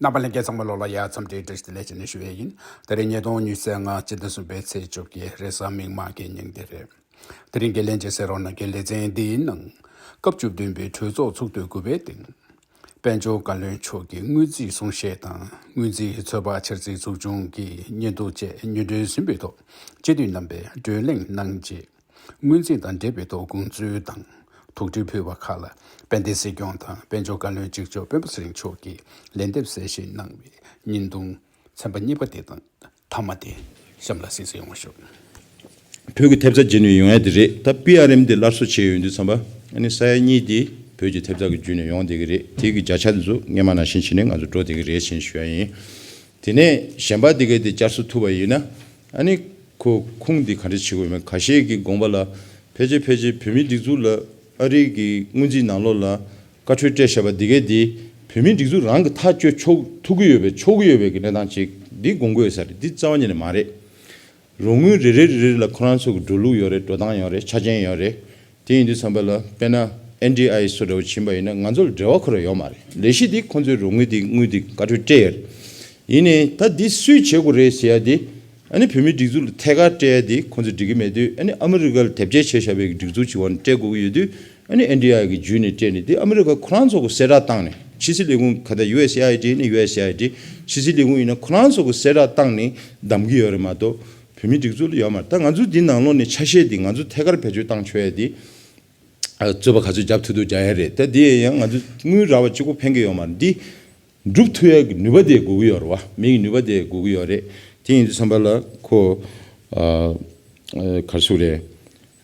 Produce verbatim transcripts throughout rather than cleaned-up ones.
རྣམ་པ་ལྷན་རྒྱས་ཚང་མ་ལོ་ལ་ཡ་འཚམས་འདྲིའི་བཀྲ་ཤིས་བདེ་ལེགས་ཞུ་ནས་ཞུ་བ་ཡིན། དེ་རིང་ཉིས་སྟོང་ཉི་ཤུ་རྩ་ལྔ་སྤྱི་ཟླ་གསུམ་པའི་ཚེས་བཅུ་གི་རེས་གཟའ་མིག་དམར་གྱི་ཉིན་དེ་རེད། དེ་རིང་གི་ལན་ཆེ་གསན་རོགས་གནང་གི་ལེ་ཚན་འདིའི་ནང་། སྐབས་བཅུ་བདུན་པའི་གྲོས་ཚོགས་ཚོགས་དུས་དགུ་པའི་སྟེང་། དཔལ་འབྱོར་བཀའ་བློན་མཆོག་གིས་སྔོན་རྩིས་གསུང་བཤད་དང་སྔོན་རྩིས་ཚོད་དཔག་འཆར་རྩིས་འཛུགས་སྐྱོང་གི་སྙན་ཐོ་བཅས་སྙན་སྒྲོན་ཟིན་པའི་ཐོག་སྤྱི་འཐུས་རྣམ་པས་བགྲོ་གླེང་གནང་རྗེས། སྔོན་རྩིས་དང་འབྲེལ་བའི་ཐོག་དགོངས་ཚུལ་དང་དོགས་འདྲི་ཕུལ་བ་ཁག་ལ་དཔལ་ལྡན་སྲིད་སྐྱོང་དང་དཔལ་འབྱོར་བཀའ་བློན་གཅིག་ལྕོགས་སྤེན་པ་ཚེ་རིང་མཆོག་གིས་ལན་འདེབས་གསལ་བཤད་གནང་བའི་བརྙན་ཐུང་ཚན་པ་གཉིས་པ་དེ་དང་མཐའ་མ་དེ་གཤམ་ལ་གཟིགས་གཟིགས་ཡོང་བ་ཞུ། བོད་ཀྱི་ཐེབས་རྩ་བརྗེ་ནས་ཡོང་ཡ་དེ་རེད། ད་པི་ཨར་ཨེམ་དེ་སླར་གསོ་བྱས་ཡོང་དུས་ཙམ་པ། ཨ་ནི་ས་ཡ་གཉིས་དེ་བོད་ཀྱི་ཐེབས་རྩ་གི་བརྒྱུད་ནས་ཡོང་བསྡད་ཀྱི་རེད། དེ་གི་བརྒྱ་ཆ་དེ་ཚོ་སྔོན་མ་ནང་བཞིན་བྱས་ནས་ང་ཚོ་འགྲོ་བསྡད་ཀྱི་རེད་ཅེས་ཞུ་ཡ་ཡིན། དེ་ནས་གཞན་པ་དེ་གས་དེ་བསྐྱར་གསོ་ཐུབ་པ་ཡིན་ན། ཨ་ནི་ཁོ་ཁུངས་དེ་ག་འདྲ་བྱེད་དགོས་མེད། ཁ་ཤས་ཀྱི་དགོངས་པ་ལ་ཕལ་ཆེར་ཕལ་ཆེར་བོད་མིའི་སྒྲིག་འཛུགས་ལ་ཨ་རི་གི་སྔོན་རྩིས་ནང་ལོགས་ལ་བཀའ་འཁྲོལ་སྤྲད་བཞག་པ་དེ་གས་དེ་བོད་མིའི་སྒྲིག་འཛུགས་རང་གི་ཐག་གཅོད་ཆོག་ཐུབ་ཀྱི་ཡོད་པའི་ཆོག་གི་ཡོད་པའི་གི་གནས་སྟངས་ཅིག་འདི་དགོངས་ཀྱི་ཡོད་ས་རེད། འདི་རྩ་བ་ཉིད་ནས་མ་རེད། རོགས་དངུལ་རེ་རེ་རེ་རེ་ལ་ཁོ་རང་ཚོ་གི་འགྲོ་ལུགས་ཡོད་རེད། འགྲོ་སྟངས་ཡོད་རེད། ཆ་རྐྱེན་ཡོད་རེད། དེ་ཡིན་དུས་ཙམ་པ་ལ་དཔེར་ན་ཨེན་ཌི་ཨའི་སོ་འདྲ་བོ་ཕྱིན་པ་ཡིན་ན་ང་ཚོ་ལ་འབྲེལ་བ་ཁོ་རང་ཡོད་མ་རེད། ལས་གཞི་འདི་ཁོ་ཚོའི་རོགས་དངུལ་འདི་དངུལ་འདི་བཀའ་འཁྲོལ་སྤྲད་ཡོད་རེད། ཡིན་ནའི་ད་འདི་སུས་བྱེད་དགོས་རེད་ཟེར་ཡ་འདི་ཨ་ནི་བོད་མིའི་སྒྲིག་འཛུགས་ལ་ཐད་ཀར་སྤྲད་ཡ་འདི་ཁོ་ཚོས་འགྲིག་གི་མེད་དུས། ཨ་ནི་ཨ་མི་རི་ཀ་ལ་དེབ་སྐྱེལ་བྱས་བཞག་པའི་སྒྲིག་འཛུགས་ཅིག་འོག་ནས་སྤྲད་དགོས་ཀྱི་ཡོད་དུས། ཨ་ནི་ཨེན་ཌི་ཨའི་གི་བརྒྱུད་ནས་སྤྲད་ནས་འདི་ཨ་མི་རི་ཀ་ཁོ་རང་ཚོ་གི་གསལ་བསྒྲགས་བཏང་ནས། ཕྱི་སྲིད་ལས་ཁུངས་ག་ད་ཡུ་ཨེས་ཨེ་ཨའི་ཌི་ནི་ཡུ་ཨེས་ཨེ་ཨའི་ཌི། ཕྱི་སྲིད་ལས་ཁུངས་ཡིན་ན་ཁོ་རང་ཚོ་གི་གསལ་བསྒྲགས་བཏང་ནས་གདམ་གྱི་ཡོད་རེད་མ་གཏོགས། བོད་མིའི་སྒྲིག་འཛུགས་ལ་ཡོད་མ་རེད། ད་ང་ཚོ་འདི་ནང་ལོགས་ནས་ཆ་ཤས་འདི་ང་ཚོ་ཐད་ཀར་བེད་སྤྱོད་བཏང་ཆོག་ཡ་འདི། ཨ། རྩོད་པ་ག་ཚོད་རྒྱབ་ཐུབ་ཐུབ་རྒྱག་ཡ་རེད། ད་འདི་ཡང་ང་ཚོ་དངུལ་རག་པ་གཅིག་པོ་ཕན་གྱི་ཡོད་མ་རེད། འདི་སྒྲུབ་ཐུབ་ཡ་གི་ནུས་པ་དེ་དགོས་ཀྱི་ཡོད་རེད་བ། མི་གི་ནུས་པ་དེ་དགོས་ཀྱི་ཡོད་རེད། དེ་ཡིན་དུས་ཙམ་པ་ལ་ཁོ། ཨ། ཨ། ག་རེ་ཟེར་དགོས་རེད།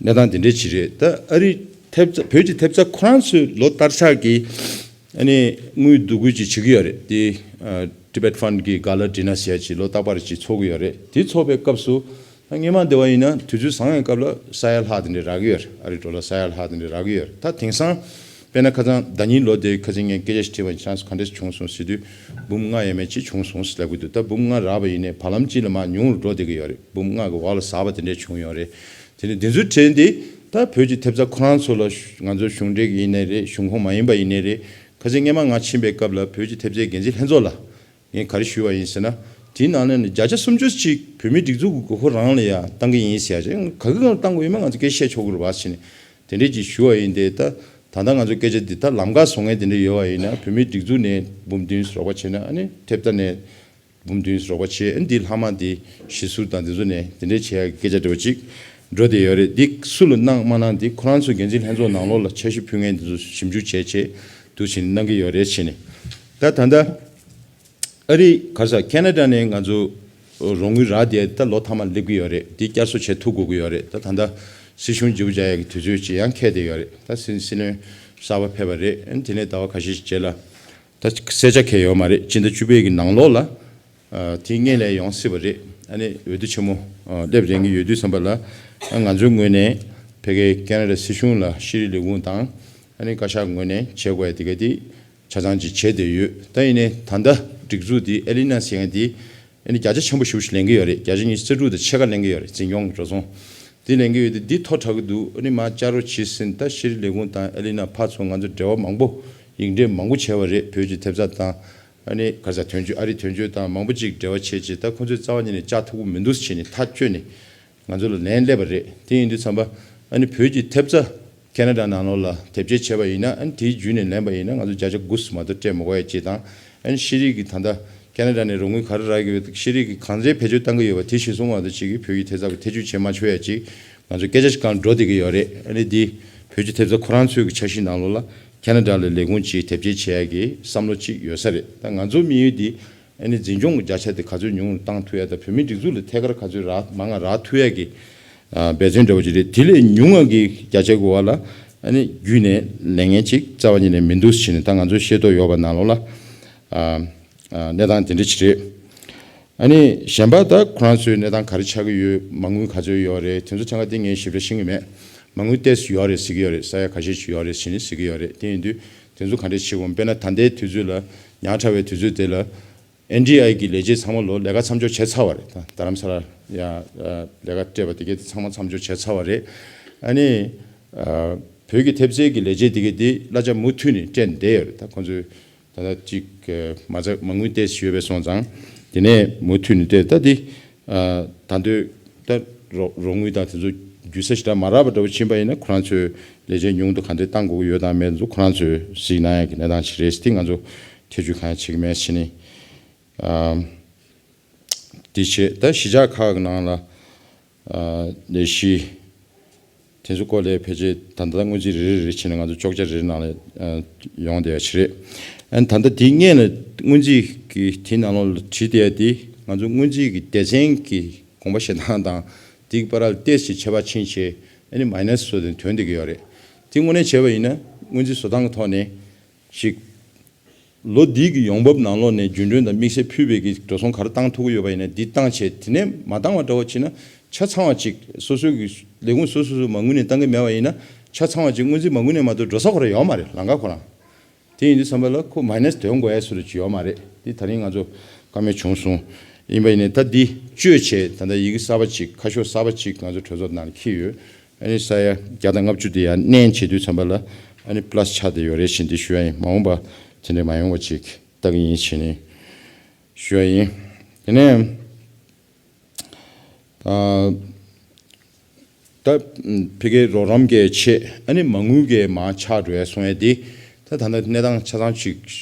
གནས་སྟངས་དེ་འདྲས་ཅིག་རེད། ད་ཨ་རི་ཐེབས་རྩ། བོད་ཀྱི་ཐེབས་རྩ་ཁོ་རང་ཚོས་ལོ་བསྟར་ཆགས་ཀྱི་ཨ་ནི་དངུལ་བསྡུ་དགོས་ཅིག་བྱེད་ཀྱི་ཡོད་རེད། དེ། ཨ། Tibet Fund གི་ག་ལ་ཌི་ནར་ཟེར་ཡ་ཅིག་ལོ་རྟག་པར་ཅིག་ཚོགས་ཀྱི་ཡོད་རེད། དེ་ཚོགས་པའི་སྐབས་སུ། ད་སྔོན་མ་འདི་བ་ཡིན་ན་དུས་ཚོད་བཟང་བའི་སྐབས་ལ་ས་ཡ་ལྷག་དེ་འདྲས་རག་གི་ཡོད་རེད། ཨ་རི་ཌོ་ལར་ས་ཡ་ལྷག་དེ་འདྲས་རག་གི་ཡོད་རེད། ད་དེང་སང་། དཔེར་ན་ཁ་སང་ཟླ་ཉིན་ལོ་དེའི་ཁ་སང་ངས་སྐད་ཆ་ཞིག་དྲིས་པ་ཡིན། ཆང་སུ་ག་འདྲས་བྱུང་སོང་ཟེར་དུས། འབུམ་ལྔ་ཡས་མས་ཅིག་བྱུང་སོང་ཟེར་ལབ་ཀྱི་འདུག་ད་འབུམ་ལྔ་རག་པ་ཡིན་ནའི་བར་ལམ་གཅིག་ལ་མར་ཉུང་རུ་འགྲོ་བསྡད་ཀྱི་ཡོད་རེད། འབུམ་ལྔ་གི་འོག་ལ་ཟགས་པ་དེ་འདྲས་བྱུང་ཡོད་རེད། དེ་ནས་དེ་ཚོའི་གྲས་འདི་ད་བོད་ཀྱི་ཐེབས་རྩ་ཁོ་རང་ཚོ་ལ། ང་ཚོ་གཞུང་འབྲེལ་གྱི་ཡིན་ནའི་རེད། གཞུང་ཁོངས་མ་ཡིན་པ་ཡིན་ནའི་རེད། ཁ་སང་སྔོན་མ་ང་ཕྱིན་པའི་སྐབས་ལ་བོད་ཀྱི་ཐེབས་རྩའི་འགན་འཛིན་ལྷན་ཚོགས་ལ། ངས་ག་རེ་ཞུས་པ་ཡིན་ཟེར་ན། དེའི་ནང་ནས་ནི་བརྒྱ་ཆ་སུམ་ཅུ་ཅིག་བོད་མིའི་སྒྲིག་འཛུགས་ཀྱི་དགོས་མཁོ་རང་ལ་ཡ་བཏང་གི་ཡིན་ཟེར་ཡ་ཅིག་ག་གི་སྒང་ལ་བཏང་དགོས་ཡོད་མེད་ང་ཚོ་སྐད་ཆ་བཤད་ཆོག་གི་རེད་བ་ཟེར་ནས། དེ་འདྲས་ཅིག་ཞུ་བ་ཡིན་ཏེ། ད་ད་ལྟ་ང་ཚོ་སྐད་ཆ་འདི་ད་ལམ་ཁ་བཟོ་མཁན་དེ་འདྲས་ཡོད་པ་ཡིན་ན། བོད་མིའི་སྒྲིག་འཛུགས་ནས་འབུམ་བདུན་རོགས་པ་བྱས་ན། ཨ་ནི་ཐེབས་རྩ་ནས་འབུམ་བདུན་རོགས་པ་བྱས། ཨ་ནི་འདི་ལྷག་མ་འདི་གཞི་ཟུར་དང་འདི་ཚོ་ནས་དེ་འདྲས་བྱེད་ཡ་གི་སྐད་ཆ་འདྲ་བོ་ཅིག་འགྲོ་བསྡད་ཡོད་རེད། འདི་སུ་ལ་གནང་མ་གནང་འདི་ཁོ་རང་ཚོ་འགན་འཛིན་ལྷན་ཚོགས་ནང་ལོགས་ལ་འཆར་གཞི་ཕུལ་མཁན་འདི་ཚོ་ཞིབ་འཇུག་བྱས་བྱས་འདུག་བྱས་ནས་གནང་གི་ཡོད་རེད་བྱས་ནས། ད་ད་ལྟ། ཨ་རི་ག་ས་ཁེ་ན་ཌ་ནས་ང་ཚོ་རོགས་དངུལ་རག་བསྡད་ད་ལོ་མཐའ་མ་སླེབས་ཀྱི་ཡོད་རེད། འདི་བསྐྱར་གསོ་བྱེད་ཐུབ་དགོས་ཀྱི་ཡོད་རེད། ད་ད་ལྟ་སྲིད་གཞུང་བརྗེ་པོ་རྒྱག་ཡག་གི་དུས་ཚོད་ཅིག་ཡང་འཁེལ་བསྡད་ཡོད་རེད། ད་སྲིད་སྲིད་བློན་གསར་པ་ཕེབས་པ་རེད། ཨ་ནི་དེ་ནས་ཟླ་བ་ཁ་ཤས་ཤིག་རྗེས་ལ་ད་གསལ་ཆ་འཁེལ་ཡོད་མ་རེད། སྤྱི་ཟླ་བཅུ་པའི་གི་ནང་ལོགས་ལ། ཨ། དེ་སྔོན་ལ་ཡོང་སྲིད་པ་རེད། ཨ་ནི་འོས་བསྡུ་ཆེན་མོ། ཨ། སླེབས་རན་གྱི་ཡོད་དུས་ཙམ་པ་ལ། ཨ། ང་ཚོའི་ངོས་ནས་ཕ་གིའི་ཁེ་ན་ཌ་སྲིད་གཞུང་ལ་ཤེས་རིག་ལས་ཁུངས་དང་། ཨ་ནི་བཀའ་ཤག་ངོས་ནས་བྱེད་དགོས་ཡ་དེ་ག་དེ། ཆ་ཚང་ཅིག་བྱས་བསྡད་ཡོད། ད་ཡིན་ནའི་ད་ལྟ་སྒྲིག་འཛུགས་འདི་ཨེ་ལི་ན་ཟེར་མཁན་འདི་ཨ་ནི་བརྒྱ་ཆ་ཆེན་པོ་ཞེ་པོ་ཞིག་ལེན་གྱི་ཡོད་རེད། བརྒྱ་ཆ་ཉི་ཤུ་རྩ་དྲུག་དང་ཕྱེད་ཀ་ལེན་གྱི་ཡོད་རེད། འཛིན་སྐྱོང་གི་འགྲོ་སོང་འདི་ལེན་གྱི་ཡོད་དེ། འདི་མཐོ་དྲགས་ཀྱི་འདུག་ཨ་ནི་མར་བསྐྱར་རོགས་བྱས་ཟིན། ད་ཤེས་རིག་ལས་ཁུངས་དང་ཨེ་ལི་ན་ཕར་ཚུར་ང་ཚོ་འབྲེལ་བ་མང་པོ་ཡིག་འབྲེལ་མང་པོ་བྱས་པ་རེད། བོད་ཀྱི་ཐེབས་རྩ་དང་ཨ་ནི་ག་ས་དོན་གཅོད། ཨ་རི་དོན་གཅོད་དང་མང་པོ་ཅིག་འབྲེལ་བ་བྱས་བྱས། ད་ཁོང་ཚོས་རྩ་བ་ཉིད་ནས་བཅག་ཐུབ་ཀྱི་མི་འདུག་ཟེར་བྱས་ནས་ཐག་བཅད་ནས། ང་ཚོ་ལ་ལན་སླེབས་པ་རེད། དེ་ཡིན་དུས་ཙམ་པ་ཨ་ནི་བོད་ཀྱི་ཐེབས་རྩ་ཁེ་ན་ཌ་ནང་ལོགས་ལ་དེབ་སྐྱེལ་བྱས་པ་ཡིན་ན། ཨ་ནི་དེའི་བརྒྱུད་ནས་ལེན་པ་ཡིན་ན་ང་ཚོ་བརྒྱ་ཆ་དགུ་མ་གཏོགས་སྤྲད་མི་དགོས་ཡ་ཅིག་དང་། ཨ་ནི་ཤེས་རིག་གི་ད་ལྟ་ཁེ་ན་ཌ་ནས་རོགས་དངུལ་ག་རེ་རག་གི་ཡོད། ཤེས་རིག་གི་གང་འདྲའི་བེད་སྤྱོད་བཏང་གི་ཡོད་པ་དེ་གཞིར་བཟུང་བ་དང་གཅིག་གིས་བོད་ཀྱི་ཐེབས་རྩ་གི་ཐེ་བྱུས་བྱེད་མ་ཆོག་ཡ་ཅིག་ང་ཚོ་སྐད་ཆ་ཞིག་གང་འགྲོ་བསྡད་ཀྱི་ཡོད་རེད། ཨ་ནི་འདི་བོད་ཀྱི་ཐེབས་རྩ་ཁོ་རང་ཚོའི་གི་འཆར་གཞི་ནང་ལོགས་ལ་ཁེ་ན་ཌ་ལ་ལས་ཁུངས་ཅིག་དེབ་སྐྱེལ་བྱེད་ཡ་གི་བསམ་བློ་ཅིག་ཡོད་ས་རེད། ད་ང་ཚོའི་དམིགས་ཡུལ་འདི། ཨ་ནི་འཛིན་སྐྱོང་གི་བརྒྱ་ཆ་དེ་ག་ཚོད་ཉུང་རུ་བཏང་ཐུབ་ཡ་དང་། བོད་མིའི་སྒྲིག་འཛུགས་ལ་ཐད་ཀར་ག་ཚོད་རག་མང་ང་རག་ཐུབ་ཡ་གི། ཨ། འབད་བརྩོན་འདྲ་བོ་ཅིག་རེད། དེ་ལས་ཉུང་བ་གི་བརྒྱ་ཆའི་འོག་ལ་ཨ་ནི་བརྒྱུད་ནས་ལེན་མཁན་ཅིག་རྩ་བ་ཉིད་ནས་མི་འདུག་ཟེར་ནས། ད་ང་ཚོ་ཤེས་རྟོགས་ཡོད་པ་ནང་ལོགས་ལ། ཨ། ཨ། གནས་སྟངས་དེ་འདྲ་ཅིག་རེད། ཨ་ནི་གཞན་པ་ད་ཁོ་རང་ཚོའི་གནས་སྟངས་ག་རེ་ཆགས་ཀྱི་ཡོད། མ་དངུལ་ག་ཚོད་ཡོད་རེད། དེ་ཚོ་ཆ་ཚང་དེ་ངས་ཞིབ་ཕྲ་ཤེས་ཀྱི་མེད། མ་དངུལ་ཏོག་ཙམ་ཡོད་རེད་ཟེར་གྱི་ཡོད་རེད། ས་ཡ་ཁ་ཤས་ཅིག་ཡོད་རེད་ཟེར་ནས་ཟེར་གྱི་ཡོད་རེད། དེ་ཡིན་དུས་དེ་ཚོ་ག་འདྲས་བྱེད་དགོས། དཔེར་ན་ད་ལྟའི་དུས་ཚོད་ལ། ཉག་ཕྲ་བའི་དུས་ཚོད་དེ་ལ། ཨེན་ཌི་ཨའི་གི་ལས་བྱེད་ཚང་མ་ལོ་ལས་ཀ་མཚམས་འཇོག་བྱས་ཚར་བ་རེད། ད་རྡ་རམ་ས་ལ་ཡ། ཨ། ལས་ཀ་སྤྲད་པ་དེ་གས་དེ་ཚང་མ་མཚམས་འཇོག་བྱས་ཚར་བ་རེད། ཨ་ནི། ཨ། བོད་ཀྱི་ཐེབས་རྩའི་གི་ལས་བྱེད་དེ་གས་དེ་གླ་ཆ་མུ་མཐུད་ནས་སྤྲད་བསྡད་ཡོད་རེད། ད་ཁོང་ཚོས་ ད་ལྟ་གཅིག་གི་མ་རྩ་མ་དངུལ་ཏོག་ཙམ་ཡོད་པའི་སོང་ཙང་། དེ་ནས་མུ་མཐུད་ནས་བལྟས། ད་འདི་ད་ལྟ་ད་རོགས་རོགས་དངུལ་དང་དེ་ཚོ་རྒྱུ་ས་ཞེ་དྲག་མ་རག་པ་འདྲ་བོ་ཕྱིན་པ་ཡིན་ན། ཁོ་རང་ཚོས་ལས་བྱེད་ཉུང་དུ་ག་འདྲས་གཏང་དགོས་ཀྱི་ཡོད་དང་མེད་ཚོ་ཁོ་རང་ཚོས་གཟིགས་གནང་ཡག་གི་གནས་སྟངས་ཤིག་རེད། དེ་ང་ཚོ་ཐེ་བྱུས་གང་ཡང་བྱེད་ཀྱི་མེད་ཟེར་ནས། ཨ། དེ་བྱས། ད་གཞིས་ཆགས་ཁག་གི་ནང་ལ་ཨ་ལས་གཞི་དེ་ཚོ་སྐོར་ལ་ཕལ་ཆེར་ད་ལྟ་སྔོན་རྩིས་རེ་རེ་རེ་བྱས་ནས་ང་ཚོ་ཅོག་ཆ་རེ་རེ་ནང་ལ་ཨ་ཡོང་བསྡད་ཡ་ཅིག་རེད། ཨ་ནི་ད་ལྟ་དེའི་སྔོན་ལ་སྔོན་རྩིས་ཀྱི་དེའི་ནང་ལོགས་ལ་བྲིས་བསྡད་ཡ་དེ་ང་ཚོ་སྔོན་རྩིས་ཀྱི་སྡེ་ཚན་གྱི་དགོངས་པ་བཞེས་སྟངས་དང་དེའི་བར་ལ་ཏོག་ཙམ་ཁྱད་པར་ཕྱིན་བྱས། ཨ་ནི་མའི་ནས་བཟོ་དེ་ཐོན་བསྡད་ཀྱི་ཡོད་རེད། དེ་དངོས་གནས་བྱས་པ་ཡིན་ན་སྔོན་རྩིས་བཟོ་སྟངས་ཀྱི་ཐོག་ནས་ཅིག་ལོ་འདི་གི་ཡོང་འབབ་ནང་ལོགས་ནས་རྒྱུན་གྲོན་དང་དམིགས་བསལ་ཕུལ་བའི་གི་འགྲོ་སོང་ག་རེ་བཏང་ཐུབ་ཀྱི་ཡོད་པ་ཡིན་ན་འདི་བཏང་བྱས། དེ་ནས་མ་བཏང་བ་འདྲ་བོ་བྱས་ན་ཆ་ཚང་བ་ཅིག་སོ་སོའི་གི་ལས་ཁུངས་སོ་སོ་སོ་མ་དངུལ་ནས་བཏང་གི་མེད་པ་ཡིན་ན་ཆ་ཚང་བ་ཅིག་སྔོན་རྩིས་མ་དངུལ་ནས་མ་གཏོགས་འགྲོ་ས་ཁོ་རང་ཡོད་མ་རེད། ལམ་ཁ་ཁོ་རང་། དེ་ཡིན་དུས་ཙམ་པ་ལ་ཁོ་མའི་ནས་ཐོན་དགོས་ཡ་བཟོ་འདྲ་ཅིག་ཡོད་མ་རེད། འདི་ད་རིང་ང་ཚོ་བཀའ་མོལ་བྱུང་སོང་། ཡིན་པ་ཡིན་ནའི་ད་འདི་བཅོས་བྱས། ད་ལྟ་ཡི་གེ་གསར་པ་ཅིག་ཁ་ཤོག་གསར་པ་ཅིག་ང་ཚོ་གྲོས་ཚོགས་ནང་ལ་འཁྱེར་ཡོད། ཨ་ནི་ས་ཡ་བརྒྱ་དང་ལྔ་བཅུ་དེ་ཡང་བསྣན་བྱེད་དུས་ཙམ་པ་ལ་ཨ་ནི་པ་ལ་སི་ཆགས་བསྡད་ཡོད་རེད་ཟེར་འདི་ཞུ་ཡ་ཡིན། མ་འོངས་པ་དེ་འདྲ་མ་ཡོང་བ་ཅིག་ལྟ་གི་ཡིན་ཟེར་ནས་ཞུ་ཡ་ཡིན། དེ་ནས་ཨ་ད་ཕ་གིའི་རོགས་རམ་གྱི་ཆེད་ཨ་ནི་མ་དངུལ་གྱི་མར་ཆག་འགྲོ་ཡ་སོང་ཡ་དེ་ད་ད་ལྟ་གནས་སྟངས་ཆ་ཚང་ཅིག་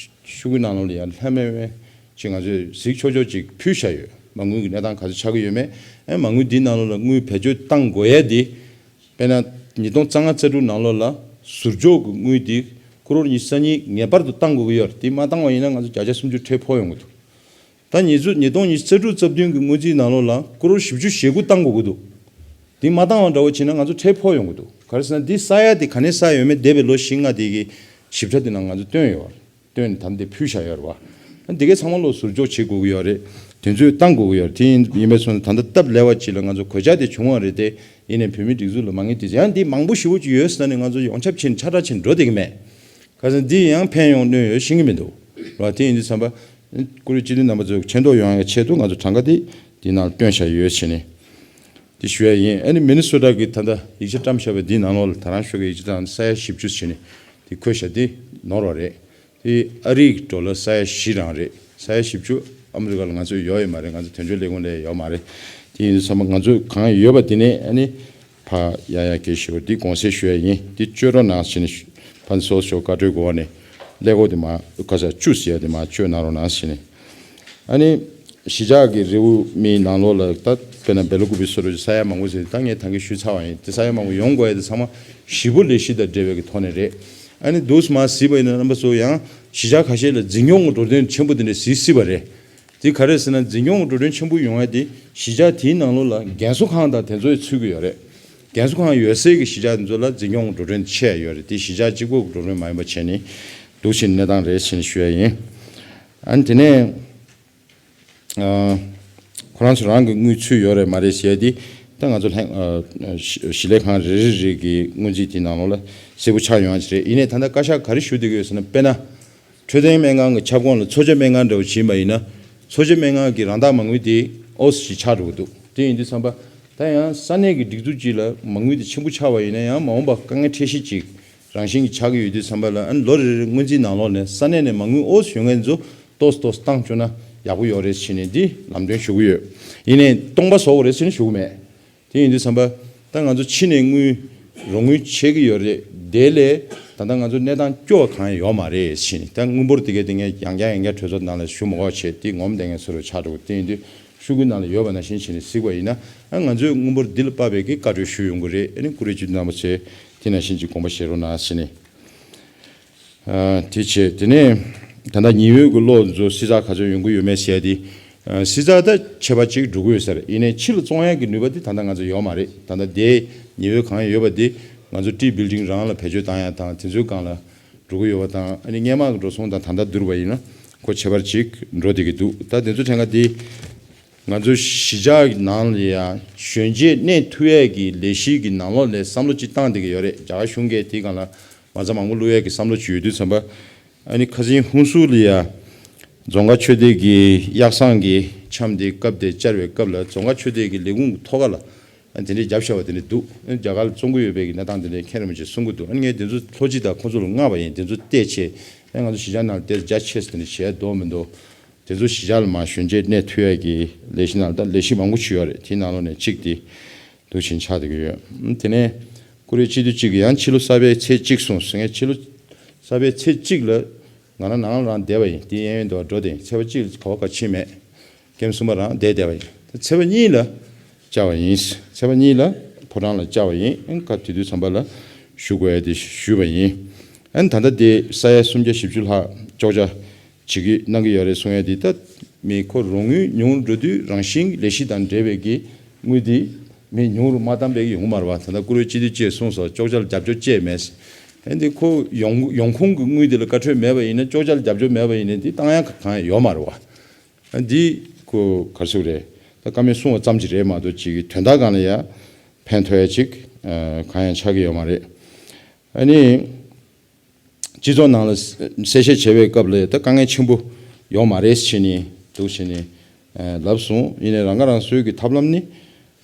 ཤོག་གུའི་ནང་ལོགས་ལ་ཡང་ལྷད་མེད་མེད་ཅིག་ང་ཚོས་གཟིགས་ཆོག་ཆོག་ཅིག་ཕུལ་བཞག་ཡོད། མ་དངུལ་གྱི་གནས་སྟངས་ག་ཚོད་ཆགས་ཀྱི་ཡོད་མེད། ཨ་མ་དངུལ་འདིའི་ནང་ལོགས་ལ་དངུལ་བེད་སྤྱོད་བཏང་དགོས་ཡ་དེ། དཔེར་ན་ཉིས་སྟོང་རྩ་ལྔ་རྩ་དྲུག་ནང་ལོགས་ལ་ཟུར་འཇོག་གི་དངུལ་དེ་ཀོ་རོར་ཉི་ཤུ་རྩ་གཉིས་ངེས་པར་དུ་བཏང་དགོས་ཀྱི་ཡོད་རེད། དེ་མ་བཏང་བ་ཡིན་ན་ང་ཚོ་བརྒྱ་ཆ་སུམ་ཅུ་ཁྲལ་ཕོག་ཡོང་གི་འདུག་ད་ཉིས་སྟོང་ཉིས་སྟོང་ཉི་ཤུ་རྩ་དྲུག་རྩ་བདུན་གྱི་སྔོན་རྩིས་ནང་ལོགས་ལ་ཀོ་རོར་བཞི་བཅུ་ཞེ་དགུ་བཏང་དགོས་ཀྱི་འདུག་དེ་མ་བཏང་བ་འདྲ་བོ་བྱས་ན་ང་ཚོ་ཁྲལ་ཕོག་ཡོང་གི་འདུག་ག་རེ་ཟེར་ན་འདི་ས་ཡ་དེ་ག་ནས་ས་ཡ་ཡོད་མེད་འདས་པའི་ལོ་བཞི་ལྔ་དེ་གི་ཞིབ་ཕྲ་དེ་ནང་ང་ཚོ་བཏོན་ཡོད་པ་རེད། བཏོན་ནས་ད་ལྟ་འདི་ཕུལ་བཞག་ཡོད་རེད་བ། འདི་གའི་ཚང་མ་ལོ་ཟུར་འཇོག་བྱེད་དགོས་ཀྱི་ཡོད་རེད། དུས་ཚོད་བཏང་དགོས་ཀྱི་ཡོད་རེད། དེ་ཡིན་ཡིན་པའི་སོང་ནས་ད་ལྟ་སྟབས་ལེགས་པ་ཅིག་ལ་ང་ཚོ་གོད་ཆག་དེ་བྱུང་བ་རེད་དེ། ཡིན་ནའི་བོད་མིའི་སྒྲིག་འཛུགས་ལ་མ་དངུལ་དེ་ཡང་འདི་མང་པོ་ཞེ་པོ་ཅིག་ཡོད་ཟེར་ནས་ང་ཚོ་ཡོངས་ཁྱབ་ཕྱིན་ཆ་ཕྲ་ཕྱིན་འགྲོ་བསྡད་ཀྱི་མེད། ག་ཚོད་འདི་ཡང་ཕན་ཡོང་གནོད་ཡོད་ཤེས་ཀྱི་མི་འདུག་ར། དེ་ཡིན་དུས་ཙམ་པ། བཀུར་འོས་སྤྱི་འཐུས་རྣམ་པ་ཚོས་མཁྱེན་རྟོགས་ཡོང་ཡག་ཆེད་དུ་ང་ཚོ་གྲངས་ཀ་དེ་འདི་ནང་བཏོན་བཞག་ཡོད་ཟེར་ནས། དེ་ཞུ་ཡ་ཡིན། ཨ་ནི་མི་ནི་སོ་ཊ་གི་ད་ལྟ་ཡིག་ཆ་བཀྲམ་བཞག་པའི་འདི་ནང་ལོགས་ལ་ད་རང་ཤོག་གི་ཡིག་ཆ་དང་ས་ཡ་བཞི་བཅུ་ཟེར་ནས་དེ་འཁོད་བཞག་དེ་ནོར་བ་རེད། དེ་ཨ་རིའི་ཌོ་ལར་ས་ཡ་བཞི་རང་རེད། ས་ཡ་བཞི་བཅུ་ཨ་མི་རི་ཀ་ལ་ང་ཚོ་ཡོད་ཡོད་མ་རེད། ང་ཚོ་དོན་གཅོད་ལས་ཁུངས་ལ་ཡོད་མ་རེད། དེ་ཡིན་དུས་ཙམ་པ་ང་ཚོ་གང་ཡོད་པ་དེ་ནས་ཨ་ནི་ཕ་ཡ་ཡ་གེ་ཞུ་བ་འདི་དགོངས་སེལ་ཞུ་ཡ་ཡིན། འདི་བཅོས་རོགས་གནང་ཟེར་ནས་ཕན་སོ་ཞོ་བཀའ་འཁྲོལ་གོ་བ་ནས་ཀླད་ཀོར་དེ་མ་ག་ས་བཅུ་ཟེར་ཡ་དེ་མ་བཅོས་གནང་རོགས་གནང་ཟེར་ནས། ཨ་ནི་གཞིས་ཆགས་ཀྱི་རེའུ་མིག་ནང་ལོགས་ལ་ད་དཔེར་ན་བེ་ལ་ཀུ་པི་སོ་རུ་ས་ཡ་མང་པོ་ཟེར་ད་ངས་ད་གིན་ཞུས་ཚར་བ་ཡིན། དེ་ས་ཡ་མང་པོ་ཡོང་དགོས་ཡ་དེ་ཚང་མ་གཞིས་སྤོ་ལས་གཞི་དང་འབྲེལ་བའི་གི་ཐོག་ནས་རེད། ཨ་ནི་འདུག་སེ་མར་གཟིགས་པ་ཡིན་ན་རྣམ་པ་ཚོ་ཡང་གཞིས་ཆགས་ཁ་ཤས་ལ་འཛིན་སྐྱོང་གི་འགྲོ་གྲོན་ཆེན་པོ་དེ་འདྲ་གཟིགས་སྲིད་པ་རེད། དེ་ག་རེ་ཟེར་ན་འཛིན་སྐྱོང་གི་འགྲོ་གྲོན་ཆེན་པོ་ཡོང་ཡ་དེ་གཞིས་ཆགས་དེའི་ནང་ལོགས་ལ་རྒན་གསོ་ཁང་དང་དེ་ཚོ་ཡི་ཚུད་ཀྱི་ཡོད་རེད། རྒན་གསོ་ཁང་ཡོད་སའི་གི་གཞིས་ཆགས་དེ་ཚོ་ལ་འཛིན་སྐྱོང་གི་འགྲོ་གྲོན་ཆེ་ཡ་ཡོད་རེད། དེ་གཞིས་ཆགས་གཅིག་པོ་གི་འགྲོ་གྲོན་མ་ཡིན་པ་བྱས་ནས་འདུག་སེ་གནས་སྟངས་རེད་ཟེར་ནས་ཞུ་ཡ་ཡིན། ཨ་ནི་དེ་ནས། ཨ། ཁོ་རང་ཚོ་རང་གི་དངུལ་ཚུད་ཡོད་རེད་མ་རེད་ཟེར་ཡ་དེ་ད་ང་ཚོ་ལྷན་ཨ་ཞི་ཞི་ལས་ཁང་རེ་རེ་རེ་གི་སྔོན་རྩིས་དེ་ནང་ལོགས་ལ་གསལ་པོ་ཆགས་ཡོང་ཡ་ཅིག་རེད། ཡིན་ནའི་ད་ལྟ་བཀའ་ཤག་ག་རེ་ཞུ་བསྡད་ཀྱི་ཡོད་ཟེར་ན། དཔེར་ན་འཕྲོད་བསྟེན་སྨན་ཁང་གི་ཁྱབ་ཁོངས་ལ་འཚོ་བྱེད་སྨན་ཁང་འདྲ་བོ་ཕྱིན་པ་ཡིན་ན། འཚོ་བྱེད་སྨན་ཁང་གི་རང་བདག་མ་དངུལ་དེ་ཨོ་སི་ཞིག་ཆགས་འགྲོ་གི་འདུག་དེ་ཡིན་དུས་ཙམ་པ་ད་ཡང་ས་གནས་ཀྱི་སྒྲིག་འཛུགས་གཅིག་ལ་མ་དངུལ་དེ་ཆེན་པོ་ཆགས་པ་ཡིན་ན་ཡང་མ་འོངས་པ་དཀའ་ངལ་འཕྲད་གཞི་གཅིག་རང་བཞིན་གྱི་ཆགས་ཀྱི་ཡོད་དུས་ཙམ་པ་ལ། ཨ་ནི་ལོ་རེ་རེ་སྔོན་རྩིས་ནང་ལོགས་ནས་ས་གནས་ནས་མ་དངུལ་ཨོ་སི་ཡོང་མཁན་ཚོ་ཏོག་ཙམ་ཏོག་ཙམ་བཏང་བཅུག་ན་ཡག་པོ་ཡོད་རེད་ཟེར་ནས་འདི་ལམ་སྟོན་ཞུ་གི་ཡོད། ཡིན་ནའི་སྟོང་པ་བཟོ་དགོས་རེད་ཟེར་ནས་ཞུ་གི་མེད། དེ་ཡིན་དུས་ཙམ་པ་ད་ང་ཚོ་ཕྱི་ནས་དངུལ་རོགས་དངུལ་བྱེད་ཀྱི་ཡོད་རེད། དེ་ལས་ད་ལྟ་ང་ཚོ་གནས་སྟངས་སྐྱོ་བ་གང་ཡང་ཡོད་མ་རེད་ཟེར་ནས། ད་དངུལ་འབོར་དེ་གའི་དེ་ངས་ཡང་བསྐྱར་ཡང་བསྐྱར་གྲོས་ཚོགས་ནང་ལ་ཞུ་མི་དགོས་བྱས་དེ་ངོམ་བསྡད་མཁན་ཚོ་རུ་ཆགས་འགྲོ་གི། དེ་ཡིན་དུས་ཤོག་གུ་ནང་ལ་ཡོད་པ་ནང་བཞིན་བྱས་ནས་གཟིགས་པ་ཡིན་ན། ཨ་ང་ཚོས་དངུལ་འབོར་འདི་ལ་དཔག་པའི་གི་བཀའ་འཁྲོལ་ཞུས་ཡོང་གི་རེད། ཨ་ནི་བཀུར་འོས་སྤྱི་འཐུས་རྣམ་པ་ཚོས་དེ་ནང་བཞིན་གྱི་དགོངས་པ་བཞེས་རོགས་གནང་ཟེར་ནས། ཨ་དེ་བྱས་དེ་ནས་ད་ལྟ་ཉི་འོད་ཀྱི་གློག་ཚོ་བསྲི་ཚགས་ག་ཚོད་ཡོང་གི་ཡོད་མེད་ཟེར་ཡ་དེ། ཨ་བསྲི་ཚགས་ད་ཁྱད་པར་ཅིག་འགྲོ་གི་ཡོད་ས་རེད། ཡིན་ནའི་ཕྱི་ལ་བཙོང་ཡ་གི་ནུས་པ་དེ་ད་ལྟ་ང་ཚོ་ཡོད་མ་རེད། ད་ལྟ་དེ་ཉི་འོད་གང་ཡོད་པ་དེ་ང་ཚོ་ཊི་བིལ་ཌིང་རང་ལ་བེད་སྤྱོད་བཏང་ཡ་དང་དེ་ཚོའི་སྒང་ལ་འགྲོ་གི་ཡོད་པ་དང་། ཨ་ནི་སྔས་མ་གི་འགྲོ་སོང་དང་ད་ལྟ་བསྡུར་བ་ཡིན་ན་ཁོ་ཁྱད་པར་ཅིག་འགྲོ་བསྡད་ཀྱི་འདུག་ད་དེ་ཚོ་ཕྲན་ཁ་དེ་ང་ཚོ་གཞིས་ཆགས་ནང་ལ་ཡང་གཞོན་སྐྱེས་གནས་ཐུབ་ཡས་ཀྱི་ལས་གཞི་གི་ནང་ལོགས་ནས་བསམ་བློ་ཅིག་བཏང་བསྡད་ཀྱི་ཡོད་རེད། རྒྱ་གར་གཞུང་གིས་དེའི་སྒང་ལ་མ་རྩ་མང་པོ་བླུག་ཡས་ཀྱི་བསམ་བློ་ཅིག་ཡོད་དུས་ཙམ་པ། ཨ་ནི་ཁ་སང་ཧུན་སུར་ལ་ཡ་རྫོང་དཀར་ཆོས་སྡེ་གི་གཡག་ཟམ་གྱི་འཆམ་དེ་སྐབས་དེ་བཅར་བའི་སྐབས་ལ་རྫོང་དཀར་ཆོས་སྡེ་གི་ལས་ཁུངས་ཀྱི་ཐོག་ཁ་ལ་ཨ་དེ་འདྲའི་རྒྱབ་བཞག་པ་དེ་འདྲ་འདུག་ཨ་ནི་རྒྱ་གར་ལ་བཙོང་གི་ཡོད་པའི་གི་གནས་སྟངས་དེ་འདྲ་མཁྱེན་རིན་པོ་ཆེས་གསུང་གི་འདུག་ཨ་ནི་ངས་དེ་ཚོ་ལྷོ་སྤྱི་དང་ཁོང་ཚོ་ལ་མངགས་པ་ཡིན། དེ་ཚོ་བལྟས་བྱས་ ཨེ་ང་ཚོ་གཞིས་ཆགས་ནང་ལ་དེར་རྒྱ་ཆེ་ཙམ་ནས་བྱས་འདུག་མི་འདུག་དེ་ཚོ་གཞིས་ཆགས་ལ་མར་ཞོན་རྗེས་གནས་ཐུབ་ཡ་གི་ལས་གཞི་ནང་ལ་ད་ལས་གཞི་མང་པོ་ཅིག་ཡོད་རེད། དེའི་ནང་ལོགས་ནས་གཅིག་དེ་འདུག་བཞིན་ཆགས་བསྡད་ཀྱི་ཡོད། ཨམ། དེ་ནས་ཀུ་རེ་སྤྱི་འཐུས་གཅིག་གིས་ཡང་ཕྱི་ལོ་གསར་པའི་ཚེས་གཅིག་གསུངས་སོང་། ངས་ཕྱི་ལོ་གསར་པའི་ཚེས་གཅིག་ལ་ང་རང་ནང་ལ་རང་བསྡད་པ་ཡིན། དེ་གཡས་གཡོན་དུ་འགྲོ་བསྡད་ཡིན། ཚེས་པ་གཅིག་ལ་ག་བ་ག་ཕྱིན་མེད། ཀེམ་གསུམ་པ་རང་བསྡད་བསྡད་པ་ཡིན། ཚེས་པ་གཉིས་ལ་བཅར་བ་ཡིན། ཚེས་པ་གཉིས་ལ་ཕོ་བྲང་ལ་བཅར་བ་ཡིན། ཨ་ནི་སྐབས་དེ་དུས་ཙམ་པ་ལ་ཞུ་དགོས་ཡ་དེ་ཞུས་པ་ཡིན། ཨ་ནི་ད་ལྟ་དེ་ས་ཡ་སུམ་བརྒྱ་བཞི་བཅུ་ལྷག་གཅོག་ཆ་བྱེད་ཀྱི་གནང་གི་ཡོད་རེད་གསུང་ཡ་དེ། ད་མི་ཁོ་རོགས་དངུལ་ཉུང་རུ་འགྲོ་དུས་རང་བཞིན་ལས་གཞི་དང་འབྲེལ་བའི་གི་དངུལ་དེ་མི་ཉུང་རུ་མ་བཏང་པའི་གི་ཡོང་གི་མ་རེད་བ། ད་ལྟ་ཀུ་རེ་སྤྱི་འཐུས་ཅེས་གསུངས་སོང་། གཅོག་ཆ་ལ་རྒྱབ་སྐྱོར་ཅེས་མེད། ཨ་ནི་ཁོ་ཡོང་ཡོང་ཁུངས་ཀྱི་དངུལ་དེ་ལ་བཀའ་འཁྲོལ་མེད་པ་ཡིན་ན། གཅོག་ཆ་ལ་རྒྱབ་སྐྱོར་མེད་པ་ཡིན་ན་དེ་བཏང་ཡ་གང་ཡང་ཡོད་མ་རེད་བ། འདི་ཁོ་ག་རེ་ཟེར་དགོས་རེད། ད་བཀའ་མོལ་གསུང་བ་ཙམ་ཅིག་རེད་མ་གཏོགས་ཅིག་གི་དོན་དག་སྒང་ལ་ཡ་ཕན་ཐོགས་ཡ་ཅིག་ཨ་གང་ཡང་ཆགས་ཀྱི་ཡོད་མ་རེད། ཨ་ནི་སྤྱི་ཚོགས་ནང་ལ་གསལ་བཤད་བྱེད་པའི་སྐབས་ལ་ད་དཀའ་ངལ་ཆེན་པོ་ཡོད་མ་རེད་ཟེར་ནས་འདུག་བྱས་ནས་ཨ་ལབ་སོང་། ཡིན་ནའི་རང་ཁ་རང་གསོའི་གི་ཐབས་ལམ་ནི་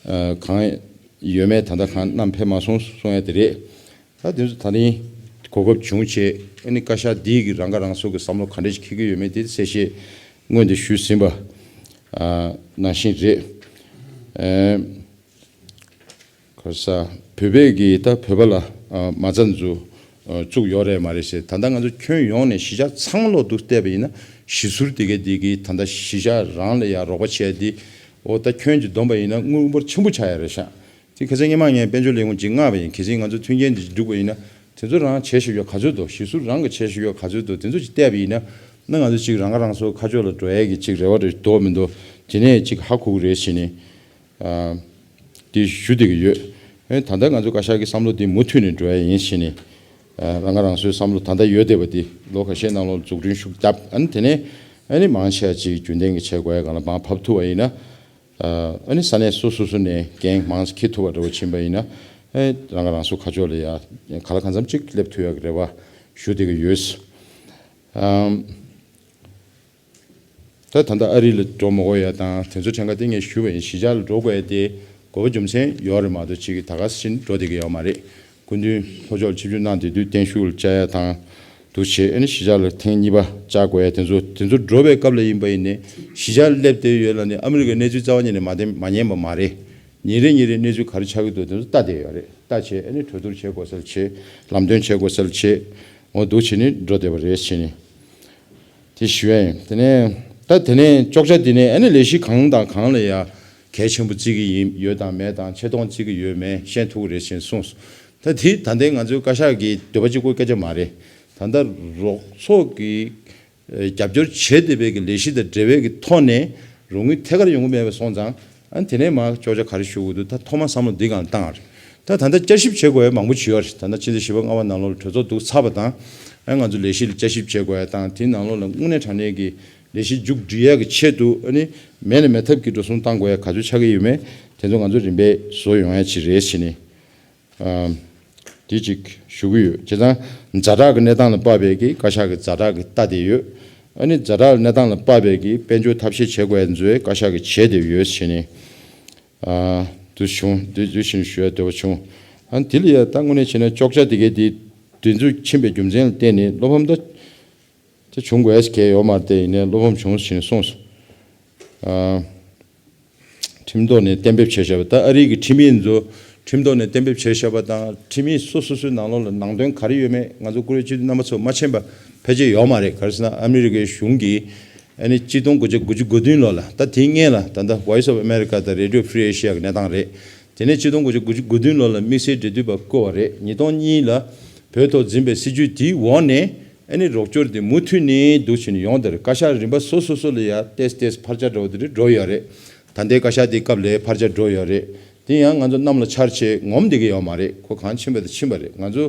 ཨ་གང་ཡོད་མེད་ད་ལྟ་གང་བསྣམས་ཕེབས་མ་སོང་གསུང་ཡ་དེ་རེད། ད་དེ་ཚོ་ད་རིང་གོ་སྐབས་བྱུང་བྱས་ཨ་ནི་བཀའ་ཤག་འདིས་གི་རང་ཁ་རང་གསོ་གི་བསམ་བློ་ག་འདྲ་ཞིག་འཁྱེར་གྱི་ཡོད་མེད་དེ་གསལ་བཤད་སྔོན་དུ་ཞུས་ཟིན་པ་ཨ་ནང་བཞིན་རེད། ཨེ་ག་རེ་ཟ། བོད་པས་གི་ད་བོད་པ་ལ་ཨ་མ་རྩ་འཛུགས་ཨ་བཙུགས་ཡོད་རེད་མ་རེད་ཟེར། ད་ལྟ་ང་ཚོ་ཁྱོན་ཡོངས་ནས་གཞིས་ཆགས་ཚང་མ་ལོག་ཏུ་བལྟས་པ་ཡིན་ན་གཞིས་ཟུར་དེ་གའི་དེ་གི་ད་ལྟ་གཞིས་ཆགས་རང་ལ་ཡ་རོགས་པ་བྱས་ཏེ་འོ་ད་ཁྱོན་གྱིས་བསྡོམས་པ་ཡིན་ན་དངུལ་འབོར་ཆེན་པོ་ཆགས་ཡ་རེད་ཤག་དེ་ཁ་སང་སྔོན་མ་ངས་དཔལ་འབྱོར་ལས་ཁུངས་ཅིག་མངགས་པ་ཡིན། གལ་སྲིད་ང་ཚོ་མཐུན་རྐྱེན་འདི་འགྲུབ་པ་ཡིན་ན་དེ་ཚོ་རང་བྱེད་ཤེས་ཡོད་ག་ཚོད་འདུག་གཞིས་ཟུར་རང་གི་བྱེད་ཤེས་ཡོད་ག་ཚོད་འདུག་དེ་ཚོ་ཅིག་བལྟས་པ་ཡིན་ན་ན་ང་ཚོ་ཅིག་རང་ཁ་རང་གསོ་ཁ་ཕྱོགས་ལ་འགྲོ་ཡས་ཀྱི་ཅིག་རེ་བ་རེ་འདུག་མི་འདུག་དེ་ནས་ཅིག་ཧ་གོ་གི་རེད་ཟེར་ནས་ཨ་དེ་ཞུ་བསྡད་ཀྱི་ཡོད། ཨེ་ད་ལྟ་ང་ཚོ་བཀའ་ཤག་གི་བསམ་བློ་དེ་མུ་མཐུད་ནས་འགྲོ་ཡས་ཡིན་ཟེར་ནས་ཨ་རང་ཁ་རང་གསོའི་བསམ་བློ་ད་ལྟ་ཡོད་བསྡད་པ་དེ་ལོ་ཁ་ཤས་ནང་ལོགས་འཛུགས་སྐྲུན་ཤུགས་བརྒྱབ། ཨ་ནི་དེ་ནས་ཨ་ནི་མང་ཆེ་བ་ཅིག་རྒྱུན་ལྡན་གྱི་བྱེད་དགོས་ཡ་སྒང་ལ་མར་ཕབ་ཐུབ་པ་ཡིན་ན། ཨ་ནི་ས་གནས་སོ་སོ་སོ་ནས་འགན་མང་ཙམ་འཁྱེར་ཐུབ་པ་འདྲ་བོ་ཕྱིན་པ་ཡིན་ན་ཨེ་རང་ཁ་རང་གསོ་ཁ་ཕྱོགས་ལ་ཡ་ག་ལ་གང་འཚམ་ཅིག་སླེབས་ཐུབ་ཡག་གི་རེ་བ་ཞུ་བསྡད་ཀྱི་ཡོད། ཨམ། ད་ད་ལྟ་ཨ་རི་ལ་འགྲོ་མ་དགོས་ཡ་དང་དེ་ཚོ་ཕྲན་ཁ་དེ་ངས་ཞུས་པ་ཡིན། གཞིས་ཆགས་ལ་འགྲོ་དགོས་ཡ་དེ་དགོས་པ་རྒྱུ་མཚན་ཡོད་རེད་མ་གཏོགས་ཅིག་ད་ག་ཟེ་བཞིན་འགྲོ་བསྡད་ཀྱི་ཡོད་མ་རེད། སྐུ་མདུན་ལྷོ་ཕྱོགས་ལ་ཆིབས་བསྒྱུར་གནང་བསྡད་དུས་བརྟན་བཞུགས་ལ་བཅར་ཡ་དང་འདུག་བྱས། ཨ་ནི་གཞིས་ཆགས་ལ་ཐེངས་གཉིས་པ་བཅར་དགོས་ཡ་དེ་ཚོ་དེ་ཚོ་འགྲོ་བའི་སྐབས་ལ་ཡིན་པ་ཡིན་ནའི་གཞིས་ཆགས་ལ་སླེབས་བསྡད་ཡོད་ལ་ནི་ཨ་མི་རི་ཀའི་གནས་ཚུལ་རྩ་བ་ཉིད་ནས་མ་བསྟན་མ་ཉན་པ་མ་རེད། ཉིན་རེ་ཉིན་རེ་གནས་ཚུལ་ག་རེ་ཆགས་ཀྱི་འདུག་དེ་ཚོ་ལྟ་བསྡད་ཡོད་རེད། ལྟ་བྱས་ཨ་ནི་གྲོས་བསྡུར་བྱེད་དགོས་ས་ལ་བྱེད། ལམ་སྟོན་བྱེད་དགོས་ས་ལ་བྱེད། འོ་འདུག་བྱས་ནི་འགྲོ་བསྡད་པ་རེད་བྱས་ནི། དེ་ཞུ་ཡ་ཡིན། དེ་ནས་ད་དེ་ནས་ཅོག་ཅ་དེ་ནས་ཨ་ནི་ལས་གཞི་གང་དང་གང་ལ་ཡ་གལ་ཆེན་པོ་བརྩི་གི་ཡིན་ཡོད་དང་མེད་དང་ཆེ་མཐོང་བརྩི་གི་ཡོད་མེད་ཤེས་ཐུབ་ཀྱི་རེད་ཅེས་གསུངས་སོང་། ད་དེ་ད་ལྟའི་ང་ཚོའི་བཀའ་ཤག་གི་འདོད་པ་གཅིག་པོའི་སྐད་ཆ་མ་རེད། ད་ལྟ་རོགས་ཚོགས་ཀྱི་རྒྱབ་སྐྱོར་བྱེད་བསྡད་པའི་གི་ལས་གཞི་དང་འབྲེལ་བའི་གི་ཐོག་ནས་རོགས་དངུལ་ཐད་ཀར་ཡོང་གི་མེད་པ་སོང་ཙང་ཨ་ནི་དེ་ནས་མར་ཅོག་ཅ་ག་རེ་ཞུ་དགོས་འདུག་ད་ཐོག་མ་བསམ་བློ་འདི་སྒང་ལ་བཏང་བ་རེད། ད་ད་ལྟ་བསྐྱར་ཞིབ་བྱེད་དགོས་ཡ་མང་པོ་ཅིག་ཡོད་རེད། ད་ལྟ་ཕྱི་ཟླ་བཞི་པ་ལྔ་པ་ནང་ལོགས་ལ་གྲོས་ཚོགས་འདུག་ཚར་བ་དང་ཨ་ང་ཚོ་ལས་གཞི་ལ་བསྐྱར་ཞིབ་བྱེད་དགོས་ཡ་དང་དེའི་ནང་ལོགས་ལ་དངོས་གནས་དྲང་གནས་ཀྱི་ལས་གཞི་མཇུག་སྒྲིལ་ཡག་གི་ཆེད་དུ་ཨ་ནི་མེད་ལ་མེད་ཐབས་ཀྱི་འགྲོ་སོང་གཏང་དགོས་ཡ་ག་ཚོད་ཆགས་ཀྱི་ཡོད་མེད་དེ་ཚོ་ང་ཚོ་རིམ་པས་བཟོ་ཡོང་ཡ་ཅིག་རེད་ཟེར་ནས་ཨ་དེ་ཅིག་ཞུ་གི་ཡོད། བྱས་ཙང་ཛ་དྲག་གི་གནས་སྟངས་ལ་དཔག་པའི་གི་བཀའ་ཤག་གི་ཛ་དྲག་གི་ལྟ་བསྡད་ཡོད། ཨ་ནི་ཛ་དྲག་གི་གནས་སྟངས་ལ་དཔག་པའི་གི་དཔལ་འབྱོར་ཐབས་ཤེས་བྱེད་དགོས་ཡ་ཚོ་བཀའ་ཤག་གི་བྱས་བསྡད་ཡོད་ཟེར་ནས་ཨ་དུ་བྱུང་དུ་དུ་བཞིན་ཞུ་ཡ་འདོད་པ་བྱུང་། ཨ་ནི་དེ་ལ་ཡ་ད་དངོས་གནས་བྱས་ན་ཅོག་ཅ་དེ་གའི་དེ་དེ་ཚོ་ཕྱིན་པའི་རྒྱུ་མཚན་ལ་བརྟེན་ནས་བློ་ཕམ་ད། དེ་བྱུང་དགོས་གལ་ཡོད་མ་རེད་དེ་ཡིན་ནའི་བློ་ཕམ་བྱུང་ཟིན་གསུངས་སོང་། ཨ་ཁྲིམས་ཐོག་ནས་གཏན་འབེབས་བྱས་བཞག་པ་ད་ཨ་རི་གི་ཁྲིམས་ཡིག་ཚོ་ཁྲིམས་ཐོག་ནས་གཏན་འབེབས་བྱས་བཞག་པ་དང་ཁྲིམས་ཡིག་སོ་སོ་སོའི་ནང་ལོགས་ལ་ནང་དོན་ག་རེ་ཡོད་མེད་ང་ཚོ་ཀུ་རེ་སྤྱི་འཐུས་རྣམ་པ་ཚོ་མ་མཁྱེན་པ་ཕལ་ཆེར་ཡོད་མ་རེད། ག་རེ་ཟེར་ན་ཨ་མི་རི་ཀའི་གཞུང་གིས་ཨ་ནི་གཅིག་སྟོང་དགུ་བརྒྱ་དགུ་བཅུ་གོ་བདུན་ལོ་ལ་ད་དེའི་སྔོན་ལ་ད་ལྟ་Voice of America་དང་Radio Free Asia་གི་གནས་སྟངས་རེད། དེ་ནས་གཅིག་སྟོང་དགུ་བརྒྱ་དགུ་བཅུ་གོ་བདུན་ལོ་ལ་དམིགས་བསལ་འབྲེལ་མཐུད་པ་བསྐོས་པ་རེད། ཉིས་སྟོང་གཉིས་ལ་བོད་ཐོག་འཛིན་པའི་སྲིད་བྱུས་དེའི་འོག་ནས་ཨ་ནི་རོགས་སྐྱོར་དེ་མུ་མཐུད་ནས་འདུག་བྱས་ནས་ཡོང་དེར་བཀའ་ཤག་རིམ་པ་སོ་སོ་སོ་ལ་ཡ་ཏེས་ཏེས་འཕར་ཆ་འགྲོ་བ་དེ་འདྲ་འགྲོ་ཡོད་རེད། ད་ལྟའི་བཀའ་ཤག་དེའི་སྐབས་ལ་འཕར་ཆ་འགྲོ་ཡོད་རེད། དེ་ཡང་ང་ཚོ་གནམ་ལ་འཕྱར་བྱས་ངོམ་བསྡད་ཀྱི་ཡོད་མ་རེད། ཁོ་གང་ཕྱིན་པ་དེ་ཕྱིན་པ་རེད། ང་ཚོ་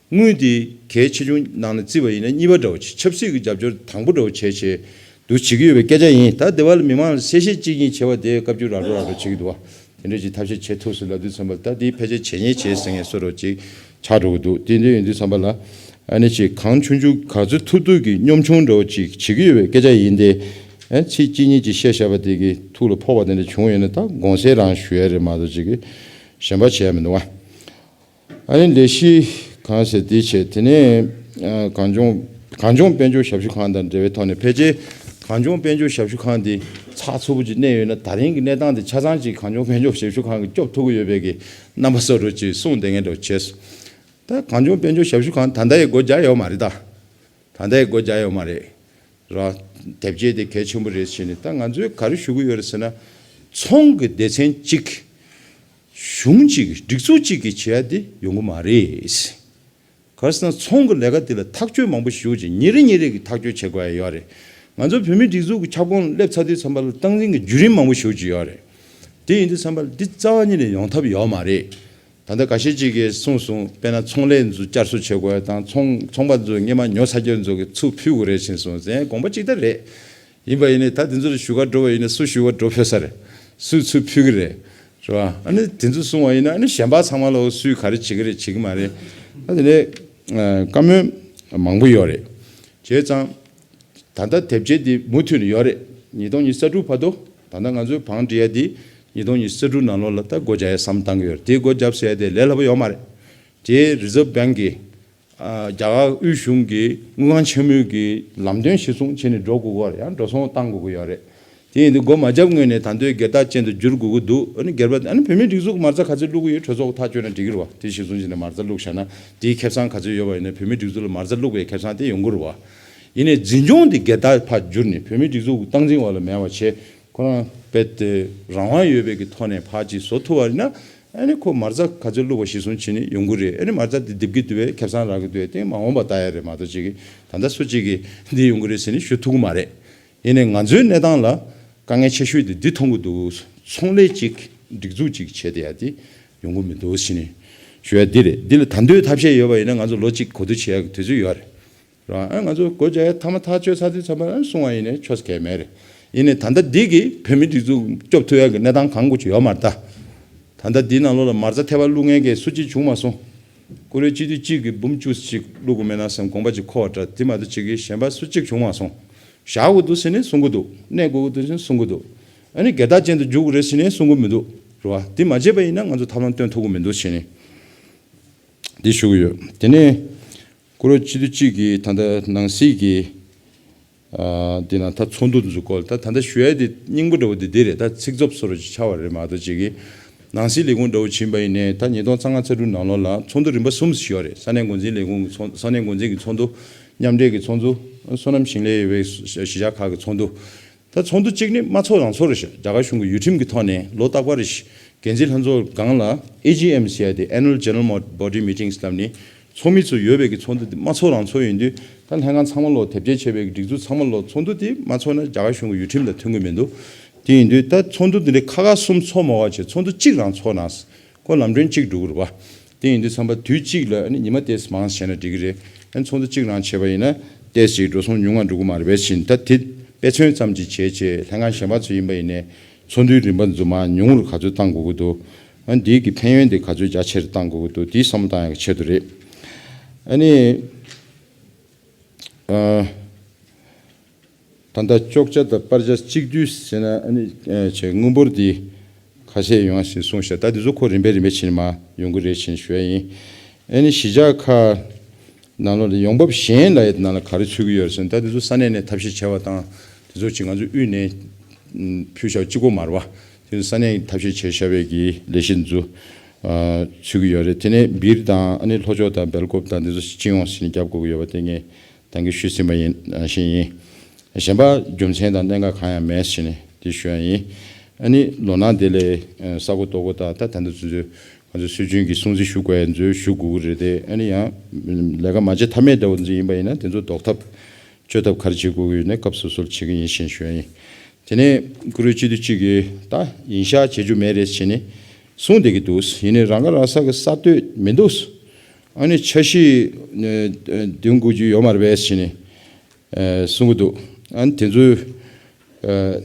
དངུལ་དེ་གལ་ཆེ་ཆུང་ནང་ནས་བརྩིས་པ་ཡིན་ན་གཉིས་པ་འདྲ་བོ་ཅིག་ཆབ་སྲིད་ཀྱི་རྒྱབ་སྐྱོར་དང་པོ་འདྲ་བོ་བྱས་བྱས་འདུག་བྱེད་ཀྱི་ཡོད་པའི་སྐད་ཆ་ཡིན། ད་དེ་བ་ལ་མི་མང་ལ་གསལ་བཤད་གཅིག་གཉིས་བྱས་པ་དེ་བཀའ་བརྒྱུད་ར་རོ་ར་རོ་བྱེད་ཀྱི་འདུག་བ། དེ་འདྲ་ཅིག་ཐབས་ཤེས་བྱེད་ཐུབ་ཟིན་ལབ་དུས་ཙམ་པ་ལ་ད་དེའི་ཕལ་ཆེར་བྱེད་ཉེས་བྱེད་ཟེར་ངེས་སོ་རོ་ཅིག་ཆགས་འགྲོ་གི་འདུག་དེ་འདྲ་ཡིན་དུས་ཙམ་པ་ལ་ཨ་ནི་ཅིག་གང་ཆུང་ཆུང་ག་ཚོད་ཐུབ་ཐུབ་ཀྱི་གཉོམ་ཆུང་འདྲ་བོ་ཅིག་བྱེད་ཀྱི་ཡོད་པའི་སྐད་ཆ་ཡིན་ཏེ། ཨ་ཚིག་གཅིག་གཉིས་ཅིག་བཤད་བཞག་པ་དེ་གི་ཐུགས་ལ་ཕོག་པ་དེ་འདྲ་བྱུང་ཡོད་ན་ད་དགོངས་སེལ་རང་ཞུ་ཡ་རེད་མ་གཏོགས་ཅིག་གཞན་པ་བྱས་མི་འདུག་བ། ཨ་ནི་ལས་གཞི་གང་ཟེར་དེ་བྱས་དེ་ནས་ཨ་གངས་ལྗོངས་ གངས་ལྗོངས་དཔལ་འབྱོར་ཞབས་ཞུ་ཁང་དང་འབྲེལ་བའི་ཐོག་ནས་ཕལ་ཆེར་གངས་ལྗོངས་དཔལ་འབྱོར་ཞབས་ཞུ་ཁང་འདི་ཚགས་ཚུད་པོ་ཅིག་གནས་ཡོད་ན། ད་རིང་གི་གནས་སྟངས་འདི་ཆ་ཚང་ཅིག་གངས་ལྗོངས་དཔལ་འབྱོར་ཞབས་ཞུ་ཁང་གིས་སྐྱོབ་ཐུབ་ཀྱི་ཡོད་པའི་གི་རྣམ་པ་བཟོ་འདྲ་ཅིག་གསུངས་བསྡད་མཁན་འདྲ་བྱས། ད་གངས་ལྗོངས་དཔལ་འབྱོར་ཞབས་ཞུ་ཁང་ད་ལྟ་ཡང་སྒོ་རྒྱག་ཡོད་མ་རེད་ད། ད་ལྟ་ཡང་སྒོ་རྒྱག་ཡོད་མ་རེད། ར། དེབ་སྐྱེལ་དེ་གལ་ཆེན་པོ་རེད་ཟེར་ནས། ད་ང་ཚོས་ག་རེ་ཞུ་གི་ཡོད་རེད་ཟེར་ན། ཚོང་གི་སྡེ་ཚན་གཅིག་གཞུང་གཅིག་སྒྲིག་འཛུགས་གཅིག་གིས་བྱེད་ཡ་དེ་ཡོང་གི་མ་རེད། ག་རེ་ཟེར་ན། ཚོང་གི་ལས་ཀ་དེ་ལ་ཐག་གཅོད་མང་པོ་ཞེ་པོ་ཅིག་ཉིན་རེ་ཉིན་རེ་གི་ཐག་གཅོད་བྱེད་དགོས་ཡ་ཡོད་རེད། ང་ཚོ་བོད་མིའི་སྒྲིག་འཛུགས་ཀྱི་ཁྱབ་ཁོངས་སླེབས་ཚར་དུས་ཙམ་པ་ལ་སྟངས་འཛིན་གྱི་བརྒྱུད་རིམ་མང་པོ་ཞེ་པོ་ཅིག་ཡོད་རེད། དེ་ཡིན་དུས་ཙམ་པ་ལ་འདི་རྩ་བ་ཉིད་ནས་ཡོང་ཐབས་ཡོད་མ་རེད། ད་ལྟ་འགའ་ཤས་ཅིག་གིས་གསུངས་སོང་། དཔེར་ན་ཚོང་ལས་ཚོ་བསྐྱར་གསོ་བྱེད་དགོས་དང་། ཚོང་ཚོང་པ་ཚོ་སྔོན་མ་ཉོ་ཚར་རྒྱུ་ཚོ་གི་ཚུར་ཕུལ་དགོས་རེད་ཟེར་སོང་ཟེར། དགོངས་པ་གཅིག་ལྟར་རེད། ཡིན་པ་ཡིན་ནའི་ད་དེ་ཚོ་ལ་ཞུ་ག་འགྲོ་བ་ཡིན་ན་སུ་ཞུ་ག་འགྲོ་ཕོད་ས་རེད། སུས་ཚུར་ཕུལ་གི་རེད། རེད་བ། ཨ་ནི་དེ་ཚོ་གསུངས་པ་ཡིན་ན། ཨ་ནི་གཞན་པ་ཚང་མ་ལ་སུས་ག་རེ་བྱེད་ཀྱི་རེད་བྱེད་ཀྱི་མ་རེད། ད་དེ་ནས་བཀའ་མོལ་མང་པོ་ཡོད་རེད། བྱས་ཙང་ད་ལྟ་དེབ་སྐྱེལ་འདི་མུ་མཐུད་ནས་ཡོད་རེད། ཉིས་སྟོང་ཉི་ཤུ་རྩ་དྲུག་བར་དུ། ད་ལྟ་ང་ཚོས་བང་སྒྲིག་ཡ་འདི་ཉིས་སྟོང་ཉི་ཤུ་རྩ་དྲུག་ནང་ལོགས་ལ་ད་སྒོ་རྒྱག་ཡ་བསམ་བཏང་གི་ཡོད་རེད། དེ་སྒོ་རྒྱབ་ཟེར་ཡ་དེ་ལས་སླ་པོ་ཡོད་མ་རེད། དེ་རི་ཛརབ་བྷེང་གི། ཨ། རྒྱ་གར་དབུས་གཞུང་གི་དངུལ་ཁང་ཆེན་མོའི་གི་ལམ་སྟོན་གཞིར་བཟུང་བྱས་ནས་འགྲོ་དགོས་ཀྱི་ཡོད་རེད། ཡང་འགྲོ་སོང་བཏང་དགོས་ཀྱི་ཡོད་རེད། དེ་ཡིན་དུས་སྒོ་མ་བརྒྱབ་སྔོན་ནས་ད་དུང་སྒེར་བདག་ཅན་དུ་བསྒྱུར་དགོས་ཀྱི་འདུག་ཨ་ནི་སྒེར་པ། ཨ་ནི་བོད་མིའི་སྒྲིག་འཛུགས་ཀྱི་མ་རྩ་ག་ཚོད་བླུགས་ཀྱི་ཡོད། གྲོས་ཚོགས་ཐག་གཅོད་ན་འགྲིག་གི་རེད་བ། དེ་གཞིར་བཟུང་བྱས་ནས་མ་རྩ་བླུགས་བཞག་ན། དེའི་ཁེ་བཟང་ག་ཚོད་ཡོད་པ་ཡིན་ན། བོད་མིའི་སྒྲིག་འཛུགས་ལ་མ་རྩ་བླུགས་པའི་ཁེ་བཟང་དེ་ཡོང་གི་རེད་བ། ཡིན་ནའི་འཛིན་སྐྱོང་དེ་སྒེར་བདག་ཕར་བསྒྱུར་ནས་བོད་མིའི་སྒྲིག་འཛུགས་ཀྱི་སྟངས་འཛིན་འོག་ལ་མེད་པ་བྱས། ཁོ་རང་རྦད་དེ་རང་དབང་ཡོད་པའི་གི་ཐོག་ནས་ཕར་ཅིག་བཟོ་ཐུབ་པ་ཡིན་ན། ཨ་ནི་ཁོ་མ་རྩ་ག་ཚོད་བླུགས་པ་གཞིར་བཟུང་བྱས་ནས་ཡོང་གི་རེད། ཨ་ནི་མ་རྩ་དེ་རྡིབ་ཀྱི་འདུག་པས། ཁེ་བཟང་རག་གི་འདུག་པས། དེ་མ་འོངས་པ་ལྟ་ཡ་རེད་མ་གཏོགས། ཅིག་གིས་ད་ལྟ་སུ་གཅིག་གིས་འདི་ཡོང་གི་རེད་ཟེར་ནས་ཞུ་ཐུབ་ཀྱི་མ་རེད། ཡིན་ནའི་ང་ཚོའི་གནས་སྟངས་ལ་དཀའ་ངལ་ཆེ་ཤོས་དེ་འདི་མཐོང་གི་འདུག་ཚོང་ལས་གཅིག་སྒྲིག་འཛུགས་གཅིག་བྱས་ཏེ་ཡ་དེ་ཡོང་གི་མི་འདུག་ཟེར་ནས་ཞུ་ཡ་འདི་རེད། འདི་ལ་ད་འདོད་ཐབས་ཤེས་ཡོད་པ་ཡིན་ན། ང་ཚོ་ལོ་གཅིག་གོ་བསྡུར་བྱེད་ཡ་གི་དུས་ཚོད་ཡོད་རེད། རང་ཨ་ང་ཚོ་སྒོ་རྒྱག་ཡ་ཐ་མ་ཐག་ཆོད་ཚར་དུས་ཙམ་པ་ཨ་གསུང་བ་ཡིན་ནའི་ཆོས་གལ་མེད་རེད། ཡིན་ནའི་ད་ལྟ་འདི་གིས་བོད་མི་སྒྲིག་འཛུགས་སྐྱོབ་ཐུབ་ཡ་གི་གནས་སྟངས་གང་དགོས་ཀྱི་ཡོད་མ་རེད་ད། ད་ལྟ་འདི་ནང་ལོགས་ལ་མ་རྩ་ཐེ་བ་བླུག་མཁན་གྱི་སུ་གཅིག་བྱུང་མ་སོང་། ཀུ་རེ་སྤྱི་འཐུས་གཅིག་གིས་འབུམ་བཅུ་ཅིག་བླུག་དགོས་མེད་ན་བསམ་དགོངས་པ་ཅིག་འཁོར་བ་འདྲ། དེ་མ་གཏོགས་ཅིག་གིས་གཞན་པ་སུ་གཅིག་བྱུང་མ་སོང་། བཞག་དགོས་འདུག་ཟེར་ནས་གསུང་གི་འདུག་གནས་དགོས་ཀྱི་འདུག་ཟེར་ནས་གསུང་གི་འདུག་ཨ་ནི་སྒེར་བདག་ཅན་དུ་འཇུག་དགོས་རེད་ཟེར་ནས་གསུང་གི་མི་འདུག་རེད་བ། དེ་མ་བྱས་པ་ཡིན་ན་ང་ཚོ་ཐབས་ལམ་སྟོན་ཐུབ་ཀྱི་མི་འདུག་ཟེར་ནས་འདི་ཞུ་གི་ཡོད། དེ་ནས་ཀུ་རེ་སྤྱི་འཐུས་གཅིག་གིས་ད་ལྟ་ནང་སྲིད་ཀྱི། ཨ། དེ་ན་ད་ཚོགས་འདུ་འཛུགས་སྐོར། ད་ད་ལྟ་ཞུ་ཡ་དེ་སྙིང་པོ་འདྲ་བོ་དེ་འདི་རེད། ད་ཚིག་རྩུབ་བཟོ་འདྲ་ཅིག་ཆགས་པ་རེད་མ་གཏོགས། ཅིག་གིས་ནང་སྲིད་ལས་ཁུངས་འདྲ་བོ་ཕྱིན་པ་ཡིན་ནའི། ད་ཉིས་སྟོང་རྩ་ལྔ་རྩ་དྲུག་ནང་ལོགས་ལ་ཚོགས་འདུ་རིམ་པ་གསུམ་ཞིག་ཡོད་རེད། ས་གནས་འགོ་འཛིན་ལས་ཁུངས་ཀྱི་ཚོགས། ས་གནས་འགོ་འཛིན་གྱི་ཚོགས་འདུ། མཉམ་འབྲེལ་གྱི་ཚོགས་འདུ། སོ་ནམ་ཞིང་ལས་པའི་གཞིས་ཆགས་ཁག་གི་ཚོགས་འདུ། ད་ཚོགས་འདུ་གཅིག་ནི་དམངས་གཙོ་རང་ཚོགས་རེད་ཤག་རྒྱ་གར་གཞུང་གི་ཡུལ་ཁྲིམས་ཀྱི་ཐོག་ནས་ལོ་རྟག་པར་རེ་བཞིན་འགན་འཛིན་ལྷན་ཚོགས་སྒང་ལ་ཨེ་ཇི་ཨེམ་ཟེར་ཡ་དེ། Annual General Body Meetings ལབ་ནས་ཚོགས་མི་ཚོ་ཡོད་པའི་གི་ཚོགས་འདུ་དེ་དམངས་གཙོ་རང་ཚོགས་ཡིན་དུས། ད་ལྷན་ཁང་ཚང་མ་ལོ། དེབ་སྐྱེལ་བྱས་པའི་སྒྲིག་འཛུགས་ཚང་མ་ལོ་ཚོགས་འདུ་དེ་མ་ཚོགས་ན་རྒྱ་གར་གཞུང་གི་ཡུལ་ཁྲིམས་དང་མཐུན་གྱི་མི་འདུག་དེ་ཡིན་དུས་ད་ཚོགས་འདུ་དེ་འདྲའི་ཁག་ཁག་གསུམ་ཚོགས་མ་དགོས་པ་བྱས་ཚོགས་འདུ་གཅིག་རང་ཚོགས་ན། ཁོ་ལམ་སྒྲོན་གཅིག་འགྲོ་གི་རེད་བ། དེ་ཡིན་དུས་ཙམ་པ་དུས་གཅིག་ལ་ཨ་ནི་ཉི་མ་ཏོག་ཙམ་མང་བྱས་ན་འགྲིག་གི་རེད། ཨ་ནི་ཚོགས་འདུ་གཅིག་རང་བྱས་པ་ཡིན་ན་ཏོག་ཙམ་ཅིག་འགྲོ་སོང་ཉུང་ང་འགྲོ་གི་མ་རེད་པས་ཕྱིན། ད་དེ་དཔེ་མཚོན་ཙམ་ཅིག་བྱས་བྱས་ལྷན་ཁང་གཞན་པ་ཚོ་ཡིན་པ་ཡིན་ནའི་ཚོགས་འདུའི་རིམ་པ་འཛུགས་མ་ཉུང་རུ་ག་ཚོད་གཏང་དགོས་ཀྱི་འདུག་ཨ་ནི་དེའི་གི་ཕན་ཡོན་དེ་ག་ཚོད་རྒྱ་ཆེར་གཏང་དགོས་ཀྱི་འདུག་དེའི་བསམ་བློ་བཏང་ཡག་གི་ཆེད་དུ་རེད། ཨ་ནི། ཨ། ད་ལྟ་གཅོག་ཆ་དང་སྤར་ཆ་གཅིག་བསྡུས་ཟེར་ན། ཨ་ནི་ཨ་ཆེ་དངུལ་འབོར་འདི་ཁ་ཤས་ཡོང་ཞེས་གསུངས་ཤག་ད་འདི་ཚོ་ཁོ་རིམ་པས་རིམ་པས་ཕྱིན་མ་ཡོང་གི་རེད་ཅེས་ཞུ་ཡ་ཡིན། ཨ་ནི་གཞིས་ཆགས་ཁག་ནང་ལོགས་ལ་ཡོང་འབབ་གཞན་ལབ་ཡ་དེ་ནང་ལ་ག་རེ་ཚུད་ཀྱི་ཡོད་རེད་ཟེར་ན། ད་འདི་ཚོ་ས་གནས་ནས་ཐབས་ཤེས་བྱས་པ་དང་། འདི་ཚོ་ཅིག་ང་ཚོ་དབུས་ནས་ཕུལ་བཞག་གཅིག་པོ་མ་རེད་བ། དེ་ཚོ་ས་གནས་ཐབས་ཤེས་བྱས་བཞག་པའི་གི་ལས་གཞི་འདི་ཚོ་ཨ་ཚུད་ཀྱི་ཡོད་རེད། དེ་ནས་སྦིར་དང་། ཨ་ནི་ལྷོ་ཕྱོགས་དང་སྦེལ་ཀོབ་དང་འདི་ཚོ་སྤྱི་ཡོངས་ཟིན་རྒྱབ་དགོས་ཀྱི་ཡོད་པ་དེ་ངས་ད་གིན་ཞུས་ཟིན་པ་ཡིན། ཨ་བཞིན་ཡིན། གཞན་པ་རྒྱུ་མཚན་དང་གནད་འགག་གང་ཡང་མེད་ཟེར་ནས་དེ་ཞུ་ཡ་ཡིན། ཨ་ནི་ལོ་ན་བདེ་ལེགས། ཨ་ས་གོ་ལྟོ་གོ་དང་། ད་ད་ལྟ་ཚུན་ཚོད་ང་ཚོ་སྲོལ་རྒྱུན་གྱི་སྲུང་བརྩི་ཞུ་དགོས་ཡ་ཚོ་ཞུ་དགོས་ཀྱི་རེད་དེ། ཨ་ནི་ཡང་ལས་ཀ་མ་བྱེད་ཐབས་མེད་འདྲ་བོ་ཚོ་ཡིན་པ་ཡིན་ན་དེ་ཚོ་ཟློག་ཐབས་གཅོད་ཐབས་ག་རེ་བྱེད་དགོས་ཀྱི་ཡོད་ན་སྐབས་སོ་སོར་བྱེད་ཀྱི་ཡིན་ཞེས་ཞུ་ཡ་ཡིན། དེ་ནས་ཀུ་རེ་སྤྱི་འཐུས་གཅིག་གིས་ད་ཡིན་ཤག་བྱེད་རྒྱུ་མེད་རེད་ཟེར་ནས་གསུངས་བསྡད་ཀྱི་འདུག་ཡིན་ནའི་རང་ཁ་རང་ས་གི་ས་སྟོད་མི་འདུག་ཨ་ནི་འཆར་གཞི་འདོན་དགོས་རྒྱུ་ཡོད་མ་རེད་པས་ཟེར་ནས་གསུང་གི་འདུག་ཨ་ནི་དེ་ཚོའི་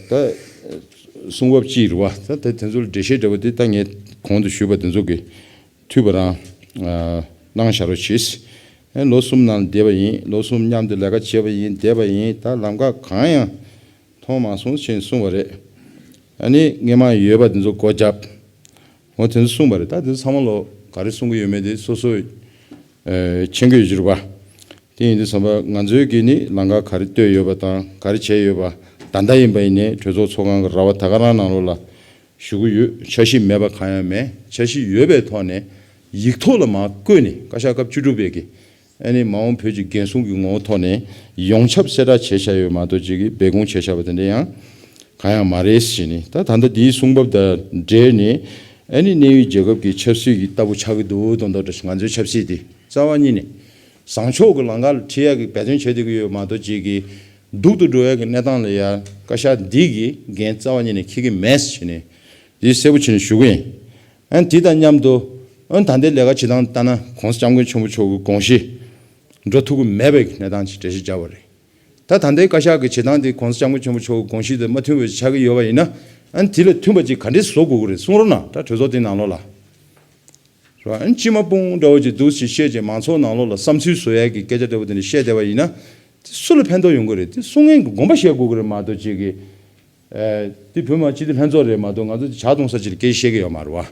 ད་གསུང་བབ་ཅིག་རེད་བ། ད་དེ་དེ་ཚོ་ལ་འགྲེལ་བཤད་འདྲ་བོ་དེ་ད་ངས་གོང་དུ་ཞུས་པ་དེ་ཚོ་གི་འཐུས་པ་རང་གནང་བཞག་རོགས་བྱེད། ཨ་ནི་ལོ་གསུམ་ནང་བསྡད་པ་ཡིན། ལོ་གསུམ་མཉམ་དུ་ལས་ཀ་བྱས་པ་ཡིན། བསྡད་པ་ཡིན། ད་ལམ་ཁ་གང་ཡང་མཐོང་མ་སོང་ཞེས་གསུངས་པ་རེད། ཨ་ནི་སྔོན་མ་ཡོད་པ་དེ་ཚོ་སྒོ་བརྒྱབ། འོ་དེ་ཚོ་གསུངས་པ་རེད། ད་དེ་ཚོ་ཚང་མ་ལོ་ག་རེ་གསུང་གི་ཡོད་མེད་དེ་སོ་སོས་ཨེ་མཁྱེན་གྱི་ཡོད་ཀྱི་རེད་པ། དེ་ཡིན་དུས་ཙམ་པ་ང་ཚོའི་གིས་ནི་ལམ་ཁ་ག་རེ་བཏོད་ཡོད་པ་དང་ག་རེ་བྱས་ཡོད་པ། ད་ལྟ་ཡིན་པ་ཡིན་ནའི་གྲོས་ཚོགས་ཚོགས་ཁང་གི་ར་བ་ད་ག་རང་ནང་ལོགས་ལ་ཞུ་གི་ཡོད། འཆར་གཞི་མེད་པ་གང་ཡང་མེད། འཆར་གཞི་ཡོད་པའི་ཐོག་ནས་ཡིག་ཐོག་ལ་མར་བཀོད་ནས་བཀའ་ཤག་སྐབས་བཅུ་དྲུག་པའི་གི་ཨ་ནི་མ་འོངས་བོད་ཀྱི་འགན་སྲུང་གི་ངོ་བོ་ཐོག་ནས་ཡོངས་ཁྱབ་གསལ་བསྒྲགས་བྱས་བཞག་ཡོད་མ་གཏོགས་ཅིག་གི་སྦས་སྐུང་བྱས་བཞག་པ་དེ་འདྲ་ཡང་གང་ཡང་མ་རེད་ཟེར་ནས། ད་ད་ལྟ་འདིའི་གསུང་བབ་དང་འབྲེལ་ནས་ཨ་ནི་གནས་ཡུལ་རྒྱལ་ཁབ་ཀྱི་ཆབ་སྲིད་ཀྱི་ལྟ་བུ་ཆགས་ཀྱི་འདུག་མདོག་མདོག་འདྲ་ཞིག་ང་ཚོའི་ཆབ་སྲིད་འདི་རྩ་བ་ཉིད་ནས་བཟང་ཕྱོགས་ཀྱི་ལམ་ཁ་ལ་ཁྲིད་ཡག་གི་འབད་བརྩོན་བྱེད་བསྡད་ཀྱི་ཡོད་མ་གཏོགས་ཅིག་གི་སྡུག་ཏུ་འགྲོ་ཡག་གི་གནས་སྟངས་ལ་ཡང་བཀའ་ཤག་འདི་གིས་འགན་རྩ་བ་ཉིད་ནས་འཁྱེར་གྱི་མེད་ཟེར་ནས་འདི་གསལ་པོ་བྱས་ནས་ཞུ་གི་ཡིན། ཨ་ནི་དེ་དང་མཉམ་དུ་ཨ་ནི་ད་ལྟའི་ལས་ཀ་བྱེད་སྟངས་ལྟར་ན་༸གོང་ས་༸སྐྱབས་མགོན་ཆེན་པོ་མཆོག་གི་དགོངས་གཞི་འགྲོ་ཐུབ་ཀྱི་མེད་པའི་གནས་སྟངས་ཅིག་འགྲེལ་བཤད་བརྒྱབ་པ་རེད། ད་ད་ལྟའི་བཀའ་ཤག་གི་བྱེད་སྟངས་དེ་༸གོང་ས་༸སྐྱབས་མགོན་ཆེན་པོ་མཆོག་གི་དགོངས་གཞི་དང་མ་མཐུན་པ་ཞིག་ཆགས་ཀྱི་ཡོད་པ་ཡིན་ན། ཨ་ནི་དེ་ལ་མཐུན་པ་ཅིག་ག་འདྲས་བཟོ་དགོས་ཀྱི་རེད་གསུང་རོགས་གནང་། ད་གྲོས་ཚོགས་དེ་ནང་ལོགས་ལ། རེད་བ། ཨ་ནི་སྤྱི་མ་དཔུང་འདྲ་བོ་ཅིག་འདུག་ཅིག་བཤད་ཅིག་མང་ཚོགས་ནང་ལོགས་ལ་བསམ་ཚུལ་བཟོ་ཡག་གི་སྐད་ཆ་འདྲ་བོ་དེ་འདྲ་བཤད་བསྡད་པ་ཡིན་ན། དེ་སུ་ལ་ཕན་ཐོགས་ཡོང་གི་རེད། དེ་གསུང་མཁན་གྱི་དགོངས་པ་བཞེས་དགོས་ཀྱི་རེད་མ་གཏོགས་ཅིག་གི་ཨ་དེ་བོད་མི་མང་སྤྱི་འཐུས་ལྷན་ཚོགས་རེད་མ་གཏོགས་ང་ཚོ་དེ་ཇ་འཐུང་ས་ཅིག་ལ་སྐད་ཆ་བཤད་ཀྱི་ཡོད་མ་རེད་བ།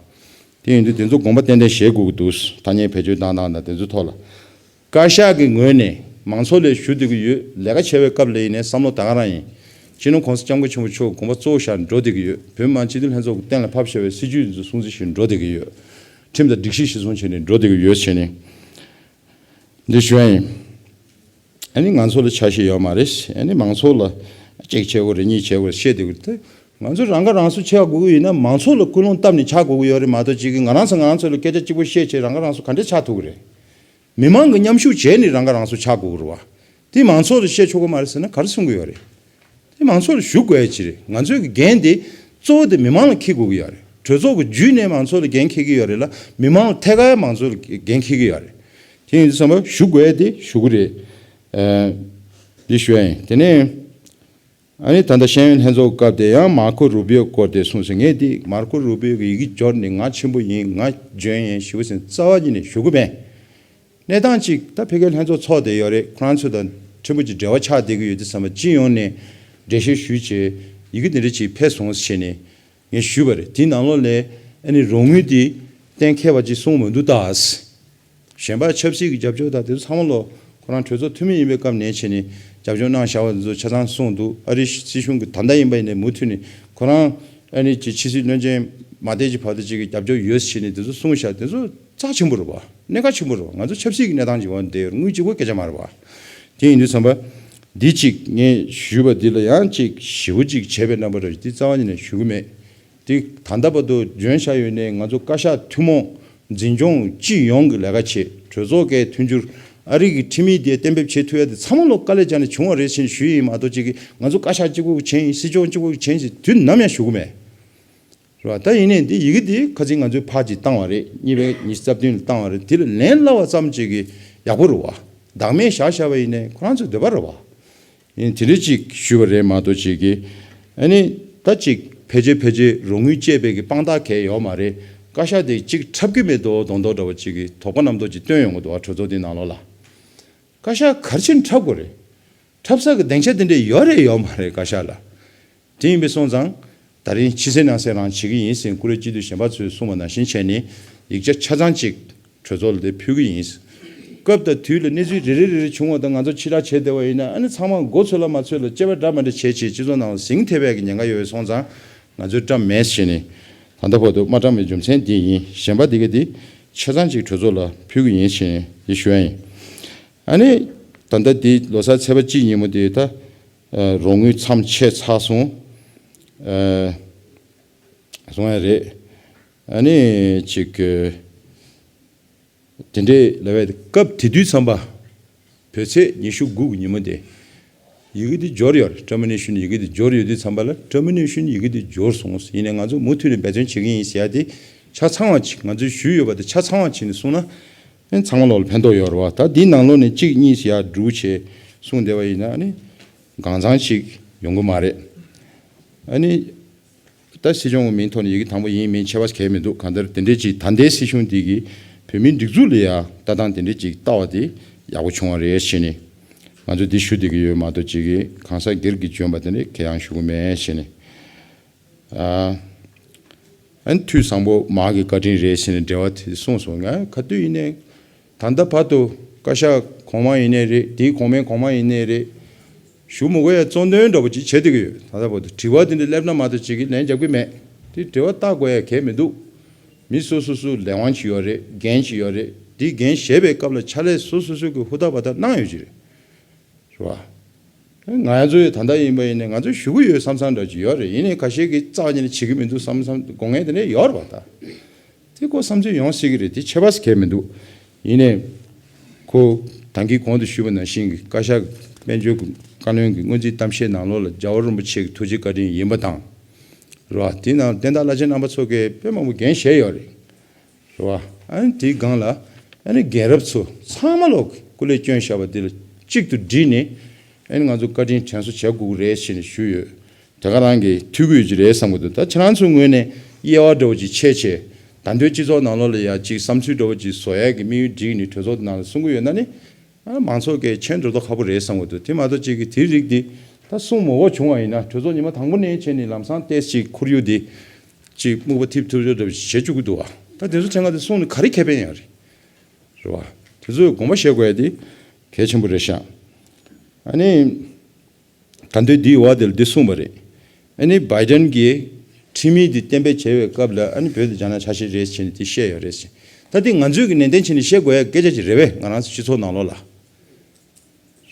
དེ་ཡིན་དུས་དེ་ཚོ་དགོངས་པ་ཏན་ཏན་བཞེས་དགོས་ཀྱི་འདུག་ཐ་སྙད་བེད་སྤྱོད་བཏང་སྟངས་དང་དེ་ཚོའི་ཐོག་ལ། བཀའ་ཤག་གི་ངོས་ནས་མང་ཚོགས་ལ་ཞུ་བསྡད་ཀྱི་ཡོད། ལས་ཀ་བྱེད་པའི་སྐབས་ལ་ཡིན་ནའི་བསམ་བློ་ད་ག་རང་ཡིན། སྤྱི་ནོར་༸གོང་ས་༸སྐྱབས་མགོན་ཆེན་པོ་མཆོག་དགོངས་པ་གཙོ་བོ་བཞག་ནས་འགྲོ་བསྡད་ཀྱི་ཡོད། བོད་མི་མང་སྤྱི་འཐུས་ལྷན་ཚོགས་ཀྱི་གཏན་ལ་ཕབ་བཞག་པའི་སྲིད་ཇུས་འདི་ཚོ་སྲུང་བརྩི་བྱས་ནས་འགྲོ་བསྡད་ཀྱི་ཡོད། ཁྲིམས་དང་སྒྲིག་གཞི་གཞིར་བཟུང་བྱས་ནས་འགྲོ་བསྡད་ཀྱི་ཡོད་བྱས་ནས། འདི་ཞུ་ཡ་ཡིན། ཨ་ནི་ང་ཚོ་ལ་ཆ་ཤས་ཡོད་མ་རེད། ཨ་ནི་མང་ཚོགས་ལ་གཅིག་བྱེད་དགོས་རེད། གཉིས་བྱེད་དགོས་རེད་བཤད་བསྡད་ཀྱི་རེད་དེ། ང་ཚོ་རང་ཁ་རང་གསོ་བྱེད་དགོས་ཀྱི་ཡིན་ན་མང་ཚོགས་ལ་སྐུལ་སློང་བཏབ་ནས་བྱ་དགོས་ཀྱི་ཡོད་རེད་མ་གཏོགས་ཅིག་གིས་ང་རང་ཚོ་ང་རང་ཚོ་ལ་སྐད་ཆ་གཅིག་པོ་བཤད་བྱས་རང་ཁ་རང་གསོ་ག་འདྲས་ཆགས་ཐུབ་ཀྱི་རེད། མི་མང་གི་མཉམ་ཞུགས་བྱས་ནས་རང་ཁ་རང་གསོ་ཆགས་དགོས་ཀྱི་རེད་བ། དེ་མང་ཚོགས་ལ་བཤད་ཆོག་གི་མ་རེད་ཟེར་ན་ག་རེ་གསུང་གི་ཡོད་རེད། དེ་མང་ཚོགས་ལ་ཞུ་དགོས་ཡ་ཅིག་རེད། ང་ཚོའི་གི་འགན་དེ་གཙོ་བོ་དེ་མི་མང་ལ་འཁྱེར་དགོས་ཀྱི་ཡོད་རེད། གྲོས་ཚོགས་ཀྱི་བརྒྱུད་ནས་མང་ཚོགས་ལ་འགན་འཁྱེར་གྱི་ཡོད་རེད་ལ། མི་མང་ལ་ཐད་ཀར་མང་ཚོགས་ལ་འགན་འཁྱེར་གྱི་ཡོད་རེད། དེ་ཡིན་དུས་ཙམ་པ་ཞུ་དགོས་ཡ་དེ་ཞུ་གི་རེད། ཨ་འདི་ཞུ་ཡ་ཡིན། དེ་ནས་ཨ་ནི་ད་ལྟ་ཤེས་ཡོན་ལྷན་ཚོགས་སྐབས་དེ་ཡང་མར་ཁོ་རུ་བིའོ་སྐོར་དེ་གསུངས་ཟིན། ངས་དེ་མར་ཁོ་རུ་བིའོ་གི་ཡི་གེ་འབྱོར་ནས་ང་ཆེན་པོ་ཡིན། ང་འཇོན་ཡིན་ཞེ་པོ་ཟེར་རྩ་བ་ཉིད་ནས་ཞུ་གི་མེད། གནས་སྟངས་གཅིག་ད་ཕ་གིའི་ལྷན་ཚོགས་ཚོགས་བསྡད་ཡོད་རེད། ཁོ་རང་ཚོ་དང་ཕྲན་བུ་ཅིག་འབྲེལ་བ་ཆགས་བསྡད་ཀྱི་ཡོད་དུས་ཙམ་པ་སྤྱི་ཡོངས་ནས་འགྲེལ་བཤད་ཞུས་བྱས་ཡི་གེ་དེ་འདྲ་ཅིག་ཕེབས་སོང་ཟེར་ནས་ངས་ཞུས་པ་རེད། དེའི་ནང་ལོགས་ལ་ཨ་ནི་རོགས་དངུལ་དེ་གཏན་འཁེལ་བ་ཅིག་གསུངས་མི་འདུག་ད། གཞན་པ་ཆབ་སྲིད་ཀྱི་རྒྱབ་སྐྱོར་དང་དེ་ཚོ་ཚང་མ་ལོ་ཁོ་རང་གྲོས་ཚོགས་འཐུས་མི་ཡིན་པའི་སྐབས་ནས་བྱས་ནས་རྒྱབ་སྐྱོར་གནང་བཞག་པ་དེ་ཚོ་ཆ་ཚང་གསུངས་འདུག་ཨ་རིའི་སྲིད་གཞུང་གི་ད་ལྟ་ཡིན་པ་ཡིན་ནའི་མུ་མཐུད་ནས་ཁོ་རང་ཨ་ནི་ཅིག་ཕྱི་སྲིད་བློན་ཆེན་མ་བསྡད་ཀྱི་བར་དུ་ཅིག་གི་རྒྱབ་སྐྱོར་ཡོད་ཟེར་ནས་དེ་ཚོ་གསུངས་བཞག་དེ་ཚོ་རྩ་ཆེན་པོ་རེད་བ། གནད་འགག་ཆེན་པོ་རེད་བ། ང་ཚོ་ཆབ་སྲིད་ཀྱི་གནས་སྟངས་ཅིག་འོག་ནས་བསྡད་ཡོད་རེད། དངུལ་གཅིག་པོ་སྐད་ཆ་མ་རེད་བ། དེ་ཡིན་དུས་ཙམ་པ་འདི་གཅིག་ངས་ཞུས་པ་འདི་ལ་ཡང་གཅིག་ཞེ་པོ་ཅིག་བྱས་པའི་རྣམ་པ་འདྲ་ཞིག་འདི་རྩ་བ་ཉིད་ནས་ཞུ་གི་མེད། དེ་ད་ལྟ་བར་དུ་འཇོན་བཞག་ཡོད་ནའི་ང་ཚོ་བཀའ་ཤག་ཐུན་མོང་འཛིན་སྐྱོང་སྤྱི་ཡོངས་ཀྱི་ལས་ཀ་བྱེད། གྲོས་ཚོགས་ཀྱི་མཐུན་འགྱུར་ཨ་རི་གི་ཁྲིམས་ཡིག་དེ་གཏན་འབེབས་བྱེད་ཐུབ་ཡ་དེ་ཚང་མ་ལོ་དཀའ་ལས་བརྒྱབ་ནས་བྱུང་བ་རེད་ཟེར་ནས་ཞུས་ཡིན་མ་གཏོགས་ཅིག་གིས་ང་ཚོ་བཀའ་ཤག་གཅིག་པོ་གི་བྱས་ཡིན། སྲིད་སྐྱོང་གཅིག་པོ་གི་བྱས་ཡིན་ཟེར་དུས་ནམ་ཡང་ཞུ་གི་མེད། རེད་བ། ད་ཡིན་ནའི་འདི་ཡི་གེ་འདི་ཁ་སང་ང་ཚོས་ཕར་ཅིག་བཏང་བ་རེད། གཉིས་པའི་ཉི་ཤུ་རྩ་བདུན་ལ་བཏང་བ་རེད། དེ་ལ་ལན་སླ་བ་ཙམ་ཅིག་གིས་ཡག་པོ་རེད་བ། བདག་མེད་བཞག་བཞག་པ་ཡིན་ནའི་ཁོ་རང་ཚོའི་འདོད་པ་རེད་བ། ཡིན་དེ་འདྲ་ཅིག་ཞུས་པ་རེད་མ་གཏོགས་ཅིག་གིས་ཨ་ནི་ད་ཅིག་ཕལ་ཆེར་ཕལ་ཆེར་རོགས་དངུལ་བཅད་པའི་གི་དཔང་རྟགས་གང་ཡང་ཡོད་མ་རེད། བཀའ་ཤག་དེ་ཅིག་འཁྲབ་ཀྱི་མེད་དོ་མདོག་མདོག་འདྲ་བོ་ཅིག་གི་དོགས་པ་རྣམ་རྟོག་ཅིག་བཏོན་ཡོང་གི་འདུག་བ། གྲོས་ཚོགས་དེའི་ནང་ལོགས་ལ། བཀའ་ཤག་ག་རེ་བྱས་ནས་འཁྲབ་དགོས་རེད། འཁྲབ་ས་གི་སྡིངས་ཆ་དེ་འདྲ་ཡོད་རེད་ཡོད་མ་རེད་བཀའ་ཤག་ལ། དེ་ཡིན་པས་སོང་ཙང་ད་རིང་ཕྱི་གསལ་ནང་གསལ་རང་བྱེད་ཀྱི་ཡིན་ཟེར་ཀུ་རེ་སྤྱི་འཐུས་གཞན་པ་ཚོས་གསུངས་པ་ནང་བཞིན་བྱས་ནས་ཡིག་ཆ་ཆ་ཚང་ཅིག་གྲོས་ཚོགས་ལ་དེ་ཕུལ་གྱི་ཡིན། སྐབས་དང་དུས་ལ་གནས་ཚུལ་རེ་རེ་རེ་རེ་བྱུང་བ་དང་ང་ཚོ་ཕྱི་བསྒྲགས་བྱས་བསྡད་པ་ཡིན་ན་ཨ་ནི་ཚང་མ་མགོ་ཚོས་ལ་མ་ཚོས་ལ་དཔྱད་པ་འདྲ་མི་འདྲ་བྱས་བྱས་སྤྱི་ཚོགས་ནང་ལ་ཟིང་ཐེབས་པའི་གི་ཉེན་ཁ་ཡོད་པས་སོང་ཙང་ང་ཚོས་བཀྲམ་མེད་ཟེར་ནས་ད་ལྟ་བར་དུ་མ་བཀྲམ་པའི་རྒྱུ་མཚན་འདི་ཡིན། གཞན་པ་འདི་ག་འདི་ཆ་ཚང་ཅིག་གྲོས་ཚོགས་ལ་ཕུལ་གྱི་ཡིན་ཟེར་ནས་འདི་ཞུ་ཡ་ཡིན། ཨ་ནི་ད་ལྟ་འདི་ལོ་གསར་ཚེས་པ་གཅིག་ཉིན་མོ་དེ་ད་ཨ་རོགས་དངུལ་མཚམས་ཆད་ཚར་སོང་། ཨ་སོང་ཡ་རེད། ཨ་ནི་ཅིག་དེ་འདྲའི་ལབ་ཡ་དེ་སྐབས་དེ་དུས་ཙམ་པ་བོད་ཚེས་ཉི་ཤུ་དགུ་གི་ཉིན་མོ་དེ་ཡི་གེ་དེ་འབྱོར་ཡོད་རེད། premonition་ཡི་གེ་དེ་འབྱོར་ཡོད་དུས་ཙམ་པ་ལ་premonition་ཡི་གེ་དེ་འབྱོར་སོང་། ཡིན་ནའི་ང་ཚོ་མུ་མཐུད་ནས་འབད་བརྩོན་བྱེད་ཀྱི་ཡིན་ཟེར་ཡ་དེ་ཆ་ཚང་བ་ཅིག་ང་ཚོས་ཞུས་ཡོད་པ་དེ་ཆ་ཚང་བ་བྱས་ནས་གསུངས་ན་ཨ་ཚང་མ་ལོག་ལ་ཕན་ཐོགས་ཡོད་རེད་བ། ད་འདིའི་ནང་ལོགས་ནས་གཅིག་གཉིས་ཟེར་ཡ་འབྲུ་བྱས་གསུངས་བསྡད་པ་ཡིན་ན་ཨ་ནི་གང་ཚང་ཅིག་ཡོང་གི་མ་རེད། ཨ་ནི། ད་སྲིད་སྐྱོང་གི་མིང་ཐོག་ནས་ཡི་གེ་དང་པོ་ཡིན་མིན་ཁྱད་པར་གང་ཡང་མི་འདུག་གང་ལྟར་དེ་འདྲའི་ཅིག་ད་ལྟའི་སྲིད་གཞུང་འདི་གིས་བོད་མིའི་སྒྲིག་འཛུགས་ལ་ཡང་ལྟ་སྟངས་དེ་འདྲའི་ཅིག་ལྟ་བ་དེ་ཡག་པོ་བྱུང་བ་རེད་ཞེས་ནས་ང་ཚོས་འདི་ཞུ་བསྡད་ཀྱི་ཡོད་མ་གཏོགས་ཅིག་གིས་གང་ཟག་སྒེར་གྱི་བྱོན་པ་དེ་འདྲ་གང་ཡང་ཞུ་གི་མེད་ཞེས་ནས། ཨ་ཨ་ནི་དུས་བཟང་པོ་མ་གི་བཀའ་དྲིན་རེད་ཞེས་ནས་འབྲེལ་བ་དེ་གསུངས་སོང་། ང་ག་དུས་ཡིན་ནའི་ད་ལྟ་བར་དུ་ བཀའ་ཤག་གོང་མ་ཡིན་ནའི་རེད། དེའི་གོང་མའི་གོང་མ་ཡིན་ནའི་རེད། ཞུ་མི་དགོས་ཡ་གཙོ་འདོན་འདྲ་པོ་ཅིག་བྱེད་བསྡད་ཀྱི་ཡོད། ད་ལྟ་བར་དུ་དྲི་བ་དེ་འདྲ་སླེབས་ན་མ་གཏོགས་ཅིག་གིས་ལན་རྒྱག་གི་མེད། དེ་འབྲེལ་བ་བལྟ་དགོས་ཡ་གལ་མི་འདུག་མི་སོ་སོ་སོ་ལས་དབང་ཅིག་ཡོད་རེད། འགན་ཅིག་ཡོད་རེད། དེ་འགན་བཞེས་པའི་སྐབས་ལ་ཕྱག་ལས་སོ་སོ་སོ་གི་ཧུར་ཐག་བ་ཐག་གནང་ཡོད་ཀྱི་རེད། རེད་བ། ང་ཚོས་ད་ལྟ་ཡིན་པ་ཡིན་ནའི་ང་ཚོས་ཞུ་གི་ཡོད་བསམ་བསམ་འདྲ་ཅིག་ཡོད་རེད། ཡིན་ནའི་ཁ་ཤས་ཀྱིས་རྩ་བ་ཉིད་ནས་བྱེད་ཀྱི་མི་འདུག་བསམ་བསམ་དགོངས་ངེས་དེ་འདྲ་ཡོད་རེད་བ། ད་དེ་ཁོ་བསམ་ཚུལ་ཡོང་སྲིད་ཀྱི་རེད། དེ་ཁྱད་པར་གལ་མི་འདུག་ཡིན་ནའི་ཁོ་ད་གིན་གོང་དུ་ཞུས་པ་ནང་བཞིན་གྱི་བཀའ་ཤག་དཔལ་འབྱོར་གྱི་བཀའ་བློན་གྱི་སྔོན་རྩིས་གཏམ་བཤད་ནང་ལོགས་ལ་རྒྱལ་བ་རིན་པོ་ཆེ་གི་ཐུགས་རྗེ་བཀའ་དྲིན་ཡིན་པ་དང་། རེད་བ། དེ་ནང་བསྟན་བདག་བླ་ཆེན་རྣམ་པ་ཚོ་གིས་དཔེ་མང་པོ་འགན་བཞེས་ཡོད་རེད། རེད་བ། ཨ་ནི་དེའི་སྒང་ལ་ཨ་ནི་རྒན་རབས་ཚོ་ཚང་མ་ལོག་སྐུ་ལས་བསྐྱོན་བཞག་པ་དེ་ལ་གཅིག་ཏུ་བསྒྲིལ་ནས་ཨ་ནི་ང་ཚོ་བཀའ་དྲིན་དྲན་གསོ་བྱ་དགོས་ཀྱི་རེད་ཞེས་ནས་ཞུས་ཡོད། དེ་ག་རང་གི་ཐུགས་ཁུར་ཅིག་རེད་བསམ་གྱི་འདུག་ད་ཁྱེད་རང་ཚོའི་ངོས་ནས་དབྱེ་བ་འདྲ་བོ་ཅིག་ཕྱེ་བྱས་ད་ལྟའི་སྤྱི་ཚོགས་ནང་ལོགས་ལ་ཡ་ཅིག་བསམ་ཚུལ་འདྲ་བོ་ཅིག་བཟོ་ཡག་གི་དམིགས་ཡུལ་བསྒྲིགས་ནས་གྲོས་ཚོགས་ནང་ལ་གསུང་གི་ཡོད་ན་ནི། ཨ་མང་ཚོགས་ཀྱིས་མཁྱེན་འགྲོ་མདོག་ཁ་པོ་རེད་བསམ་གྱི་འདུག་དེ་མ་གཏོགས་གཅིག་གིས་དེའི་རིགས་འདི་ད་གསུང་མི་དགོས་བྱུང་བ་ཡིན་ན་གྲོས་ཚོགས་ཉི་མ་དང་པོ་ནས་བྱས་ནས་ལམ་སང་ཏོག་ཙམ་ཅིག་ཁོར་ཡུག་འདི་ཅིག་སྨུག་པ་ཐིབས་ཐིབས་འདྲ་བྱེད་བཅུག་གི་འདུག་བ། ད་དེ་ཚོ་ཆེད་མངགས་དེ་གསུང་ནས་ག་རེ་ཁེ་ཕན་ཡོད་རེད། རེད་བ། དེ་ཚོས་དགོངས་པ་བཞེས་དགོས་ཡ་དེ་གལ་ཆེན་པོ་རེད་ཤག་ཨ་ནི། ད་ལྟའི་འདིའི་འོག་དེ་ལ་འདི་གསུངས་པ་རེད། ཨ་ནི་བྷའི་ཌེན་གྱིས་ཁྲིམས་ཡིག་འདི་གཏན་འབེབས་བྱས་པའི་སྐབས་ལ་ཨ་ནི་བོད་དང་རྒྱ་ནག་ཆ་ཤས་རེད་ཟེར་ནས་དེ་བཤད་ཡོད་རེད་ཟེར། ད་དེ་ང་ཚོས་ཀྱི་ནན་ཏན་བྱས་ནས་བཤད་དགོས་ཡ་སྐད་ཆ་ཅིག་རེད་པས། ང་རང་ཚོ་སྤྱི་ཚོགས་ནང་ལོགས་ལ།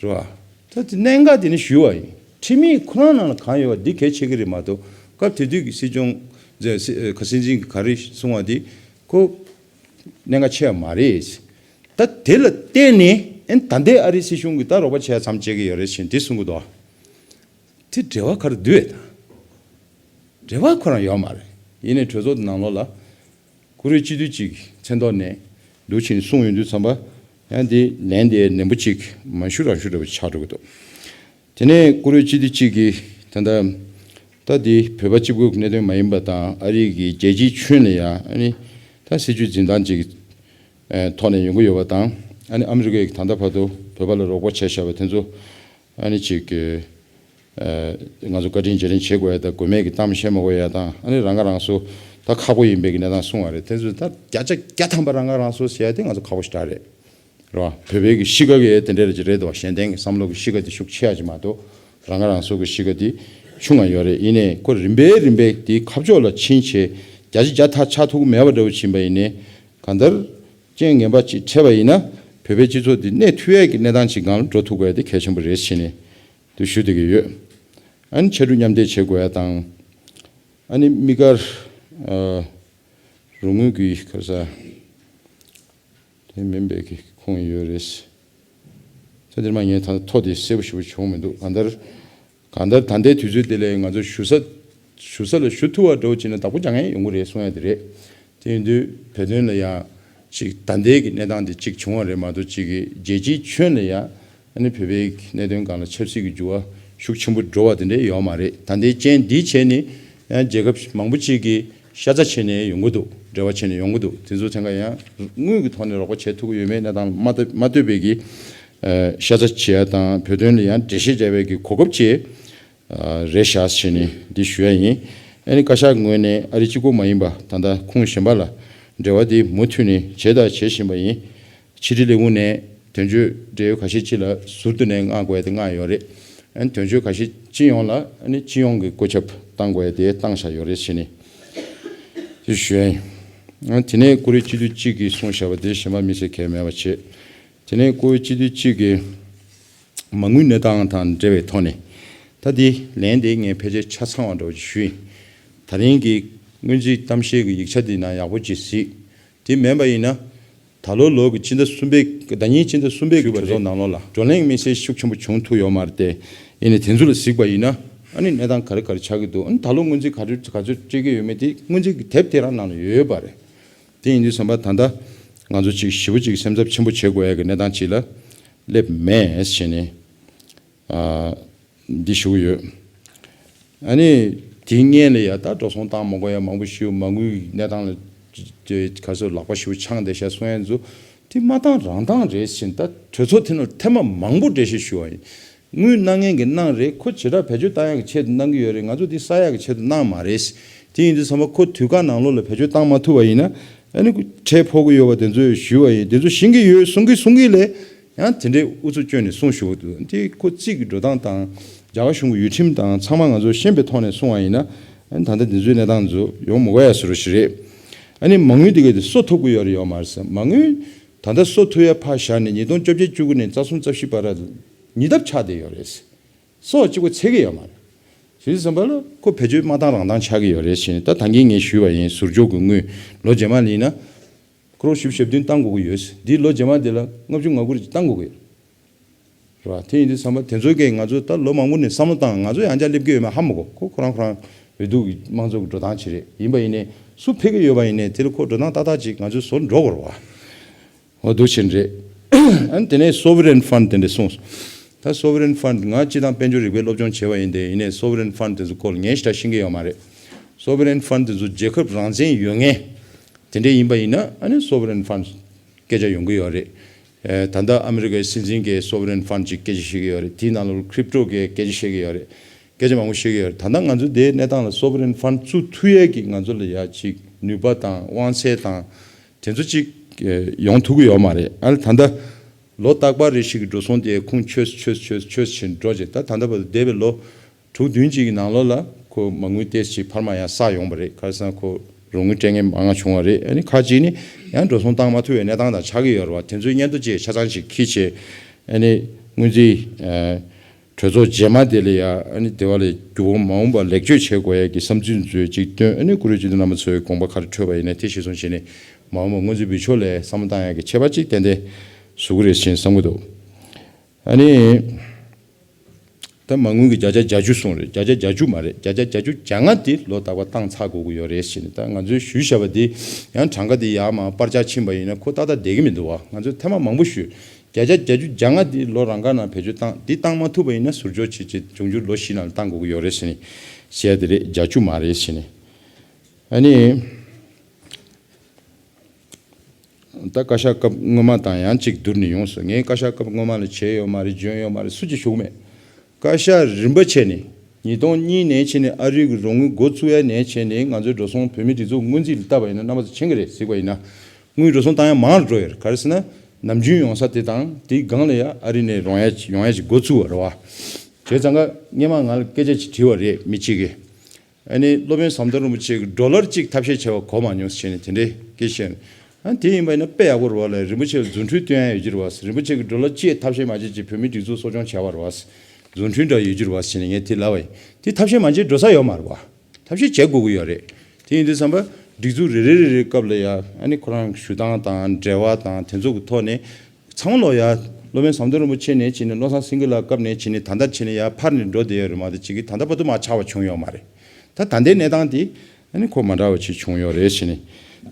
རེད་བ། ད་དེ་གནད་འགག་དེ་ནི་ཞུས་པ་ཡིན། ཁྲིམས་ཡིག་ཁོ་རང་ནང་ལ་གང་ཡོད་པ་འདི་གལ་ཆེ་གི་རེད་མ་གཏོགས་སྐབས་དེ་དུས་ཀྱི་སྲིད་སྐྱོང་ཁ་སྲིད་འཛིན་གྱིས་ག་རེ་གསུངས་པ་འདི་ཁོ་གནད་འགག་ཆེ་བ་མ་རེད། ད་དེ་ལ་བརྟེན་ནས་ཨེ་ད་ལྟའི་ཨ་རིའི་སྲིད་གཞུང་གིས་ད་རོགས་པ་བྱས་མཚམས་བཅད་ཀྱི་ཡོད་རེད་ཟེར་འདི་གསུང་གི་འདུག་དེ་འབྲེལ་བ་ག་རེ་འདུག་ཨེ། ད་འབྲེལ་བ་ཁོ་རང་ཡོད་མ་རེད། ཡིན་ནའི་གྲོས་ཚོགས་དེ་ནང་ལོགས་ལ་བཀུར་འོས་སྤྱི་འཐུས་གཅིག་མཚན་ཐོག་ནས་འདུག་ཕྱིན་གསུངས་ཡོང་དུས་ཙམ་པ་ཡང་འདི་ལན་དེ་ནན་པོ་གཅིག་མ་ཞུ་རང་ཞུ་འདྲ་བ་ཆགས་འགྲོ་གི་འདུག་དེ་ནས་བཀུར་འོས་སྤྱི་འཐུས་གཅིག་གིས་ད་ལྟ་ད་འདི་བོད་པ་གཅིག་པུའི་གནད་དོན་མ་ཡིན་པ་དང་ཨ་རི་གི་རྒྱལ་སྤྱིའི་ཁྱོན་ལ་ཡང་ཨ་ནི་ད་སྲིད་ཇུས་འཛིན་སྟངས་ཅིག་ཐོག་ནས་ཡོང་གི་ཡོད་པ་དང་ཨ་ནི་ཨ་མི་རི་ཀས་ད་ལྟ་བར་དུ་བོད་པ་ལ་རོགས་པ་བྱས་བཞག་པ་དེ་ཚོ་ཨ་ནི་ཅིག་ང་ཚོ་བཀའ་དྲིན་རྗེས་དྲན་བྱེད་དགོས་ཡ་དང་དགོས་མེད་ཀྱི་གཏམ་བཤད་མ་དགོས་ཡ་དང་ཨ་ནི་རང་ཁ་རང་གསོ་ད་ཁག་པོ་ཡིན་པའི་གི་གནས་སྟངས་གསུང་བ་རེད། དེ་ཚོ་ད་བརྒྱ་ཆ་བརྒྱ་ཐམ་པ་རང་ཁ་རང་གསོ་ཟེར་ཡ་དེ་ང་ཚོ་ཁག་པོ་ཞེ་དྲག་རེད། རེད་བ། བོད་པའི་གི་གཤིས་ཀ་གི་དེ་འདྲ་རེད་ཅིག་རེད་དོ། གཞན་བརྟེན་གི་བསམ་བློ་གི་གཤིས་ཀ་དེ་ཤུགས་ཆེ་ཡ་ཅིག་མ་གཏོགས་རང་ཁ་རང་གསོ་གི་གཤིས་ཀ་དེ་ཆུང་ང་ཡོད་རེད། ཡིན་ནའི་ཁོ་རིམ་པས་རིམ་པས་དེའི་ཁ་ཕྱོགས་ལ་ཕྱིན་བྱས་བརྒྱ་ཆ་བརྒྱ་ཐག་ཆག་ཐུབ་ཀྱི་མེད་པ་འདྲ་བོ་ཕྱིན་པ་ཡིན་ནའི་གང་ལྟར་རྐྱེན་ངན་པ་ཅིག་འཕྲད་པ་ཡིན་ན་བོད་པའི་སྤྱི་ཚོགས་འདི་གནས་ཐུབ་ཡས་ཀྱི་གནས་སྟངས་ཅིག་སྒང་ལ་འགྲོ་ཐུབ་དགོས་ཡ་དེ་གལ་ཆེན་པོ་རེད་ཟེར་ནས་དུ་ཞུ་བསྡད་ཀྱི་ཡོད། ཨ་ནི་ཕྱར་གྲུ་མཉམ་འདེགས་བྱེད་དགོས་ཡ་དང་། ཨ་ནི་དམིགས་བཀར་ཨ་རོགས་དངུལ་གྱི་ཁ་ས་དེ་མིན་པའི་གི་ཁུངས་ཡོད་རེད། ཚེ་འདིར་མ་ངས་ད་ཐོ་དེ་གསལ་པོ་ཞེ་པོ་བྱུང་མི་འདུག་གང་ལྟར་གང་ལྟར་ད་ལྟའི་དུས་ཚོད་དེ་ལས་ང་ཚོ་ཞུ་ས་ཞུ་ས་ལ་ཞུ་ཐུབ་པ་འདྲ་བོ་བྱས་ན་བདག་པོ་རྒྱག་མཁན་ཡོང་གི་རེད་གསུང་ཡ་དེ་རེད། དེ་ཡིན་དུས་བོད་དོན་ལ་ཡང་ཅིག་ད་ལྟའི་གི་གནས་སྟངས་དེ་གཅིག་བྱུང་བ་རེད་མ་གཏོགས་གཅིག་གི་རྒྱལ་སྤྱིའི་ཁྱོན་ལ་ཡང་ཨ་ནི་བོད་པའི་གནད་དོན་སྒང་ལ་ཆབ་སྲིད་ཀྱི་འགྱུར་བ་ཤུགས་ཆེན་པོ་འགྲོ་བ་དེ་འདྲ་ཡོད་མ་རེད། ད་ལྟའི་རྐྱེན་འདིའི་བྱས་ནས་ཡང་རྒྱལ་ཁབ་མང་པོ་ཅིག་གིས་ཤ་ཚ་བྱས་ནས་ཡོང་གི་འདུག་འབྲེལ་བ་བྱས་ནས་ཡོང་གི་འདུག་དེ་ཚོ་ཚན་ཁ་ཡང་དངུལ་གྱི་ཐོག་ནས་རོགས་པ་བྱེད་ཐུབ་ཀྱི་ཡོད་མེད་གནས་སྟངས་མ་ལྟོས་མ་ལྟོས་པའི་གི་ཤ་ཚ་བྱེད་ཡ་དང་བོད་དོན་ལ་ཡང་འགྲེལ་བཤད་བྱ་བའི་གི་གོ་སྐབས་བཅས་རེད་ཤག་ཟེར་ནས་འདི་ཞུ་ཡ་ཡིན། ཨ་ནི་བཀའ་ཤག་ངོས་ནས་ཨ་རི་གཅིག་པོ་མ་ཡིན་པ་ད་ལྟ་ཁུངས་གཞན་པ་ལ་འབྲེལ་བ་འདི་མུ་མཐུད་ནས་བྱས་དང་བྱེད་བཞིན་པ་ཡིན། ཕྱི་དྲིལ་ལས་ཁུངས་ནས་དོན་གཅོད་འབྲེལ་ཡོད་ཁ་ཤས་ཅིག་ལ་ཟུར་དུ་ནས་མངགས་དགོས་ཡ་དེ་མངགས་ཡོད་རེད། ཨ་ནི་དོན་གཅོད་ཁ་ཤས་སྤྱི་ཡོངས་ལ་ཨ་ནི་སྤྱི་ཡོངས་ཀྱི་བཀོད་ཁྱབ་བཏང་དགོས་ཡ་དེ་བཏང་བཞག་ཡོད་རེད་ཟེར་ནས་དེ་ཞུ་ཡ་ཡིན། ཨ་ནི་དེ་ནས་བཀུར་འོས་སྤྱི་འཐུས་གཅིག་གིས་གསུངས་བཞག་པ་དེ་གཞན་པ་དམིགས་བསལ་གལ་མེད་པ་བྱས། དེ་ནས་བཀུར་འོས་སྤྱི་འཐུས་གཅིག་གིས་མ་དངུལ་གནས་སྟངས་དང་འབྲེལ་བའི་ཐོག་ནས་ད་འདི་ལན་དེ་ངས་ཕལ་ཆེར་ཆ་ཚང་བ་འདྲ་བོ་ཞིག་ཞུ་ཡིན། ད་རིང་གི་སྔོན་རྩིས་གཏམ་བཤད་ཀྱི་ཡིག་ཆ་འདི་ནང་ཡག་པོ་ཅིག་གཟིགས། དེ་མིན་པ་ཡིན་ན། ད་ལོ་ལོ་གི་སྤྱི་ཟླ་གསུམ་པའི་ཟླ་ཉིན་སྤྱི་ཟླ་གསུམ་པའི་གི་གྲོས་ཚོགས་ནང་ལོགས་ལ་བགྲོ་གླེང་དམིགས་བསལ་ཤུགས་ཆེན་པོ་བྱུང་ཐུབ་ཡོད་མ་རེད་དེ། ཡིན་ནའི་དེ་ཚོ་ལ་གཟིགས་པ་ཡིན་ན་ཨ་ནི་གནས་སྟངས་ག་རེ་ག་རེ་ཆགས་ཀྱི་འདུག་ཨ་ནི་ད་ལོ་སྔོན་རྩིས་ག་ཚོད་ག་ཚོད་སྤྲད་ཀྱི་ཡོད་མེད་དེ་སྔོན་རྩིས་ཀྱི་དེབ་དེ་རང་ནང་ལ་ཡོད་པ་རེད། དེ་ཡིན་དུས་ཙམ་པ་ད་ལྟ་ང་ཚོ་ཅིག་ཞེ་པོ་ཅིག་སེམས་འཚབ་ཆེན་པོ་བྱེད་དགོས་ཡ་གི་གནས་སྟངས་ཅིག་ལ་སླེབས་མེད་ཟེར་ནས། འདི་ཞུ་གི་ཡོད། ཨ་ནི་དེའི་སྔོན་ལ་ཡ་ད་འགྲོ་སོང་བཏང་མ་དགོས་ཡ་མང་པོ་ཞིག་མ་དངུལ་གནས་སྟངས་ལ་ག་ཚོད་ལག་པ་ཞིག་འཆང་བསྡད་ཤག་གསུང་ཡ་ཚོ་དེ་མ་བཏང་རང་བཏང་རེད་ཟེར་ད་གྲོས་ཚོགས་དེ་ནང་ཐེངས་མ་མང་པོ་འགྲེལ་བཤད་ཞུ་བ་ཡིན། དངུལ་གནང་མཁན་གྱི་གནང་རེད། ཁོ་བྱེ་བྲག་བེད་སྤྱོད་བཏང་ཡ་གི་ཆེད་དུ་གནང་གི་ཡོད་རེད། ང་ཚོ་དེ་ས་ཡ་གི་ཆེད་དུ་གནང་མ་རེད། དེ་ཡིན་དུས་ཚང་མ་ཁོ་དུས་བཀག་ནང་ལོགས་ལ་བེད་སྤྱོད་བཏང་མ་ཐུབ་པ་ཡིན་ན་ཨ་ནི་ཁྲལ་ཕོག་གི་ཡོད་པ་དེ་ཚོས་ཞུས་པ་ཡིན། དེ་ཚོ་ཤེས་ཀྱི་ཡོད་གསུང་གི་གསུང་གི་ལས། ཡང་དེ་འདྲའི་ཨུ་ཚུགས་བསྐྱོན་ནས་གསུངས་བཞུགས་འདུག་འདི་ཁོ་རྩིས་ཀྱི་འགྲོ་སྟངས་དང་རྒྱ་གར་གཞུང་གི་ཡུལ་ཁྲིམས་དང་ཚང་མ་ང་ཚོ་ཤེས་པའི་ཐོག་ནས་གསུངས་པ་ཡིན་ན། ཨ་ནི་ད་ལྟ་འདི་ཚོའི་གནས་སྟངས་ཚོ་ཡོང་མི་དགོས་ཡ་ཟེར་རོ་ཞིག་རེད། ཨ་ནི་མ་དངུལ་དེ་ག་དེ་གསོ་ཐུབ་ཀྱི་ཡོད་རེད་ཡོད་མ་རེད་ཟེར། མ་དངུལ་ད་ལྟ་གསོ་ཐུབ་ཡ་ཕར་བཞག་ནས་ཉིས་སྟོང་བཅོ་བརྒྱད་བཅུ་དགུ་ནས་རྩ་གསུམ་རྩ་བཞི་བར་ཉིས་ལྡབ་ཆག་བསྡད་ཡོད་རེད་ཟེར། སོ་གཅིག་པོ་ཚད་ཀྱི་ཡོད་མ་རེད། ཞེས་བསམ་པ་ལ་ཁོ་བེད་སྤྱོད་མ་བཏང་རང་བཏང་ཆགས་ཀྱི་ཡོད་རེད་ཞེས་ནས། ད་ད་གིན་ངས་ཞུས་པ་ཡིན། ཟུར་འཇོག་གི་དངུལ་ལོ་རྗེས་མ་ལ་ཡིན་ན་ཁོ་རང་བཞི་བཅུ་ཞེ་བདུན་བཏང་དགོས་ཀྱི་ཡོད། འདིའི་ལོ་རྗེས་མ་དེ་ལ་ལྔ་བཅུ་ང་དགུ་ཅིག་བཏང་དགོས་ཀྱི་རེད་བ། དེ་ཡིན་དུས་བསམ་པ་དེ་ཚོ་གས་ང་ཚོ་ད་ལོ་མང་པོ་ནས་བསམ་བློ་བཏང་། ང་ཚོ་ཡང་བསྐྱར་སླེབས་ཀྱི་ཡོད་མེད་ཧ་མ་གོ། ཁོ་ཁོ་རང་ཁོ་རང་འོས་བསྡུ་གི་དམངས་གཙོ་གི་འགྲོ་སྟངས་ཅིག་རེད། ཡིན་པ་ཡིན་ནའི་སུ་ཕེབས་ཀྱི་ཡོད་པ་ཡིན་ནའི་དེ་ལ་ཁོ་འགྲོ་སྟངས་ཏག་ཏག་ཅིག་ང་ཚོས་བཟོ་འགྲོ་དགོས་རེད་བ། འོ་འདུག་བྱས་རེད། ཨ་ནི་དེ་ནས་sovereign fund དེ་འདྲ་གསུངས། ད་sovereign fund ང་སྤྱི་བཏང་དཔལ་འབྱོར་རིག་པའི་སློབ་སྦྱོང་བྱས་པ་ཡིན་ཏེ། ཡིན་ནའི་sovereign fund དེ་ཚོ་སྐོར་ལ་ངས་ཞེ་དྲག་ཤེས་ཀྱི་ཡོད་མ་རེད། sovereign fund དེ་ཚོ་རྒྱལ་ཁབ་རང་བཙན་ཡོད་མཁན་དེ་འདྲ་ཡིན་པ་ཡིན་ན། ཨ་ནི་sovereign fund སྐད་ཆ་ཡོང་གི་ཡོད་རེད། ཨེ། ད་ལྟ་ཨ་མི་རི་ཀའི་སྲིད་འཛིན་གྱིས་sovereign fund ཅིག་སྐད་ཆ་བཤད་ཀྱི་ཡོད་རེད། དེའི་ནང་ལ་crypto གི་སྐད་ཆ་བཤད་ཀྱི་ཡོད་རེད། སྐད་ཆ་མང་པོ་བཤད་ཀྱི་ཡོད་རེད། ད་ལྟ་ང་ཚོ་དེའི་གནས་སྟངས་ལ་sovereign fund བཙུགས་ཐུབ་ཡས་ཀྱི་ང་ཚོ་ལ་ཡ་ཅིག་ནུས་པ་དང་དབང་ཚད་དང་དེ་ཚོ་ཅིག་ཨེ་ཡོང་ཐུབ་ཀྱི་ཡོད་མ་རེད། ཨ་ལ་ད་ལྟ་ལོ་རྟག་པར་རེ་ཞིག་གི་འགྲོ་སོང་དེ་ཁུངས་ཆོད་ཆོད་ཆོད་ཆོད་ཕྱིན་འགྲོ་བྱས། ད་ད་ལྟ་བར་དུ་འདས་པའི་ལོ་དྲུག་བདུན་ཅིག་གི་ནང་ལོགས་ལ་ཁོ་མ་དངུལ་ཏོག་ཙམ་ཅིག་འཕར་མ་ཡང་བསགས་ཡོང་བ་རེད། ག་རེ་ཟེར་ན་ཁོ་རོགས་དངུལ་སྤྲད་མཁན་མང་བ་བྱུང་བ་རེད། ཨ་ནི་ཁ་ཅིག་ནི་ཡང་འགྲོ་སོང་བཏང་མ་ཐུབ་པའི་གནས་སྟངས་དང་ཆགས་ཀྱི་ཡོད་རེད་བ། དེ་ཚོའི་སྙན་ཐོ་བཅས་ཆ་ཚང་ཞིག་འཁྱེར་བྱས། ཨ་ནི་སྔོན་རྩིས་ཨ་གྲོས་ཚོགས་རྗེས་མ་དེ་ལ་ཡ། ཨ་ནི་དེ་བ་ལས་འགྱུར་བ་མ་འོངས་པར་ལེགས་བཅོས་བྱེད་དགོས་ཡ་གི་བསམ་ཚུལ་མཛོད་ཅིག་བཏོན། ཨ་ནི་བཀུར་འོས་སྤྱི་འཐུས་རྣམ་པ་ཚོའི་དགོངས་པ་ག་རེ་འཕྲོད་པ་ཡིན་ན་དེ་གཞིར་བཟུང་བྱས་ནས་མ་འོངས་པ་སྔོན་རྩིས་འབུལ་ཕྱོགས་ལ་བསམ་བློ་བཏང་ཡ་གི་ཆད་པ་ཅིག་ཏན་ཏན་བཟོ་གི་རེད་ཅེས་བསམ་གྱི་འདུག་ཨ་ནི། ད་མ་དངུལ་གྱི་བརྒྱ་ཆ་བརྒྱད་ཅུ་གསུངས་རེད། བརྒྱ་ཆ་བརྒྱད་ཅུ་མ་རེད། བརྒྱ་ཆ་བརྒྱད་ཅུ་གྱ་ལྔ་དེ་ལོ་རྟག་པར་བཏང་ཚར་དགོས་ཀྱི་ཡོད་རེད་ཟེར་ནས། ད་ང་ཚོས་ཞུས་བཞག་པ་དེ་ཡང་གྲངས་ཀ་དེ་ཡར་མར་སྤར་ཆག་ཕྱིན་པ་ཡིན་ན་ཁོ་ཏག་ཏག་བསྡད་ཀྱི་མི་འདུག་བ། ང་ཚོས་ཐེངས་མ་མང་པོ་ཞུས། བརྒྱ་ཆ་བརྒྱད་ཅུ་གྱ་ལྔ་དེ་ལོ་རང་ག་ནང་བེད་སྤྱོད་བཏང་། དེ་བཏང་མ་ཐུབ་པ་ཡིན་ན་ཟུར་འཇོག་བྱེད་ཆེད་འབྱུང་འགྱུར་ལོ་བཞི་ནང་ལ་བཏང་དགོས་ཀྱི་ཡོད་རེད་ཟེར་ནས་བཤད་དེ་རེད། བརྒྱད་ཅུ་མ་རེད་ཟེར་ནས། ཨ་ནི། ད་བཀའ་ཤག་སྐབས་སྔོན་མ་དང་ཡང་གཅིག་བསྡུར་ནས་ཡོང་སོང་། ངས་བཀའ་ཤག་སྐབས་སྔོན་མ་ལ་བྱས་ཡོད་མ་རེད། འཇོན་ཡོད་མ་རེད། སུ་གཅིག་ཞུ་གི་མེད། བཀའ་ཤག་རིམ་པ་བྱས་ནས་ཉིས་སྟོང་གཉིས་ནས་བྱས་ནས་ཨ་རིའི་རོགས་དངུལ་འགོ་བཙུགས་ཡ་ནས་བྱས་ནས་ང་ཚོའི་འགྲོ་སོང་བོད་མིའི་སྒྲིག་འཛུགས་སྔོན་རྩིས་ལ་བལྟས་པ་ཡིན་ན། རྣམ་པ་ཚོ་མཁྱེན་གྱི་རེད། གཟིགས་པ་ཡིན་ན་དངུལ་འགྲོ་སོང་བཏང་ཡ་མང་རུ་འགྲོ་ཡོད་རེད། ག་རེ་ཟེར་ན་ནམ་རྒྱུན་ཡོང་ས་དེ་དང་དེའི་སྒང་ལ་ཡ་ཨ་རི་ནས་རོགས་ཡ་ཡོང་ཡ་ཅིག་འགོ་བཙུགས་པ་རེད་བ། བྱས་ཙང་ཀ་སྔོན་མ་ང་ལ་སྐད་ཆ་ཅིག་དྲིས་པ་རེད་མི་གཅིག་གིས། ཨ་ནི་སློབ་དཔོན་ཟམ་གདོང་རིན་པོ་ཆེ་གིས་ཌོ་ལར་གཅིག་ཐབས་ཤེས་བྱས་པ་གོ་མ་མྱོང་ཟེར་ནས་དེ་འདྲའི་སྐད་བཤད། ཨ་དེ་ཡིན་པ་ཡིན་ན་དཔེ་ཡག་པོ་རེད་བ་ལ། རིན་པོ་ཆེ་ལ་རྫུ་འཕྲུལ་སྟོན་ཡ་ཡོད་ཀྱི་རེད་བ། རིན་པོ་ཆེ་གིས་ཌོ་ལར་གཅིག་ཐབས་ཤེས་མ་བྱས་ཅིག་བོད་མིའི་སྒྲིག་འཛུགས་གསོ་སྐྱོང་བྱས་པ་རེད་བ། རྫུ་འཕྲུལ་འདྲ་ཡོད་ཀྱི་རེད་བ་ཟེར་ནས་ངས་དེ་ལབ་པ་ཡིན། དེ་ཐབས་ཤེས་མ་བྱས་འགྲོ་ས་ཡོད་མ་རེད་བ། ཐབས་ཤེས་བྱེད་དགོས་ཀྱི་ཡོད་རེད། དེ་ཡིན་དུས་ཙམ་པ་སྒྲིག་འཛུགས་རེ་རེ་རེ་རེའི་སྐབས་ལ་ཡ། ཨ་ནི་ཁོ་རང་ཞུ་སྟངས་དང་འབྲེལ་བ་དང་དེ་ཚོ་གི་ཐོག་ནས་ཚང་མ་ལོ་ཡ། སློབ་དཔོན་ཟམ་གདོང་རིན་པོ་ཆེ་ནས་བྱས་ནས་བློ་བཟང་སེང་གེ་ལགས་སྐབས་ནས་བྱས་ནས་ད་ལྟ་བྱས་ནས་ཡར་འཕར་ནས་འགྲོ་བསྡད་ཡོད་རེད་མ་གཏོགས་ཅིག་གིས་ད་ལྟ་བར་དུ་མར་ཆག་པ་བྱུང་ཡོད་མ་རེད། ད་ད་ལྟའི་གནས་སྟངས་དེ་ཨ་ནི་ཁོ་མ་འདྲ་བ་ཅིག་བྱུང་ཡོད་རེད་ཟེར་ནས་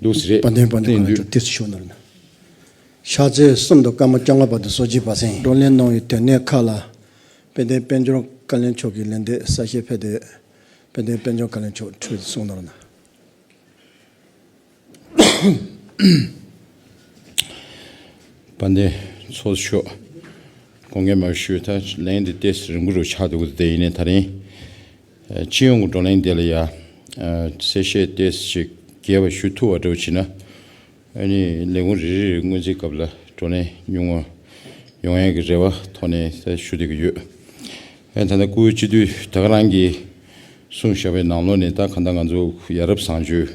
འདུག་ཟེར་རེད། དཔལ་ལྡན་དཔལ་ལྡན། དེ་ཡིན་དུས་ཏོག་ཙམ་ཞུ་ན་རེད། ཕྱག་ཚེས་གསུམ་དང་སྐར་མ་བཅོ་ལྔ་བར་དུ་སོ་སྐྱེས་པ་སེང་། བགྲོ་གླེང་གནང་བའི་དོན་གནད་ཁག་ལ་དཔལ་ལྡན་དཔལ་འབྱོར་བཀའ་བློན་མཆོག་གིས་ལན་འདེབས་གསལ་བཤད་ཕེབས་ཏེ། དཔལ་ལྡན་དཔལ་འབྱོར་བཀའ་བློན་མཆོག་ཁྲིད་གསུང་གནང་རོགས་གནང་། དཔལ་ལྡན་ཚོགས་གཙོ་མཆོག། དགོངས་འགལ་མ་ཞུ། ད་ལན་འདི་ཏོག་ཙམ་རིང་པོ་རུ་ཆགས་འདུག་དེ་ཡིན་ནའི་ད་རིང་སྤྱི་ཡོངས་ཀྱི་བགྲོ་གླེང་དེ་ལ་ཡ་གསལ་བཤད་ཏོག་ཙམ་ཞིག་རྒྱས་པ་ཞུ་ཐུབ་པ་འདྲ་བོ་བྱས་ན། ཨ་ནི་ལས་ཁུངས་རེ་རེ་རེ་སྔོན་རྩིས་སྐབས་ལ་བགྲོ་གླེང་ཉུང་བ་ཡོང་ཡས་ཀྱི་རེ་བ་ཐོག་ནས་ཞུ་བསྡད་ཀྱི་ཡོད། ཨ་ནི་ད་ལྟ་སྐུ་ངོ་སྤྱི་འཐུས་ད་ག་རང་གིས་གསུངས་བཞག་པའི་ནང་ལོགས་ནས། ད་གང་ལྟར་ང་ཚོ་ཡ་རབས་བཟང་སྤྱོད་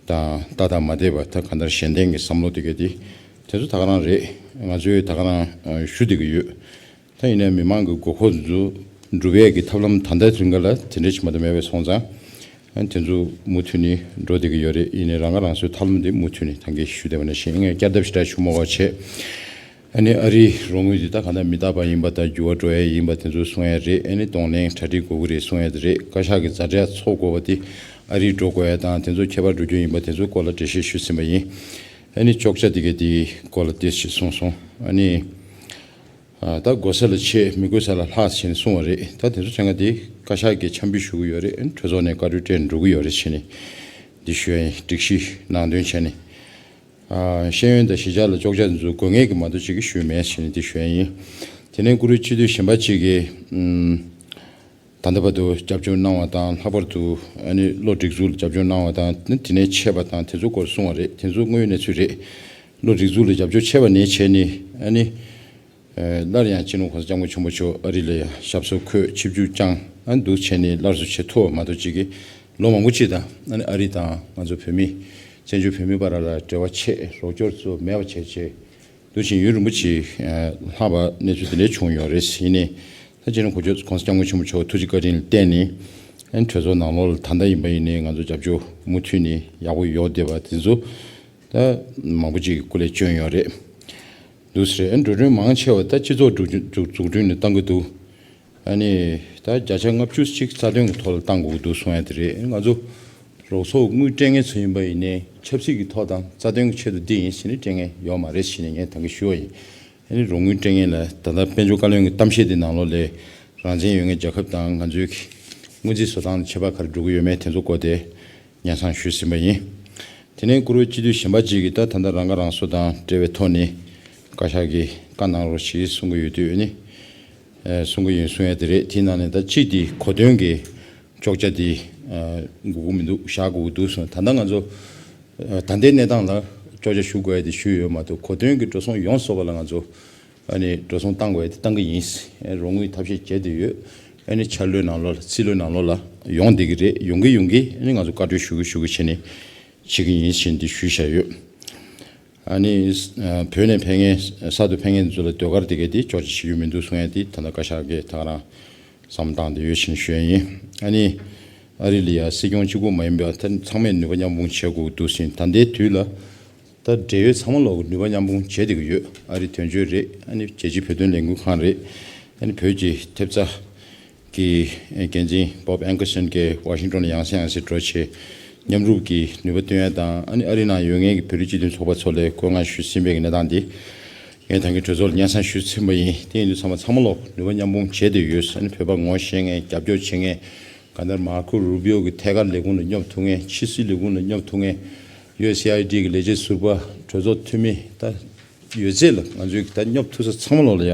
དང་ལྟ་སྟངས་མ་འདྲེས་པ། ད་གང་ལྟར་གཞན་ལྡན་གྱི་བསམ་བློ་དེ་ག་དེ་དེ་ཚོ་ད་ག་རང་རེད། ང་ཚོས་ད་ག་རང་ཞུ་བསྡད་ཀྱི་ཡོད། ད་ཡིན་ནའི་མི་མང་གི་དགོས་མཁོ་ཚོ་སྒྲུབ་ཡས་ཀྱི་ཐབས་ལམ་ད་ལྟའི་རིང་ག་ལ་དེ་འདྲ་ཞིག་མ་གཏོགས་མེད་པ་སོང་ཙང་། ཨ་ནི་དེ་ཚོ་མུ་མཐུད་ནས་འགྲོ་བསྡད་ཀྱི་ཡོད་རེད། ཡིན་ནའི་རང་ཁ་རང་ཚོའི་ཐབས་ལམ་དེ་མུ་མཐུད་ནས་ད་གིན་ཞུས་བསྡད་པ་ནང་བཞིན། ངས་བསྐྱར་ལྡབ་ཞེ་དྲག་ཞུ་མ་དགོས་པ་བྱས། ཨ་ནི་ཨ་རིའི་རོགས་དངུལ་དེ་ད་གང་ལྟར་མི་རྟག་པ་ཡིན་པ་དང་འགྱུར་བ་འགྲོ་ཡས་ཡིན་པ་དེ་ཚོ་གསུང་ཡས་རེད། ཨ་ནི་གདོང་ལེན་གྲ་སྒྲིག་དགོས་ཀྱི་རེད་གསུང་ཡས་དེ་རེད། བཀའ་ཤག་གི་མཛའ་འབྲེལ་ཚོགས་དགོས་པ་དེ་ཨ་རིར་འགྲོ་དགོས་ཡས་དང་དེ་ཚོ་ཁྱད་པར་འགྲོ་རྒྱུ་ཡིན་པ་དེ་ཚོའི་སྐོར་ལ་འགྲེལ་བཤད་ཞུས་ཟིན་པ་ཡིན། ཨ་ནི་གཅོག་ཆ་དེ་ག་དེའི་སྐོར་ལ་ཏོག་ཙམ་གསུངས་སོང་། ཨ་ནི། ཨ། ད་དགོས་ས་ལ་ཆད། མི་དགོས་ས་ལ་ལྷག་ཟེར་ནས་གསུངས་པ་རེད། ད་དེ་ཚོ་ཚང་མ་དེ་བཀའ་ཤག་གིས་འཆར་འབུལ་ཞུ་གི་ཡོད་རེད། གྲོས་ཚོགས་ནས་བཀའ་འཁྲོལ་སྤྲད་འགྲོ་གི་ཡོད་རེད་ཟེར་ནས་འདི་ཞུ་ཡ་ཡིན། སྒྲིག་གཞི་ནང་དོན་བྱས་ནས། ཨ། ཤེས་ཡོན་དང་གཞིས་ཆགས་ལ་གཅོག་ཆ་དེ་ཚོ་དགོས་ངེས་ཀྱི་མ་གཏོགས་ཅིག་གིས་ཞུས་མེད་ཟེར་ནས་འདི་ཞུ་ཡ་ཡིན། དེ་ནས་བཀུར་འོས་སྤྱི་འཐུས་གཞན་པ་ཅིག་གིས། ཨུམ། ད་ལྟ་བར་དུ་རྒྱབ་སྐྱོར་གནང་བ་དང་། ལྷག་པར་དུ་ཨ་ནི་བློ་སྒྲིག་འཛུགས་ལ་རྒྱབ་སྐྱོར་གནང་བ་དང་། དེ་ནས་ཆད་པ་དང་དེ་ཚོ་སྐོར་གསུངས་པ་རེད། དེ་ཚོ་དངོས་ཡོད་གནས་ཚུལ་རེད། བློ་སྒྲིག་འཛུགས་ལ་རྒྱབ་སྐྱོར་ཆད་པ་ནས་བྱས་ནས། ཨ་ནི་ སླར་ཡང་སྤྱི་ནོར་༸གོང་ས་༸སྐྱབས་མགོན་ཆེན་པོ་མཆོག་ཨ་རི་ལ་ཡང་ཞབས་སོར་འཁོད་ཆིབས་བསྒྱུར་བསྐྱངས་ཨ་འདུག་བྱས་ནས་སླར་གསོ་བྱེད་ཐུབ་པ་མ་གཏོགས་ཅིག་གིས་ལོ་མང་པོ་ཅིག་དང་ཨ་ནི་ཨ་རི་དང་ང་ཚོ་བོད་མི་བཙན་བྱོལ་བོད་མི་བར་ལ་འབྲེལ་བ་ཆད་རོགས་སྐྱོར་ཚོ་མེད་པ་བྱས་བྱས་འདུག་བཞིན་ཡུན་རིང་པོ་ཅིག་ལྷག་པ་གནས་ཚུལ་དེ་འདྲ་བྱུང་ཡོད་རེད། ཡིན་ནའི་ད་སྤྱི་ནོར་༸གོང་ས་༸སྐྱབས་མགོན་ཆེན་པོ་མཆོག་ཐུགས་རྗེ་བཀའ་དྲིན་ལ་བརྟེན་ནས་ཨ་ནི་གྲོས་ཚོགས་ནང་ལོགས་ལ་ད་ལྟ་ཡིན་པ་ཡིན་ནའི་ང་ཚོ་རྒྱབ་སྐྱོར་མུ་མཐུད་ནས་ཡག་པོ་ཡོང་བསྡད་པ་དེ་ཚོ་ད་མང་པོ་ཅིག་གིས་སྐུ་ལས་བསྐྱོན་ཡོད་རེད། འདུག་ཟེར། ཨ་ནི་འགྲོ་གྲོན་མང་ཆེ་བ་ད་སྤྱི་ཚོགས་འཛུགས་སྐྲུན་འཛུགས་སྐྲུན་ནས་བཏང་གི་འདུག་ཨ་ནི་ད་བརྒྱ་ཆ་ལྔ་བཅུ་ཅིག་རྩ་དོན་གྱི་ཐོག་ལ་བཏང་དགོས་ཀྱི་འདུག་གསུང་ཡ་དེ་རེད། ང་ཚོ་རོགས་ཚོགས་དངུལ་སྤྲད་མཁན་ཚོ་ཡིན་པ་ཡིན་ནའི་ཆབ་སྲིད་ཀྱི་ཐོག་དང་རྩ་དོན་གྱི་ཆེད་དུ་འདི་ཡིན་ཟེར་ནས་སྤྲད་མཁན་ཡོད་མ་རེད་ཟེར་ནས་ངས་ད་གིན་ཞུས་པ་ཡིན། ཨ་ནི་རོགས་དངུལ་སྤྲད་མཁན་ལ་ད་ལྟ་དཔལ་འབྱོར་བཀའ་བློན་གྱི་གཏམ་བཤད་དེ་ནང་ལོགས་ལ་རང་བཙན་ཡོད་མཁན་རྒྱལ་ཁབ་དང་ང་ཚོའི་སྔོན་རྩིས་བཟོ་སྟངས་ལ་ཁྱད་པར་ག་རེ་འགྲོ་གི་ཡོད་མེད་དེ་ཚོ་སྐོར་དེ་སྙན་སེང་ཞུས་ཟིན་པ་ཡིན། དེ་ནས་བཀུར་འོས་སྤྱི་འཐུས་གཞན་པ་ཅིག་གིས་ད་ད་ལྟ་རང་ཁ་རང་གསོ་དང་འབྲེལ་བའི་ཐོག་ནས་བཀའ་ཤག་གིས་བཀའ་གནང་རོགས་ཞེས་གསུང་གི་ཡོད་དུས་ཨ་ནི་ཨ་གསུང་གི་ཡིན་གསུང་ཡ་དེ་རེད། དེའི་ནང་ནས་ད་གཅིག་དེ་གོ་སྟོན་གྱི་བཅོ་བརྒྱད་དེ་ཨ་དགོས་ཀྱི་མི་འདུག་བཞག་དགོས་ཀྱི་འདུག་གསུངས། ད་ལྟ་ང་ཚོ་ཨ་ད་ལྟའི་གནས་སྟངས་ལ་བཅོ་བརྒྱད་ཞུ་དགོས་ཡ་དེ་ཞུས་ཡོད་མ་གཏོགས་གོ་སྟོན་གྱི་འགྲོ་སོང་ཡོངས་རྫོགས་པ་ལ་ང་ཚོ་ཨ་ནི་འགྲོ་སོང་བཏང་དགོས་ཡ་དེ་བཏང་གི་ཡིན། ཨ་རོགས་དངུལ་ཐབས་ཤེས་བྱས་བསྡད་ཡོད། ཨ་ནི་འཆར་ལོའི་ནང་ལོགས་ལ་ཚེས་ལོའི་ནང་ལོགས་ལ་ཡོང་བསྡད་ཀྱི་རེད། ཡོང་གི་ཡོང་གི་ཨ་ནི་ང་ཚོ་བཀའ་འཁྲོལ་ཞུ་གི་ཞུ་གི་བྱས་ནས་བྱེད་ཀྱི་ཡིན་ཞེས་འདི་ཞུས་བཞག་ཡོད། ཨ་ནི་ཨ་བོད་ནས་ཕེབས་མཁན་གསར་དུ་ཕེབས་མཁན་ཚོ་ལ་ཟློས་གར་དེ་གའི་དེ་འཇོག་ཅིག་བྱེད་རྒྱུ་མི་འདུག་གསུང་ཡ་དེ་ད་ལྟ་བཀའ་ཤག་གིས་ད་ག་རང་བསམ་བློ་བཏང་བསྡད་ཡོད་ཅེས་ཞུ་ཡ་ཡིན། ཨ་ནི་ཨ་རི་ལ་ཡ་སྲིད་སྐྱོང་གཅིག་པུ་མ་ཡིན་པར་ད་ཚང་མས་ནུས་པ་མཉམ་སྤུངས་བྱེད་དགོས་འདུག་ཟིན། ད་ལྟའི་དུས་ལ་ད་འབྲེལ་ཡོད་ཚང་མ་ལོག་གི་ནུས་པ་མཉམ་སྤུངས་བྱེད་བསྡད་ཀྱི་ཡོད། ཨ་རི་དོན་གཅོད་རེད། ཨ་ནི་རྒྱལ་སྤྱིའི་བོད་དོན་ལས་འགུལ་ཁང་རེད། ཨ་ནི་བོད་ཀྱི་ཐེབས་རྩ་གི་འགན་འཛིན་Bob Anderson་གྱིས་ཝ་ཤིང་ཏོན་ལ་ཡང་སེ་ཡང་སེ་འགྲོ་བྱས་མཉམ་རུབ་ཀྱིས་ནུས་པ་བཏོན་ཡ་དང་ཨ་ནི་ཨ་རི་ནང་ཡོད་མཁན་གྱི་བོད་རིགས་སྤྱི་མཐུན་ཚོགས་པ་ཚོ་ལ་བཀོད་མངགས་ཞུས་ཟིན་པའི་གནས་སྟངས་འདི་ངས་ད་གིན་གྲོས་ཚོགས་ལ་སྙན་སེང་ཞུས་ཟིན་པ་ཡིན། དེ་ཡིན་དུས་ཚང་མ་ཚང་མ་ལོག་ནུས་པ་མཉམ་སྤུངས་བྱས་བསྡད་ཡོད། ཨ་ནི་བོད་པ་ངོ་ཤེས་མཁན་རྒྱབ་སྐྱོར་བྱེད་མཁན་གང་ལྟར་མར་ཁོ་རུ་བྷི་ཨོ་གི་ཐད་ཀར་ལས་ཁུངས་ལ་སྙོབ་ཐུབ་མཁན། ཕྱི་སྲིད་ལས་ཁུངས་ལ་སྙོབ་ཐུབ་མཁན། ཡུ་ཨེས་ཨེ་ཨའི་ཌི་གི་ལས་བྱེད་ཟུར་པ། གྲོས་ཚོགས་འཐུས་མི། ད་ཡོད་ཚད་ལ་ང་ཚོས་ད་སྙོབ་ཐུབ་ས་ཚང་མ་ལོག་ལ་ཡ་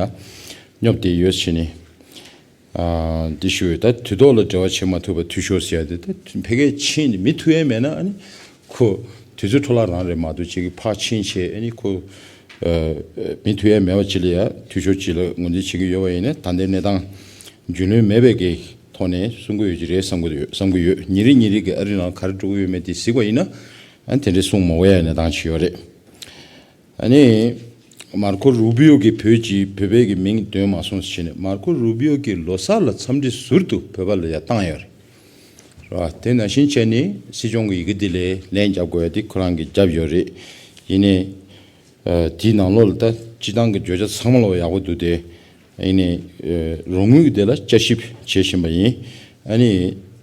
སྙོབ་བསྡད་ཡོད་ཟེར་ནས་ཨ་འདི་ཞུ་ཡོད། ད་དུས་ཐོག་ལ་འབྲེལ་བ་བྱེད་མ་ཐུབ་པ་འཐུས་ཤོར་ཟེར་ཡ་དེ་ད་ཕ་གིར་ཕྱིན་ནས་མི་ཐུག་ཡ་མེད་ན་ཨ་ནི་ཁོ་དུས་ཚོད་འཕྲོ་བརླག་རང་རེད་མ་གཏོགས་ཅིག་གི་ཕར་ཕྱིན་བྱས་ཨ་ནི་ཁོ་ཨ་མི་ཐུག་ཡ་མེད་པ་ཅིག་ལ་ཡ་འཐུས་ཤོར་ཅིག་ལ་ངོས་འཛིན་བྱེད་ཀྱི་ཡོད་པ་ཡིན་ན་ད་ལྟའི་གནས་སྟངས་རྒྱུས་ལོན་མེད་པའི་གི་ཐོག་ནས་གསུང་གི་ཡོད་ཀྱི་རེད་བསམ་གི་ཡོད་བསམ་གི་ཡོད། ཉིན་རེ་ཉིན་རེ་གི་ཨ་རི་ནང་ག་རེ་འགྲོ་གི་ཡོད་མེད་དེ་གཟིགས་པ་ཡིན་ན་ཨ་ནི་དེ་འདྲའི་གསུང་མ་དགོས་ཡ་གནས་སྟངས་ཅིག་ཡོད་རེད། ཨ་ནི་མར་ཁོ་རུ་བྷི་ཨོ་གིས་བོད་ཀྱི་བོད་པའི་གི་མིང་འདོན་མ་སོང་ཟེར་ནས་མར་ཁོ་རུ་བྷི་ཨོ་གིས་ལོ་གསར་ལ་འཚམས་འདྲི་ཟུར་དུ་བོད་པ་ལ་ཡ་བཏང་ཡོད་རེད། རེད་བ། དེ་ནང་བཞིན་བྱས་ནས་སྲིད་སྐྱོང་གི་ཡི་གེ་འདི་ལ་ལན་རྒྱབ་དགོས་ཡ་དེ་ཁོ་རང་གིས་རྒྱབ་ཡོད་རེད། ཡིན་ནའི་ཨ་དེའི་ནང་ལོགས་ལ་ད་སྤྱི་བཏང་གི་བརྗོད་བྱ་ཚང་མ་ལོག་ཡག་པོ་འདུག་སྟེ། ཡིན་ནའི་ཨ་རོགས་དངུལ་གྱི་དེ་ལ་བསྐྱར་ཞིབ་བྱེད་བཞིན་པ་ཡིན། ཨ་ནི་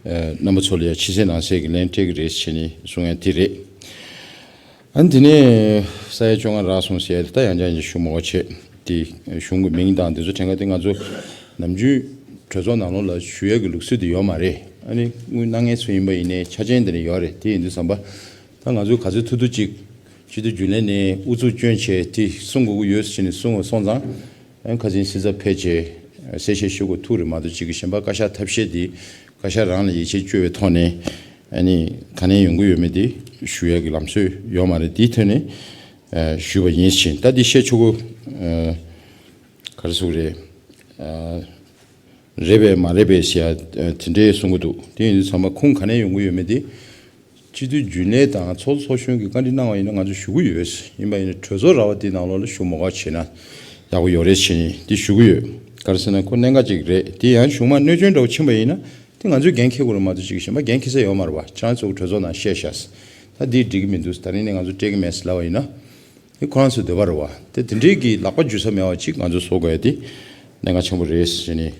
ཨ་རྣམ་པ་ཚོ་ལ་ཡ་ཕྱི་གསལ་ནང་གསལ་གྱི་ལན་སྤྲད་ཀྱི་རེད་ཟེར་ནས་གསུང་ཡ་དེ་རེད། ཨ་ནི་དེ་ནས་ས་ཡ་བཅོ་ལྔ་རག་སོང་ཟེར་ཡ་དེ་ད་ཡང་བསྐྱར་ཞུ་མ་དགོས་བྱས་དེ་གཞུང་གི་མིང་དང་དེ་ཚོ་དྲན་ག་དེ་ང་ཚོ་ནམ་རྒྱུན་གྲོས་ཚོགས་ནང་ལོགས་ལ་ཞུ་ཡ་གི་ལུགས་སྲོལ་དེ་ཡོད་མ་རེད། ཨ་ནི་དངུལ་གནང་མཁན་ཚོ་ཡིན་པ་ཡིན་ནའི་ཆ་རྐྱེན་དེ་འདྲ་ཡོད་རེད། དེ་ཡིན་དུས་ཙམ་པ་ད་ང་ཚོས་ག་ཚོད་ཐུབ་ཐུབ་ཅིག་སྤྱི་འཐུས་རྒྱུན་ལས་ནས་ཨུ་ཚུགས་བསྐྱོན་བྱས་དེ་གསུང་དགོས་ཀྱི་ཡོད་ཟེར་ནས་གསུང་བ་སོང་ཙང་། ཨ་ནི་ཁ་སང་སྲིད་ཚབ་ཕེབས་བྱས་གསལ་བཤད་ཞུ་དགོས་ཐུག་རེད་མ་གཏོགས་ཅིག་གི་གཞན་པ་བཀའ་ཤག་ཐབས་ཤེས་དེ་བཀའ་ཤག་རང་ལ་ཡིད་ཆེས་བཅོལ་བའི་ཐོག་ནས་ཨ་ནི་ག་ནས་ཡོང་གི་ཡོད་མེད་དེ་ཞུ་ཡ་གི་ལམ་སྲོལ་ཡོད་མ་རེད། དེའི་ཐོག་ནས་ཨ་ཞུས་པ་ཡིན་ཞིང་། ད་འདི་བཤད་ཆོག་གོ་ཨ་ག་རེ་ཟེར་དགོས་རེད། ཨ་རེད་པས་མ་རེད་པས་ཟེར་ཡ་ཨ་དེ་འདྲའི་གསུང་གི་འདུག་དེ་ཡིན་དུས་ཚང་མ་ཁུངས་ག་ནས་ཡོང་གི་ཡོད་མེད་དེ་སྤྱི་འཐུས་རྒྱུན་ལས་དང་ཚོགས་གཙོ་ཚོགས་གཞོན་གྱིས་བཀའ་འདྲི་གནང་བ་ཡིན་ན་ང་ཚོ་ཞུ་གི་ཡོད། ཡིན་པ་ཡིན་ན་གྲོས་ཚོགས་ར་བ་དེའི་ནང་ལོགས་ལ་ཞུ་མ་དགོས་བྱས་ན་ཡག་པོ་ཡོད་རེད་བྱས་ནས་དེ་ཞུ་གི་ཡོད། ག་རེ་ཟེར་ན་ཁོ་གནད་འགག་ཅིག་རེད། དེ་ཡང་གཞུང་མང་གནོད་སྐྱོན་འདྲ་བོ་ཕྱིན་པ་ཡིན་ན་དེ་ང་ཚོས་འགན་འཁྱེར་དགོས་རེད་མ་གཏོགས་ཅིག་གཞན་པ་འགན་འཁྱེར་ས་ཡོད་མ་རེད་བ། ཁྱེད་རང་ཚོ་གི་གྲོས་ཚོགས་ནང་བཤད་ཤག་ད་འདི་འགྲིག་གི་མི་འདུག་ད་རིང་ནས་ང་ཚོ་སྤྲད་གི་མེད་ཟེར་ལབ་པ་ཡིན་ན། དེ་ཁོ་རང་ཚོའི་འདོད་པ་རེད་བ། དེ་དེ་འདྲའི་གི་ལག་པ་འཇུ་ས་མེད་པ་ཅིག་ང་ཚོ་བཟོ་དགོས་ཡ་དེ་གནད་འགག་ཆེན་པོ་རེད་ཟེར་ནས་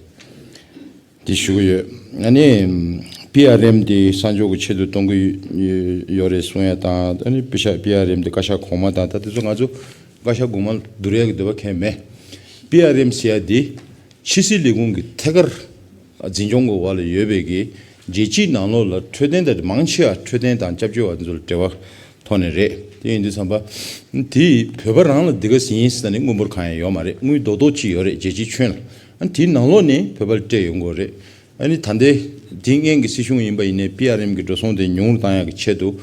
དེ་ཞུ་གི་ཡོད། ཨ་ནི་པི་ཨར་ཨེམ་དེ་གསར་འཇོག་གི་ཆེད་དུ་གཏོང་གི་ཡོད་རེད་གསུང་ཡ་དང་། ཨ་ནི་པི་ཤ་པི་ཨར་ཨེམ་དེ་བཀའ་ཤག་གོང་མ་དང་། ད་དེ་ཚོ་ང་ཚོ་བཀའ་ཤག་གོང་མ་བསྡུར་ཡ་གི་འདོད་པ་གང་ཡང་མེད། པི་ཨར་ཨེམ་ཟེར་ཡ་དེ་ཕྱི་སྲིད་ལས་ཁུངས་ཀྱི་ཐད་ཀར་འཛིན་སྐྱོང་གི་འོག་ལ་ཡོད་པའི་གི་རྒྱལ་སྤྱིའི་ནང་ལོགས་ལ་འཕྲོད་བསྟེན་དང་མང་ཆེ་བ་འཕྲོད་བསྟེན་དང་སྐྱབས་བཅོལ་བ་དེ་ཚོ་ལ་འབྲེལ་བ་ཐོག་ནས་རེད། དེ་ཡིན་དུས་ཙམ་པ་དེ་བོད་པ་རང་ལ་འདི་ག་ཟིན་ཡིན་ཟེར་ནས་དངུལ་འབོར་གང་ཡང་ཡོད་མ་རེད། དངུལ་རྡོག་རྡོག་ཅིག་ཡོད་རེད་རྒྱལ་སྤྱིའི་ཁྱོན་ལ། ཨ་ནི་དེའི་ནང་ལོགས་ནས་བོད་པ་ལ་སྤྲད་ཡོང་དགོས་རེད། ཨ་ནི་ད་ལྟའི་དེའི་སྔོན་གྱི་སྲིད་གཞུང་ཡིན་པ་ཡིན་ནའི་པི་ཨར་ཨེམ་གྱི་འགྲོ་སོང་དེ་ཉུང་རུ་བཏང་ཡག་གི་ཆེད་དུ།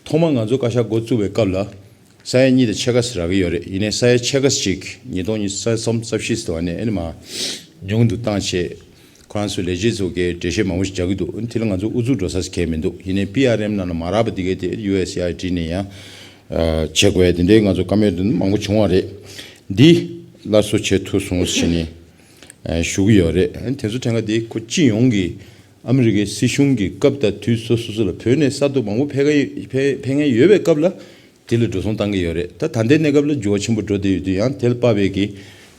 ཐོག་མར་ང་ཚོ་བཀའ་ཤག་འགོ་བཙུགས་པའི་སྐབས་ལ། ས་ཡ་གཉིས་དང་ཕྱེད་ཀ་ཙམ་རག་གི་ཡོད་རེད། ཡིན་ནའི་ས་ཡ་ཕྱེད་ཀ་ཅིག་ཉིས་སྟོང་ཉི་ཤུ་རྩ་གསུམ་རྩ་བཞི་ཙམ་དུ་ཨ་ནི་ཨ་ནི་མར་ཉུང་དུ་བཏང་བྱས། ཁོ་རང་ཚོའི་ལས་བྱེད་ཚོ་གིས་འགྲེལ་བཤད་མང་པོ་ཞིག་རྒྱག་གི་འདུག་དེ་ལ་ང་ཚོ་ཨུ་ཚུགས་འགྲོ་ས་ཞིག་གང་ཡང་མི་འདུག་ཡིན་ནའི་པི་ཨར་ཨེམ་ནང་ལ་མ་རག་པ་དེ་གས་དེ་ཡུ་ཨེས་ཨེ་ཨའི་ཌི་ནས་ཡང་ཨ་བྱེད་དགོས་དེ་འདྲའི་ང་ཚོ་བཀའ་མོལ་དེ་མང་པོ་བྱུང་བ་རེད། འདི་སླར་གསོ་བྱེད་ཐུབ་སོང་ཟེར་ནས་ཨ་ཞུ་གི་ཡོད་རེད། ཨ་ནི་དེ་ཚོ་དྲན་ག་དེ་ཁོ་སྤྱི་ཡོངས་ཀྱི་ཨ་མི་རི་ཀའི་སྲིད་གཞུང་གི་སྐབས་དང་དུས་སོ་སོ་སོ་ལ་བོད་ནས་ས་ཐོག་མང་པོ་ཕེབས་མཁན་ཕེབས་ཕེབས་མཁན་ཡོད་པའི་སྐབས་ལ། དེ་ལ་འགྲོ་སོང་བཏང་གི་ཡོད་རེད། ད་ད་ལྟའི་གནས་སྐབས་ལ་འགྱུར་བ་ཆེན་པོ་འགྲོ་བསྡད་ཡོད་དུས་ཡང་དེ་ལ་དཔག་པའི་གི་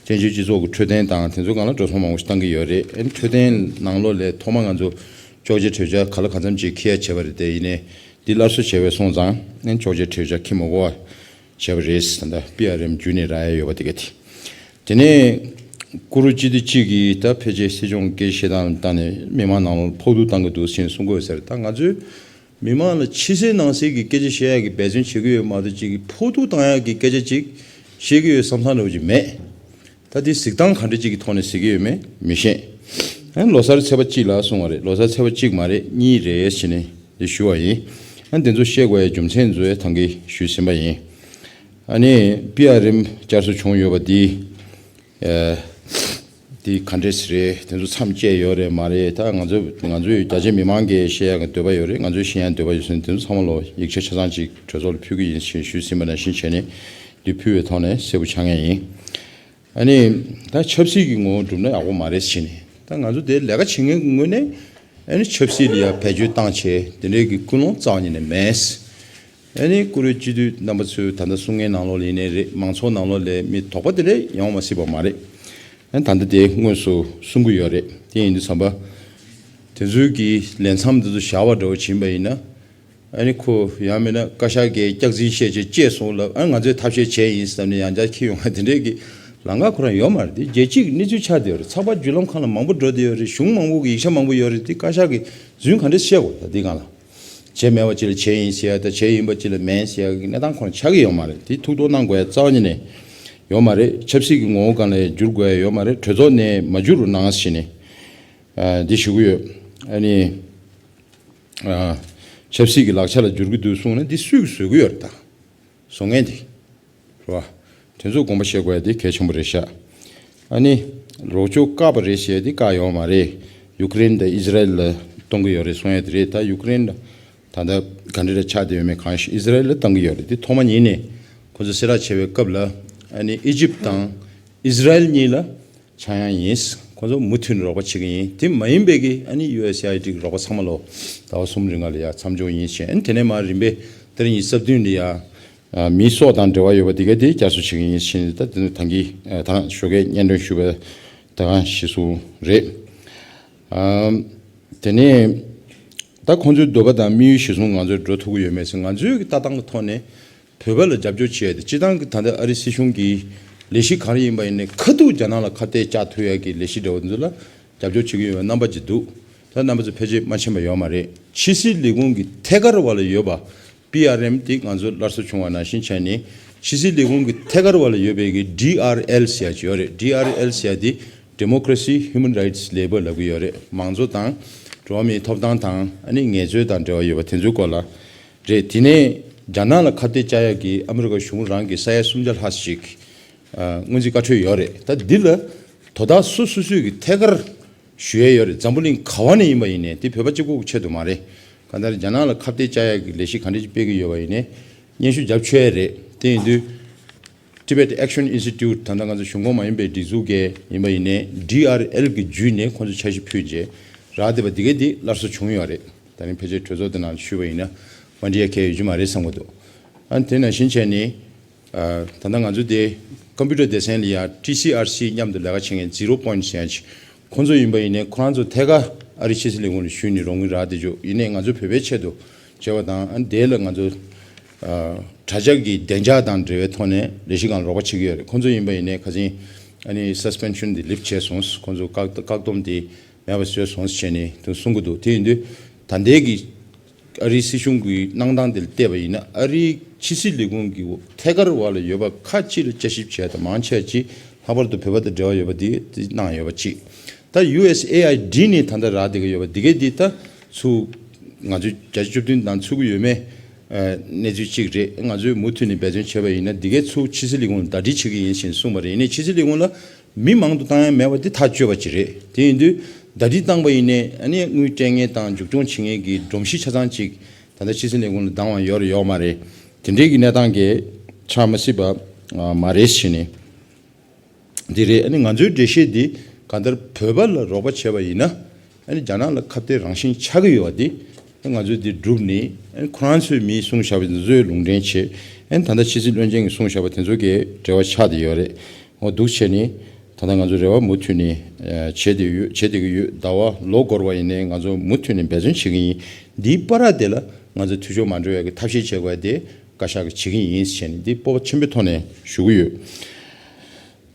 བཙན་བྱོལ་སྤྱི་ཚོགས་ཀྱི་འཕྲོད་བསྟེན་དང་དེ་ཚོའི་སྒང་ལ་འགྲོ་སོང་མང་པོ་ཞིག་བཏང་གི་ཡོད་རེད། ཨ་ནི་འཕྲོད་བསྟེན་ནང་ལོགས་ལ་ཐོག་མ་ང་ཚོ་གཅོག་མཆན་གྲོས་འཆར་ག་ལ་གང་འཚམ་ཅིག་འཁྱེར་ཡ་བྱས་པ་རེད། དེ་ཡིན་ནའི་འདི་སླར་གསོ་བྱས་པའི་སོང་ཙང་ཨ་ནི་གཅོག་མཆན་གྲོས་འཆར་འཁྱེར་མ་དགོས་པ་བྱས་པ་རེད། ད་ལྟ་པི་ཨར་ཨེམ་བརྒྱུད་ནས་རག་ཡ་ཡོད་པ་དེ་ག་དེ། དེ་ནས་བཀུར་འོས་སྤྱི་འཐུས་གཅིག་གིས་ད་ཕལ་ཆེར་སྲིད་སྐྱོང་སྐད་ཆ་བཤད་སྟངས་བལྟས་ནས་མི་མང་ནང་ལོགས་ཕོག་ཐུག་བཏང་གི་འདུག་ཟེར་གསུང་གི་ཡོད་ཟེར། ད་ང་ཚོས་མི་མང་ལ་ཕྱི་གསལ་ནང་གསལ་གྱི་སྐད་ཆ་བཤད་ཡག་གི་འབད་བརྩོན་བྱེད་ཀྱི་ཡོད་མ་གཏོགས་ཅིག་གི་ཕོག་ཐུག་བཏང་ཡག་གི་སྐད་ཆ་ཅིག་བཤད་ཀྱི་ཡོད་བསམ་བསམ་འདྲ་བོ་ཅིག་མེད། ད་དེ་གཟིགས་སྟངས་ག་འདྲ་ཅིག་གི་ཐོག་ནས་གཟིགས་ཀྱི་ཡོད་མེད་མི་ཤེས། ཨ་ལོ་གསར་ཚེས་པ་གཅིག་ལ་གསུངས་པ་རེད། ལོ་གསར་ཚེས་པ་གཅིག་མ་རེད། གཉིས་རེད་ཟེར་ནས་དེ་ཞུ་བ་ཡིན། ཨ་དེ་ཚོ་བཤད་དགོས་ཡའི་རྒྱུ་མཚན་ཚོ་ད་གིན་ཞུས་ཟིན་པ་ཡིན། ཨ་ནི་པི་ཨར་ཨེམ་བསྐྱར་གསོ་བྱུང་ཡོད་པ་འདི། ཨ། འདི་ག་འདྲས་རེད། དེ་ཚོ་མཚམས་བཅད་ཡོད་རེད་མ་རེད། ད་ང་ཚོ་ང་ཚོའི་རྒྱ་ཆེ་མི་མང་གིས་ཤེས་ཡག་གི་འདོད་པ་ཡོད་རེད། ང་ཚོས་ཤེས་ཡག་འདོད་པ་ཡོད་ཟེར་ནས་དེ་ཚོ་ཚང་མ་ལོ་ཡིག་ཆ་ཆ་ཚང་ཅིག་གྲོས་ཚོགས་ལ་ཕུལ་གྱི་ཡིན་ཞེས་ཞུས་ཟིན་པ་ནང་བཞིན་བྱས་ནས་འདི་ཕུལ་བའི་ཐོག་ནས་གསལ་པོ་ཆགས་ངེས་ཡིན། ཨ་ནི་ད་ཆབ་སྲིད་ཀྱི་ངོ་བོ་བསྒྲུབས་ན་ཡག་པོ་མ་རེད་ཟེར་ནས། ད་ང་ཚོ་དེ་ལས་ཀ་བྱེད་མཁན་གྱི་ངོས་ནས་ཨ་ནི་ཆབ་སྲིད་ལ་ཡ་བེད་སྤྱོད་བཏང་བྱས་དེ་འདྲའི་གི་ཀུན་སློང་རྩ་བ་ཉིད་ནས་མེད། ཨ་ནི་བཀུར་འོས་སྤྱི་འཐུས་རྣམ་པ་ཚོས་ད་ལྟ་གསུང་མཁན་ནང་ལོགས་ལ་ཡིན་ནའི་རེད། མང་ཚོགས་ནང་ལོགས་ལ་མི་དོགས་པ་དེ་འདྲ་ཡོང་མ་སྲིད་པ་མ་རེད། ཨ་ནི་ད་ལྟ་དེ་དངོས་སུ་གསུང་གི་ཡོད་རེད། དེ་ཡིན་དུས་ཙམ་པ་དེ་ཚོའི་གི་ལས་མཚམས་དེ་ཚོ་བཞག་པ་འདྲ་བོ་བྱིན་པ་ཡིན་ན། ཨ་ནི་ཁོ་ཡང་མིན་ན་བཀའ་ཤག་གིས་སྐྱག་རྫུན་བཤད་བྱས་བཅད་སོང་ལབ། ཨ་ང་ཚོས་ཐབས་ཤེས་བྱས་ཡིན་བསམ་ནས་ཡང་བསྐྱར་འཁྱེར་ཡོང་བ་དེ་འདྲས་ཀྱི་ལམ་ཁ་ཁོ་རང་ཡོད་མ་རེད། དེ་རྒྱལ་སྤྱིའི་གནས་ཚུལ་ཆགས་བསྡད་ཡོད་རེད། ཚགས་པར་བརྒྱུད་ལམ་ཁག་ལ་མང་པོ་འགྲོ་བསྡད་ཡོད་རེད། གཞུང་མང་པོ་གི་ཡིག་ཆ་མང་པོ་ཡོད་རེད། དེ་བཀའ་ཤག་གིས་རྫུན་ག་འདྲས་བཤད་དགོས། ད་འདི་སྒང་ལ་བྱས་མེད་པ་ཅིག་ལ་བྱས་ཡིན་ཟེར་ཡ་དང་བྱས་ཡིན་པ་ཅིག་ལ་མིན་ཟེར་ཡ་གི་གནས་སྟངས་ཁོ་རང་ཆགས་ཀྱི་ཡོད་མ་རེད། དེ་ཐུགས་དོགས་གནང་དགོས་ཡ་རྩ་བ་ཉིད་ནས་ཡོད་མ་རེད། ཆབ་སྲིད་ཀྱི་ངོ་བོ་སྒང་ལ་བསྒྱུར་དགོས་ཡ་ཡོད་མ་རེད། གྲོས་ཚོགས་ནས་མ་བསྒྱུར་རོགས་གནང་ཟེར་ནས་ཨ་འདི་ཞུ་གི་ཡོད། ཨ་ནི། ཨ། ཆབ་སྲིད་ཀྱི་ལག་ཆ་ལ་བསྒྱུར་གྱི་འདུག་གསུངས་ན་འདི་སུས་བཟོ་གི་ཡོད་རེད། ད་བཟོ་མཁན་དེ་རེད་བ། དེ་ཚོ་དགོངས་པ་བཞེས་དགོས་ཡ་དེ་གལ་ཆེན་པོ་རེད་ཤག་ཨ་ནི་རོགས་སྐྱོར་བཀག་པ་རེད་ཟེར་ཡ་དེ་བཀག་ཡོད་མ་རེད། ཡུ་ཀེ་རེན་དང་ཨི་ཛི་རལ་ལ་གཏོང་གི་ཡོད་རེད་གསུང་ཡ་དེ་རེད། ད་ཡུ་ཀེ་རེན་ལ་ད་ལྟ་ག་འདྲ་རེ་ཆགས་བསྡད་ཡོད་མེད་གང་ཤེས། ཨི་ཛི་རལ་ལ་གཏོང་གི་ཡོད་རེད། དེ་ཐོག་མ་ཉིད་ནས་ཁོ་ཚོ་གསལ་བསྒྲགས་བྱས་པའི་སྐབས་ལ་ཨ་ནི་ཨི་ཇིབ་དང་ཨི་ཛི་རལ་གཉིས་ལ་ཆག་ཡང་ཡིན། ཁོ་ཚོ་མུ་མཐུད་ནས་རོགས་པ་བྱེད་ཀྱི་ཡིན། དེ་མ་ཡིན་པའི་གི་ཨ་ནི་ཡུ་ཨེས་ཨེ་ཨའི་ཌི་གི་རོགས་པ་ཚང་མ་ལོ་ཟླ་བ་གསུམ་རིང་ལ་ཡ་མཚམས་འཇོག་ཡིན་ཞེས། ཨ་ནི་དེ་ནས་མར་རིམ་པས་ཏ་རིག་ཉི་ཤུ་རྩ་བདུན་ལ་ཡ་ཨ་མིའི་སྲོག་དང་འབྲེལ་བ་ཡོད་པ་དེ་ག་དེ་བསྐྱར་གསོ་བྱེད་ཀྱི་ཡིན་ཞེས། ད་དེ་ནི་ད་གིན་ཨ་ད་ཞོགས་ཀས་སྙན་སྒྲོན་ཞུས་པ་ད་ག་གཞི་བཟུང་རེད། ཨ་དེ་ནས་ད་ཁོང་ཚོའི་འདོད་པ་དང་དམིགས་ཡུལ་གཞིར་བཟུང་ང་ཚོས་འགྲོ་ཐུབ་ཀྱི་ཡོད་མེད་ཟེར། ང་ཚོའི་གི་ལྟ་སྟངས་ཀྱི་ཐོག་ནས་བོད་པ་ལ་རྒྱབ་སྐྱོར་བྱེད་ཡ་དེ་སྤྱིར་བཏང་གི་ད་ལྟ་ཨ་རི་སྲིད་གཞུང་གི་ལས་གཞི་ག་རེ་ཡིན་པ་ཡིན་ནའི་ཁ་ཐུག་རྒྱ་ནག་ལ་ཁ་གཏད་བཅག་ཐུབ་ཡ་གི་ལས་གཞི་འདྲ་བོ་འདི་ཚོ་ལ་རྒྱབ་སྐྱོར་བྱེད་ཀྱི་ཡོད་པའི་རྣམ་པ་ཅིག་འདུག་ད་རྣམ་པ་ཚོ་ཕལ་ཆེར་མ་མཁྱེན་པ་ཡོད་མ་རེད། ཕྱི་སྲིད་ལས་ཁུངས་ཀྱི་ཐད་ཀར་བ་ལ་ཡོད་པ་པི་ཨར་ཨེམ་དེ་ང་ཚོ་སླར་གསོ་བྱུང་བ་ནང་བཞིན་བྱས་ནས་ཕྱི་སྲིད་ལས་ཁུངས་ཀྱི་ཐད་ཀར་བ་ལ་ཡོད་པའི་གི་ཌི་ཨར་ཨེལ་ཟེར་ཡ་ཅིག་ཡོད་རེད། ཌི་ཨར་ཨེལ་ཟེར་ཡ་དེ་Democracy Human Rights Labor ལབ་ཀྱི་ཡོད་རེད། མང་གཙོ་དང་འགྲོ་བ་མིའི་ཐོབ་ཐང་དང་ཨ་ནི་ངལ་རྩོལ་དང་འབྲེལ་བ་ཡོད་པ་དེ་ཚོའི་སྐོར་ལ་རེད། དེ་ནས་རྒྱ་ནག་ལ་ཁ་གཏད་བཅག་ཡག་གི་ཨ་མི་རི་ཀ་གཞུང་རང་གི་ས་ཡ་སུམ་བརྒྱ་ལྷག་ཞིག་ཨ་སྔོན་རྩིས་བཀའ་འཁྲོལ་ཡོད་རེད། ད་འདི་ལ་དོ་བདག་སོ་སོ་སོས་ཀྱི་ཐད་ཀར་ཞུ་ཡས་ཡོད་རེད། འཛམ་བུ་གླིང་ག་བ་ནས་ཡིན་པ་ཡིན་ནའི་དེ་བོད་པ་གཅིག་པོ་གི་ཆེད་དུ་མ་རེད། གང་ལྟར་རྒྱ་ནག་ལ་ཁ་གཏད་བཅག་ཡག་གི་ལས་གཞི་ག་འདྲ་ཞིག་སྤེལ་གྱི་ཡོད་པ་ཡིན་ནའི་སྙན་ཞུ་རྒྱབ་ཆོག་ཡས་རེད། དེ་ཡིན་དུས། Tibet Action Institute ད་ལྟ་ང་ཚོ་གཞུང་ཁོངས་མ་ཡིན་པའི་སྒྲིག་འཛུགས་ཀྱི་ཡིན་པ་ཡིན་ནའི་ཌི་ཨར་ཨེལ་གྱི་བརྒྱུད་ནས་ཁོང་ཚོ་འཆར་གཞི་ཕུལ་རྗེས་རག་བསྡད་པ་འདི་གས་འདི་སླར་གསོ་བྱུང་ཡོད་རེད། ད་རིང་ཕལ་ཆེར་གྲོས་ཚོགས་འདི་ནང་ཞུས་པ་ཡིན་ན་མ་འགྲིག་ཡ་གང་ཡང་ཡོད་རྒྱུ་མ་རེད་བསམ་གྱི་འདུག་ཨ་ནི་དེ་ནང་བཞིན་བྱས་ནས་ཨ་ད་ལྟ་ང་ཚོ་དེ་ཀམ་པུ་ཊར་སྡེ་ཚན་ལ་ཡ་ཊི་སི་ཨར་སི་མཉམ་དུ་ལས་ཀ་བྱེད་མཁན་Zero Point ཟེར་ཡ་ཅིག་ཁོང་ཚོ་ཡིན་པ་ཡིན་ནའི་ཁོ་རང་ཚོ་ཐད་ཀར་ཨ་རི་ཕྱི་སྲིད་ལས་ཁུངས་ལ་ཞུས་ནས་རོགས་དངུལ་རག་བསྡད་ཆོག་ཡིན་ནའི་ང་ཚོ་བོད་པའི་ཆེད་དུ་བྱས་པ་དང་ཨ་ནི་དེ་ལ་ང་ཚོ་ཨ་དྲ་རྒྱ་གི་བདེ་འཇགས་དང་འབྲེལ་བའི་ཐོག་ནས་ལས་གཞི་སྒང་རོགས་པ་བྱེད་ཀྱི་ཡོད་རེད། ཁོང་ཚོ་ཡིན་པ་ཡིན་ནའི་ཁ་སང་ཨ་ནི་སཱ་སི་པེན་ཤན་དེ་ལིཕ་བྱས་སོང་། ཁོང་ཚོ་བཀག་བཀག་སྡོམ་དེ་མེད་པ་བཟོས་སོང་ཟེར་ནས་དེ་གསུང་གི་འདུག་དེ་ཡིན་དུས་ད་ལྟའི་གི་ཨ་རིའི་སྲིད་གཞུང་གི་གནང་སྟངས་དེ་ལ་བལྟས་པ་ཡིན་ན་ཨ་རིའི་ཕྱི་སྲིད་ལས་ཁུངས་ཀྱི་ཐད་ཀར་བ་ལ་ཡོད་པ་ཁག་ཅིག་ལ་དཔྱད་ཞིབ་བྱས་དང་མང་ཆེ་ཅིག་ལྷག་པར་དུ་བོད་པ་དང་འབྲེལ་བ་ཡོད་པ་དེ་དེ་གནང་ཡོད་པ་གཅིག་ད་ཡུ་ཨེས་ཨེ་ཨའི་ཌི་ནས་ད་ལྟ་རག་བསྡད་ཀྱི་ཡོད་པ་འདི་གས་འདི་ད་ཚུར་ང་ཚོས་བརྒྱ་ཆ་བཅུ་བདུན་དང་ཚུད་ཀྱི་ཡོད་མེད་ གནས་ཚུལ་གཅིག་རེད། ང་ཚོས་མུ་མཐུད་ནས་འབད་བརྩོན་བྱས་པ་ཡིན་ན་འདི་གའི་ཚུར་ཕྱི་སྲིད་ལས་ཁུངས་ལ་ཟླ་སྒྲིལ་བྱེད་ཀྱི་ཡིན་ཞེས་གསུངས་པ་རེད། ཡིན་ནའི་ཕྱི་སྲིད་ལས་ཁུངས་ལ་མི་མང་དུ་བཏང་ཡ་མེད་པ་འདི་ཐག་གཅོད་པ་ཅིག་རེད། དེ་ཡིན་དུས་ཟླ་སྒྲིལ་བཏང་པ་ཡིན་ནའི་ཨ་ནི་དངུལ་སྤྲད་མཁན་དང་མཇུག་སྐྱོང་བྱེད་མཁན་གྱི་སྒྲོམ་གཞི་ཆ་ཚང་ཅིག་ད་ལྟ་ཕྱི་སྲིད་ལས་ཁུངས་ལ་འདང་བ་ཡོད་རེད་ཡོད་མ་རེད། དེ་འདྲའི་གི་གནས་སྟངས་ཀྱི་ཆགས་མ་སྲིད་པ་མ་རེད་ཟེར་ནས། འདི་རེད། ཨ་ནི་ང་ཚོའི་འགྲེལ་བཤད་འདི་གང་ལྟར་བོད་པ་ལ་རོགས་པ་བྱས་པ་ཡིན་ན་ཨ་ནི་རྒྱ་ནག་ལ་ཁ་གཏད་རང་བཞིན་ཆགས་ཀྱི་ཡོད་པ་འདི་ང་ཚོས་འདི་བསྒྲུབས་ནས་ཨ་ནི་ཁོ་རང་ཚོའི་མིས་གསུངས་བཞག་པ་དེ་ཚོས་ལུང་འདྲེན་བྱས། ཨ་ནི་ད་ལྟ་ཕྱི་སྲིད་བློན་ཆེན་གྱིས་གསུངས་བཞག་པ་དེ་ཚོ་གའི་འབྲེལ་བ་ཆགས་བསྡད་ཡོད་རེད། འོ་འདུག་བྱས་ནས་ད་ལྟ་ང་ཚོ་རེ་བ་མུ་མཐུད་ནས་བྱེད་བསྡད་ཡོད། བྱེད་བསྡད་ཀྱི་ཡོད། ཟླ་བ་ལོ་འགོར་བ་ཡིན་ནའི་ང་ཚོ་མུ་མཐུད་ནས་འབད་བརྩོན་བྱེད་ཀྱི་ཡིན། འདིའི་བར་དེ་ལ་ང་ཚོ་འཐུས་ཤོར་མ་འགྲོ་ཡ་གི་ཐབས་ཤེས་བྱེད་དགོས་ཡ་དེ་བཀའ་ཤག་གིས་བྱེད་ཀྱི་ཡིན་ཟེར་ནས་འདི་སྤོབས་པ་ཆེན་པོའི་ཐོག་ནས་ཞུ་གི་ཡོད།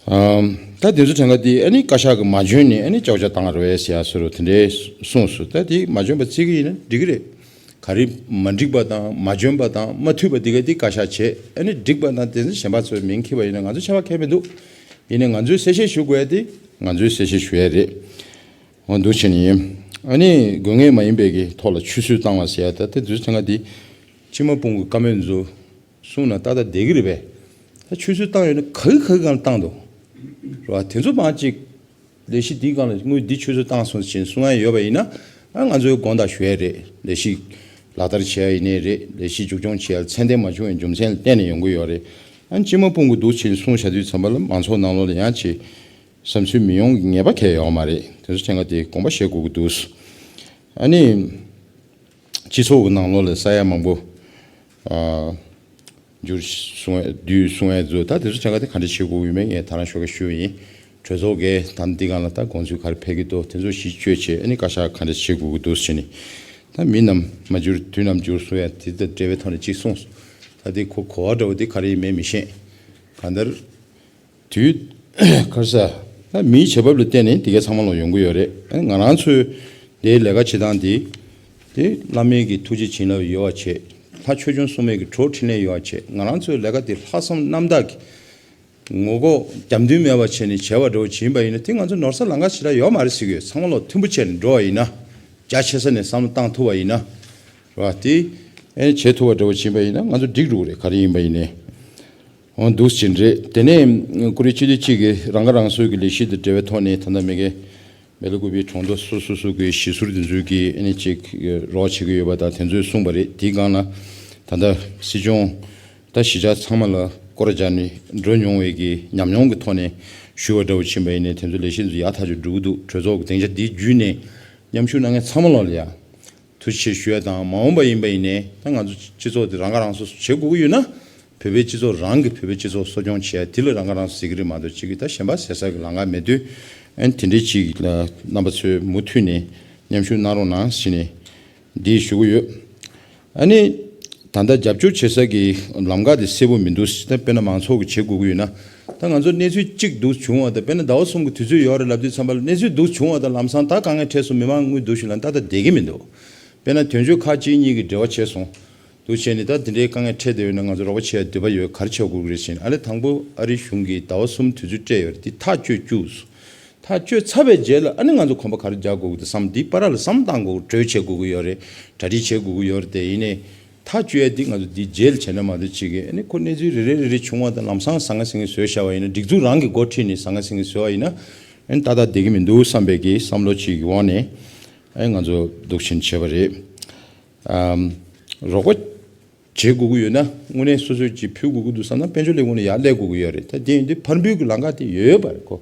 ཨམ། ད་དེ་ཚོ་དྲན་ག་དེ་ཨ་ནི་བཀའ་ཤག་གི་མ་འཇོན་ནས་ཨ་ནི་བཅག་བཅག་བཏང་རོགས་ཟེར་ཡ་སོ་རུ་དེ་འདྲའི་གསུངས་སོང་། ད་དེ་མ་འཇོན་པ་བརྩི་གི་ཡིན་ན་འགྲིག་གི་རེད། ག་རེ་མ་འགྲིག་པ་དང་མ་འཇོན་པ་དང་མ་འཐུས་པ་དེ་ག་དེ་བཀའ་ཤག་བྱས། ཨ་ནི་འགྲིག་པ་དང་དེ་ཚོ་གཞན་པ་ཚོའི་མིང་འཁྱེར་བ་ཡིན་ན་ང་ཚོ་ཆད་པ་གང་ཡང་མི་འདུག་ཡིན་ནའི་ང་ཚོས་གསལ་བཤད་ཞུ་དགོས་ཡ་དེ་ང་ཚོས་གསལ་བཤད་ཞུ་ཡ་རེད། འོ་འདུག་བྱས་ནས་ཡིན། ཨ་ནི་དགོས་ངེས་མ་ཡིན་པའི་གི་ཐོག་ལ་ཆུད་ཟོས་བཏང་བ་ཟེར་ཡ་ད་དེ་དུས་ཚོད་ང་དེ་སྤྱི་མ་དཔུང་གི་བཀའ་མོལ་ཚོ་གསུངས་ན་ཏག་ཏག་བསྡད་ཀྱི་རེད་པས། ད་ཆུད་ཟོས་བཏང་ཡོད་ན་ག་གི་ག་གི་སྒང་ལ་བཏང་འདུག་རེད་བ། དེ་ཚོ་མང་ཅིག་ལས་གཞི་འདིའི་སྒང་ལ་དངུལ་འདི་ཆུད་ཟོས་བཏང་སོང་ཞེས་གསུང་ཡ་ཡོད་པ་ཡིན་ན་ཨ་ང་ཚོའི་དགོངས་དག་ཞུ་ཡ་རེད། ལས་གཞི་ལག་བསྟར་བྱས་ཡ་ཡིན་ནའི་རེད། ལས་གཞི་མཇུག་སྐྱོང་བྱས་ཡ་ཚད་ལྡན་མ་བྱུང་བའི་རྒྱུ་མཚན་ལ་བརྟེན་ནས་ཡོང་གི་ཡོད་རེད། ཨ་སྤྱི་མ་དཔུང་གི་འདུག་བྱས་གསུངས་བཞག་དུས་ཙམ་པ་ལ་མང་ཚོགས་ནང་ལོགས་ལ་ཡང་ཅིག་བསམ་ཚུལ་མི་ཡོང་གི་ངེས་པ་གང་ཡང་ཡོད་མ་རེད། དེ་ཚོ་ཆེད་མངགས་དེ་དགོངས་པ་བཞེས་དགོས་ཀྱི་འདུག་ཨ་ནི་སྤྱི་ཚོགས་ཀྱི་ནང་ལོགས་ལ་ས་ཡ་མང་པོ་ཨ་འགྱུར་སོང་བས་བསྡུས་སོང་བས་བཟོ། ད་དེ་ཚོ་ཆེད་མངགས་དེ་ག་འདྲ་བྱེད་དགོས་ཀྱི་ཡོད་མེད་ངས་ད་རང་ཞོགས་ཀས་ཞུས་པ་ཡིན། གྲོས་ཚོགས་ཀྱིས་ད་འདི་སྒང་ལ་ད་དགོངས་ཚུལ་ག་རེ་འཕེལ་གྱི་འདུག་དེ་ཚོ་གཞི་བཅོལ་བྱས་ཨ་ནི་བཀའ་ཤག་ག་འདྲ་བྱེད་དགོས་ཀྱི་འདུག་ཟེར་ནས། ད་མི་རྣམས་མ་འགྱུར་དུས་རྣམས་འགྱུར་གསུང་ཡ་དེ་དང་འབྲེལ་བའི་ཐོག་ནས་གཅིག་གསུངས་སོང་། ད་དེ་ཁོ་གོ་བ་འདྲ་བོ་དེ་ག་རེ་ཡིན་མིན་མི་ཤེས། གང་ལྟར། དུས་ཁར་ས། ད་མིའི་བྱེད་བབ་ལ་བརྟེན་ནས་དེ་གའི་ཚང་མ་ལོག་ཡོང་གི་ཡོད་རེད། ཨ་ང་རང་ཚོའི་དེའི་ལས་ཀ་བྱེད་སྟངས་དེ། དེ་བླ་མའི་གི་ཐུགས་རྗེ་བྱིན་རླབས་ཡོད་པ་བྱས། ལྷ་ཆོས་སྐྱོང་སྲུང་མའི་གི་གྲོགས་འཕྲིན་ལས་ཡོད་པ་བྱས། ང་རང་ཚོའི་ལས་ཀ་དེ་ལྷག་བསམ་རྣམ་དག་གི་ངོ་ལྐོག་རྒྱབ་མདུན་མེད་པ་བྱས་ནས་བྱས་པ་འདྲ་བོ་བྱིན་པ་ཡིན་ན་དེ་ང་ཚོ་ནོར་ས་ལང་ཀ་ཞེ་དྲག་ཡོད་མ་རེད་ཟེར་གི་ཡོད། ཚང་མ་ལོག་མཐུན་པོ་བྱས་ནས་འགྲོ་བ་ཡིན་ན། རྒྱ་ཆེ་ས་ནས་བསམ་བློ་བཏང་ཐུབ་པ་ཡིན་ན། རེད་བ། དེ་ཨེ་བྱེད་ཐུབ་པ་འདྲ་བོ་བྱིན་པ་ཡིན་ན་ང་ཚོ་འགྲིག་འགྲོ་གི་རེད། ག་རེ་ཡིན་པ་ཡིན་ནའི། འོ་འདུག་ཅིག་རེད། དེ་ནས་ཀུ་རེ་སྤྱི་འཐུས་གཅིག་གིས་རང་ཁ་རང་གསོའི་གི་ལས་གཞི་དང་འབྲེལ་བའི་ཐོག་ནས་ད་ལྟ་མི་གེ་མེ་ལ་ཀུ་པའི་གྲོང་རྡལ་སོ་སོ་སོ་གི་གཞིས་ཟུར་དེ་ཚོའི་གི་ཨ་ནི་ཅིག་རོགས་བྱེད་ཀྱི་ཡོད་པ་དང་དེ་ཚོས་གསུངས་པ་རེད། དེའི་སྒང་ལ་ད་ལྟ་སྲིད་སྐྱོང་ད་གཞིས་ཆགས་ཚང་མ་ལ་སྐོར་ར་སྦྱར་ནས་འགྲོ་མྱོང་བའི་གི་ཉམས་མྱོང་གི་ཐོག་ནས་ཞུ་བ་འདྲ་བོ་ཕྱིན་པ་ཡིན་ནའི་དེ་ཚོ་ལས་གཞི་ཚོ་ཡག་ཐག་ཆོད་འགྲོ་གི་འདུག་གྲོས་ཚོགས་ཀྱི་སྡིངས་ཆ་འདི་བརྒྱུད་ནས་མཉམ་ཞུགས་གནང་མཁན་ཚང་མ་ལོག་ལ་ཡ། ཐུགས་རྗེ་ཆེ་ཞུ་ཡ་དང་མ་འོངས་པ་ཡིན་པ་ཡིན་ནའི་ད་ང་ཚོ་སྤྱི་ཚོགས་འདི་རང་ཁ་རང་གསོ་བྱེད་དགོས་ཀྱི་ཡོད་ན། བོད་པའི་སྤྱི་ཚོགས་རང་གིས་བོད་པའི་སྤྱི་ཚོགས་གསོ་སྐྱོང་བྱེད་ཡ་དེ་ལ་རང་ཁ་རང་གསོ་ཟེར་གི་རེད་མ་གཏོགས་གཅིག་གིས་ད་གཞན་པ་ཟེར་ས་གི་ལམ་ཁ་མེད་དུས། ཨན་དེ་འདྲའི་གཅིག་ལ་རྣམ་པ་ཚོས་མུ་མཐུད་ནས་མཉམ་ཞུགས་གནང་རོགས་གནང་ཟེར་ནས་འདི་ཞུ་གི་ཡོད། ཨ་ནི། ད་ལྟ་རྒྱབ་སྐྱོར་བྱེད་ས་གི་ལམ་ཁ་དེ་གསལ་པོ་མི་འདུག་ད་དཔེར་ན་མང་ཚོགས་ཀྱིས་བྱེད་དགོས་ཀྱི་ཡོད་ན། ད་ང་ཚོ་གནས་ཚུལ་གཅིག་འདུག་བྱུང་བ་དང་དཔེར་ན་ཟླ་བ་གསུམ་གྱི་དུས་ཚོད་ཡོད་རེད་ལབ་དུས་ཙམ་པ་ལ་གནས་ཚུལ་འདུག་བྱུང་བ་དང་ལམ་སང་ད་དཀའ་ངལ་འཕྲད་སོང་མི་མང་དངུལ་འདུག་ཞུ་ལ་ད་ལྟ་བསྡད་ཀྱི་མི་འདུག་དཔེར་ན་དོན་གཅོད་ཁག་གཅིག་གཉིས་ཀྱིས་འབྲེལ་བ་བྱས་སོང་འདུག་བྱས་ནས་ད་དེ་འདྲའི་དཀའ་ངལ་འཕྲད་བསྡད་ཡོད་ན་ང་ཚོ་རོགས་པ་བྱེད་ཡ་འདོད་པ་ཡོད། ག་རེ་བྱེད་དགོས་ཀྱི་རེད་ཟེར་ནས་ཨ་ལེ་དང་པོ་ཨ་རིའི་གཞུང་གིས་ཟླ་བ་གསུམ་དུས་ཚོད་སྤྲད་ཡོད་རེད། དེ་ཐག་གཅོད་བཅུག་ཐག་གཅོད་ཚར་བའི་རྗེས་ལ་ཨ་ནི་ང་ཚོ་གོམ་པ་ག་རེ་རྒྱག་དགོས་ཀྱི་འདུག་བསམ་འདི་བར་ལ་བསམ་བཏང་དགོས། གྲོས་བྱེད་དགོས་ཀྱི་ཡོད་རེད། གྲ་སྒྲིག་བྱེད་དགོས་ཀྱི་ཡོད་རེད། དེ་ཡིན་ནའི་ཐག་གཅོད་ཡ་འདི་ང་ཚོ་འདི་རྗེས་ལ་བྱས་ན་མ་གཏོགས་ཅིག་གི་ཨ་ནི་ཁོ་གནས་ཚུལ་རེ་རེ་རེ་རེ་བྱུང་བ་དང་ལམ་སང་ཟང་ངེ་ཟིང་ངེ་བཟོས་བཞག་པ་ཡིན་ན། སྒྲིག་འཛུགས་རང་གི་འགོ་ཁྲིད་ནས་ཟང་ངེ་ཟིང་ངེ་བཟོས་པ་ཡིན་ན་ཨ་ནི་ཏག་ཏག་བསྡད་ཀྱི་མི་འདུག་བསམ་པའི་གི་བསམ་བློ་ཅིག་གི་འོག་ནས་ཨ་ནི་ང་ཚོ་འདུག་ཕྱིན་བྱས་པ་རེད། ཨམ། རོགས་པ་བྱེད་དགོས་ཀྱི་ཡོད་ན་དངོས་གནས་སོ་སོས་ཅིག་ཕུལ་དགོས་ཀྱི་འདུག་བསམ་ན་དཔལ་འབྱོར་ལས་ཁུངས་ལ་ཡར་སླེབས་དགོས་ཀྱི་ཡོད་རེད། ད་དེ་ཡིན་དུས་ཕར་འབུལ་གྱི་ལམ་ཁ་དེ་ཡོད་ཡོད་པ་རེད་ཁོ།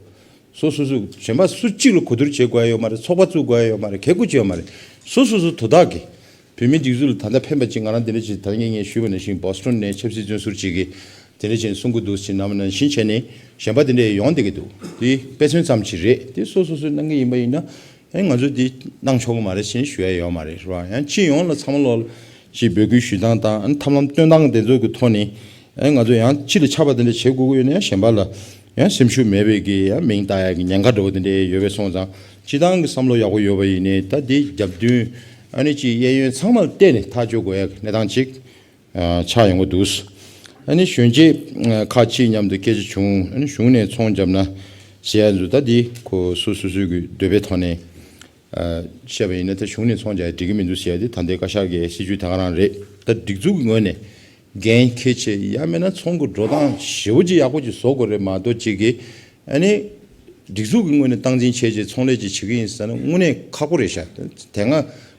སོ་སོ་སོ་གཞན་པ་སུ་གཅིག་ལ་གོ་བསྡུར་བྱེད་དགོས་ཡ་ཡོད་མ་རེད། ཚོགས་པ་བཙུགས་དགོས་ཡ་ཡོད་མ་རེད། གལ་དགོས་ཀྱི་ཡོད་མ་རེད། སོ་སོ་སོ་དོ་བདག་གིས་བོད་མིའི་སྒྲིག་འཛུགས་ལ་ད་ལྟ་ཕན་པ་ཅིག་ང་རང་དེ་འདྲ་ཅིག་ད་ངས་ངས་ཞུས་པ་ནང་བཞིན་བོ་སི་ཊོན་ནས་ཆབ་སྲིད་བཙོན་ཟུར་ཅིག་གིས་དེ་འདྲ་ཅིག་གསུང་གི་འདུག་ཅིག་ནམ་ནང་བཞིན་བྱས་ནས་གཞན་པ་དེ་འདྲ་ཡོང་བསྡད་ཀྱི་འདུག་དེ་དཔེ་མཚོན་ཙམ་ཅིག་རེད། དེ་སོ་སོ་སོས་གནང་གི་ཡིན་པ་ཡིན་ན། ཨེ་ང་ཚོས་འདི་གནང་ཆོག་གི་མ་རེད་ཅེས་ཞུ་ཡ་ཡོད་མ་རེད། རེད་བ། ཡང་སྤྱི་ཡོངས་ལ་ཚང་མ་ལོག་ཅིག་འབོད་སྐུལ་ཞུ་སྟངས་དང་ཨ་ནི་ཐབས་ལམ་སྟོན་སྟངས་དེ་ཚོ་གི་ཐོག་ནས་ཨེ་ང་ཚོ་ཡང་སྤྱི་ལ་ཆགས་པ་དེ་འདྲ་བྱེད་དགོས་ཀྱི་ཡོད་ན་ཡང་གཞན་པ་ལ་ཡང་སེམས་ཤུགས་མེད་པའི་གི་ཡང་མིང་བཏགས་ཡ་གི་ཉེན་ཁ་འདྲ་བོ་དེ་འདྲ་ཡོད་པའི་སོང་ཙང་སྤྱི་བཏང་གི་བསམ་བློ་ཡག་པོ་ཡོད་པ་ཡིན་ནའི་ད་འདི་རྒྱབ་མདུན་ཨ་ནི་ཅིག་གཡས་གཡོན་ཚང་མར་བལྟས་ནས་ཐག་གཅོད་དགོས་ཡ་གི་གནས་སྟངས་ཅིག་ཆགས་ཡོང་གི་འདུག་ཨ་ནི་གཞོན་སྐྱེས་ཁག་ཅིག་མཉམ་དུ་སྐད་ཆ་བྱུང་། ཨ་ནི་གཞུང་ནས་ཚོང་བརྒྱབ་ན་ཟེར་ཡ་ཚོ་ད་འདི་ཁོ་སོ་སོ་སོའི་གི་འདོད་པའི་ཐོག་ནས་ བཤད་པ་ཡིན་ན་ད་གཞུང་ནས་ཚོང་རྒྱག་ཡ་འགྲིག་གི་མི་འདུག་ཟེར་ཡ་དེ་ད་ལྟའི་བཀའ་ཤག་གི་སྲིད་བྱུས་ད་ག་རང་རེད། ད་སྒྲིག་འཛུགས་ཀྱི་ངོས་ནས་འགན་འཁྱེར་བྱས་ཡང་མིན་ན་ཚོང་གི་འགྲོ་སྟངས་ཞེ་པོ་ཅིག་ཡག་པོ་ཅིག་བཟོ་དགོས་རེད་མ་གཏོགས་ཅིག་གི་ཨ་ནི་སྒྲིག་འཛུགས་ཀྱི་ངོས་ནས་སྟངས་འཛིན་བྱས་རྗེས་ཚོང་ལས་ཅིག་བྱེད་ཀྱི་ཡིན་ཟེར་ན་དངོས་གནས་ཁག་པོ་རེད་ཤག་དེ་སྔ་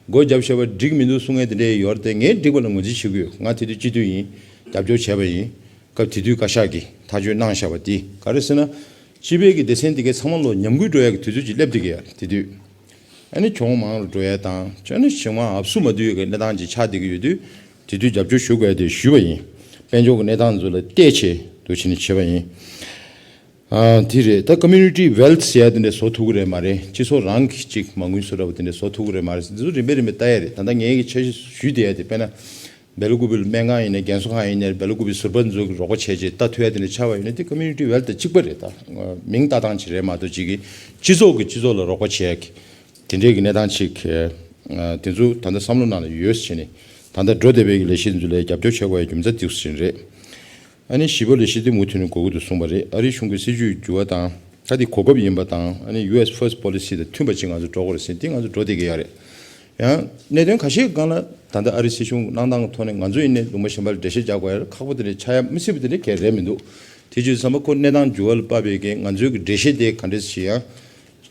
སྒོ་བརྒྱབ་བཞག་པ་འགྲིག་མི་འདུག་གསུང་མཁན་དེ་འདྲས་ཡོད་རེད་དེ། ངས་འགྲིག་པ་ལ་ངོས་འཛིན་བྱེད་ཀྱི་ཡོད། ང་དེ་དུས་སྤྱི་འཐུས་ཡིན། རྒྱབ་སྐྱོར་བྱས་པ་ཡིན། སྐབས་དེ་དུས་བཀའ་ཤག་གིས་ཐག་གཅོད་གནང་བཞག་པ་དེ་ག་རེ་ཟེར་ན། སྤྱི་པའི་གི་སྡེ་ཚན་དེ་གའི་ཚང་མ་ལོ་ཉམས་རྒུད་འགྲོ་ཡག་གི་དུས་ཚོད་ཅིག་སླེབས་བསྡད་ཀྱི་ཡོད་རེད་དེ་དུས། ཨ་ནི་གྱོང་མང་རུ་འགྲོ་ཡ་དང་ཅ་ནི་ཞིང་མ་ཨབ་སུ་མ་བསྡུ་ཡ་གི་གནས་སྟངས་ཅིག་ཆགས་བསྡད་ཀྱི་ཡོད་དུས། དེ་དུས་རྒྱབ་སྐྱོར་ཞུ་དགོས་ཡ་དེ་ཞུས་པ་ཡིན། དཔལ་འབྱོར་གྱི་གནས་སྟངས་ཚོ་ལ་བལྟས་བྱས་འདུག་བྱས་ནས་བྱས་པ་ཡིན། ཨ་དེ་རེད། ད་community wealth ཟེར་ཡ་དེ་འདྲ་བཟོ་ཐུབ་ཀྱི་རེད་མ་རེད། སྤྱི་ཚོགས་རང་གི་ཅིག་མ་དངུལ་བཟོ་འདྲ་པོ་དེ་འདྲ་བཟོ་ཐུབ་ཀྱི་རེད་མ་རེད། འདི་ཚོ་རིམ་པས་རིམ་པས་ལྟ་ཡ་རེད། ད་ལྟ་ངས་ཀྱི་འཆར་གཞི་ཞུས་བསྡད་ཡ་དེ་དཔེར་ན། སྦེ་ལ་ཀུ་པི་ལ་སྨན་ཁང་ཡིན་ནའི་རྒན་གསོ་ཁང་ཡིན་ནའི་སྦེ་ལ་ཀུ་པི་ཟུར་པ་ཚོ་གི་རོགས་པ་བྱས་རྗེས་ལྟ་ཐུབ་ཡ་དེ་འདྲ་ཆགས་པ་ཡིན་ན་དེ་community wealth དང་གཅིག་པ་རེད། ད་མིང་བཏགས་སྟངས་ཅིག་རེད་མ་གཏོགས་ཅིག་གི་སྤྱི་ཚོགས་ཀྱི་སྤྱི་ཚོགས་ལ་རོགས་པ་བྱེད་ཡ་གི་དེ་འདྲའི་གི་གནས་སྟངས་ཅིག་དེ་ཚོ་ད་ལྟ་བསམ་བློ་ནང་ལ་ཡོད་བྱས་ནས་ད་ལྟ་འགྲོ་བསྡད་པའི་གི་ལས་གཞི་འདི་ཚོ་ལ་རྒྱབ་སྐྱོར་བྱེད་དགོས་ཡ་རྒྱུ་མཚན་དེ་ཚོ་ཅིག་རེད། ཨ་ནི་བཞི་པ་ལས་གཞི་དེ་མུ་མཐུད་ནས་དགོས་ཀྱི་འདུག་གསུངས་པ་རེད། ཨ་རིའི་གཞུང་གི་སྲིད་བྱུས་འགྱུར་བ་དང་ད་དེ་གོ་སྐབས་ཡིན་པ་དང་ཨ་ནི་ཡུ་ཨེས་ཕར་སི་ཊི་པོ་ལི་སི་དང་མཐུན་པ་ཅིག་ང་ཚོ་འགྲོ་དགོས་རེད་ཟེར་དེ་ང་ཚོ་འགྲོ་བསྡད་ཀྱི་ཡོད་རེད། ཡང་གནད་དོན་ཁ་ཤས་སྒང་ལ་ད་ལྟ་ཨ་རིའི་སྲིད་གཞུང་གནང་སྟངས་ཀྱི་ཐོག་ནས་ང་ཚོ་ཡིན་ནའི་ལུང་པ་གཞན་པ་ལ་འགྲེལ་བཤད་རྒྱག་དགོས་ཡ་ཁག་པོ་དེ་འདྲ་ཆགས་ཡ་མི་སྲིད་པ་དེ་འདྲ་གང་ཡང་རེད་མི་འདུག་དེ་བྱས་ཙང་ཁོ་གནས་སྟངས་འགྱུར་བ་ལ་དཔག་པའི་གི་ང་ཚོའི་གི་འགྲེལ་བཤད་དེ་ག་འདྲས་ཞིག་ཡང་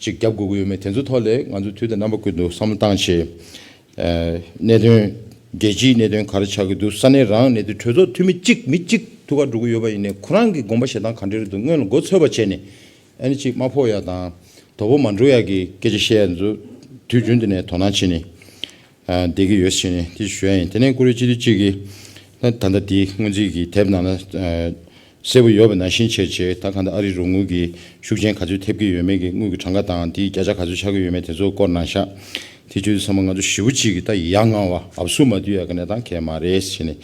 ཅིག་རྒྱབ་དགོས་ཀྱི་ཡོད་མེད་དེ་ཚོ་ཐོག་ལ་ང་ཚོ་དུས་དང་རྣམ་པ་ཀུན་ཏུ་བསམ་བློ་བཏང་བྱས། ཨ་གནད་དོན་རྒྱལ་སྤྱིའི་གནད་དོན་ག་རེ་ཆགས་ཀྱི་འདུག་ས་གནས་རང་གནད་དོན། གྲོས་ཚོགས་འཐུས་མི་གཅིག་མི་གཅིག་ཐུག་ག་འགྲོ་གི་ཡོད་པ་ཡིན་ནའི་ཁོ་རང་གི་དགོངས་པ་བཞེས་སྟངས་ག་འདྲ་རེད་འདུག་སྔོན་ལ་མགོ་ཚོད་པ་བྱས་ནས་ཨ་ནི་ཅིག་མ་ཕོག་ཡ་དང་དོ་ཕོག་མ་འགྲོ་ཡ་གི་སྐད་ཆ་བཤད་ཡ་ཚོ་དུས་རྒྱུན་དུ་ནས་དོ་སྣང་བྱས་ནས་ཨ་བསྡད་ཀྱི་ཡོད་ཟེར་ནས་དེ་ཞུ་ཡ་ཡིན། དེ་ནས་ཀུ་རེ་སྤྱི་འཐུས་གཅིག་གིས་ད་ད་ལྟ་དེའི་སྔོན་རྩིས་ཀྱི་དེབ་ནང་ལ་ཨ། གསལ་པོ་ཡོད་པ་ནང་བཞིན་བྱས་བྱས་ད་གང་ལྟར་ཨ་རིའི་རོགས་དངུལ་གྱི་ཤུགས་རྐྱེན་ག་ཚོད་ཐེབས་ཀྱི་ཡོད་མེད་ཀྱི་དངུལ་གྱི་གྲངས་ཀ་དང་དེའི་བརྒྱ་ཆ་ག་ཚོད་ཆགས་ཀྱི་ཡོད་མེད་དེ་ཚོ་སྐོར་གནང་ཤག་དེ་བྱས་དུས་ཚང་མ་ང་ཚོ་ཞེ་པོ་ཅིག་གི་ད་ཡ་ང་བ་ཨབ་སུ་མ་བསྡུ་ཡ་གི་གནས་སྟངས་གང་ཡང་མ་རེད་ཟེར་ནས་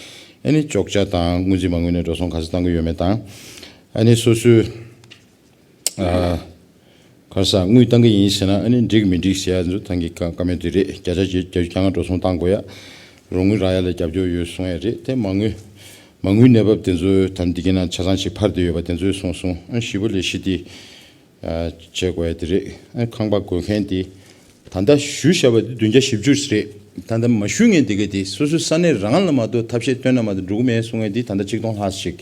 ཨ་ནི་གཅོག་ཆ་དང་སྔོན་རྩིས་མ་དངུལ་ནས་འགྲོ་སོང་ག་ཚོད་བཏང་གི་ཡོད་མེད་དང་ཨ་ནི་སོ་སོའི་ཨ། ག་རེ་ཟ་དངུལ་བཏང་གི་ཡིན་ཟེར་ན་ཨ་ནི་འགྲིག་མི་འགྲིག་ཟེར་ཡ་ཚོ་ཐང་གི་བཀའ་བཀའ་མོལ་དེ་རེད། བརྒྱ་ཆ་བརྒྱད་ཅུ་གྱ་ལྔ་འགྲོ་སོང་བཏང་དགོས་ཡ། རོགས་དངུལ་རག་ཡ་ལ་རྒྱབ་སྐྱོར་ཡོད་གསུང་ཡ་རེད་དེ། མ་དངུལ་མ་དངུལ་གནས་བབ་དེ་ཚོའི་ད་འདི་གི་ནང་ཆ་ཚང་ཞིག་འཕར་བསྡད་ཡོད་པ་དེ་ཚོའི་གསུང་གསུང་ཨ་ཞི་བོ་ལས་གཞི་དེ་བྱེད་དགོས་ཡ་དེ་རེད། ཨ་ཁང་པ་དགོས་མཁན་དེ་ད་ལྟ་ཞུས་བཞག་པ་དེ་བདུན་བརྒྱ་བཞི་བཅུ་རེད། ད་ལྟ་མ་ཞུ་མཁན་དེ་ག་དེ་སོ་སོའི་ས་གནས་རང་ལ་མ་གཏོགས་ཐབས་ཤེས་བཏོན་ན་མ་གཏོགས་འགྲོ་གི་མེད་གསུང་མཁན་དེ་ད་ལྟ་ཆིག་སྟོང་ལྷག་ཞིག་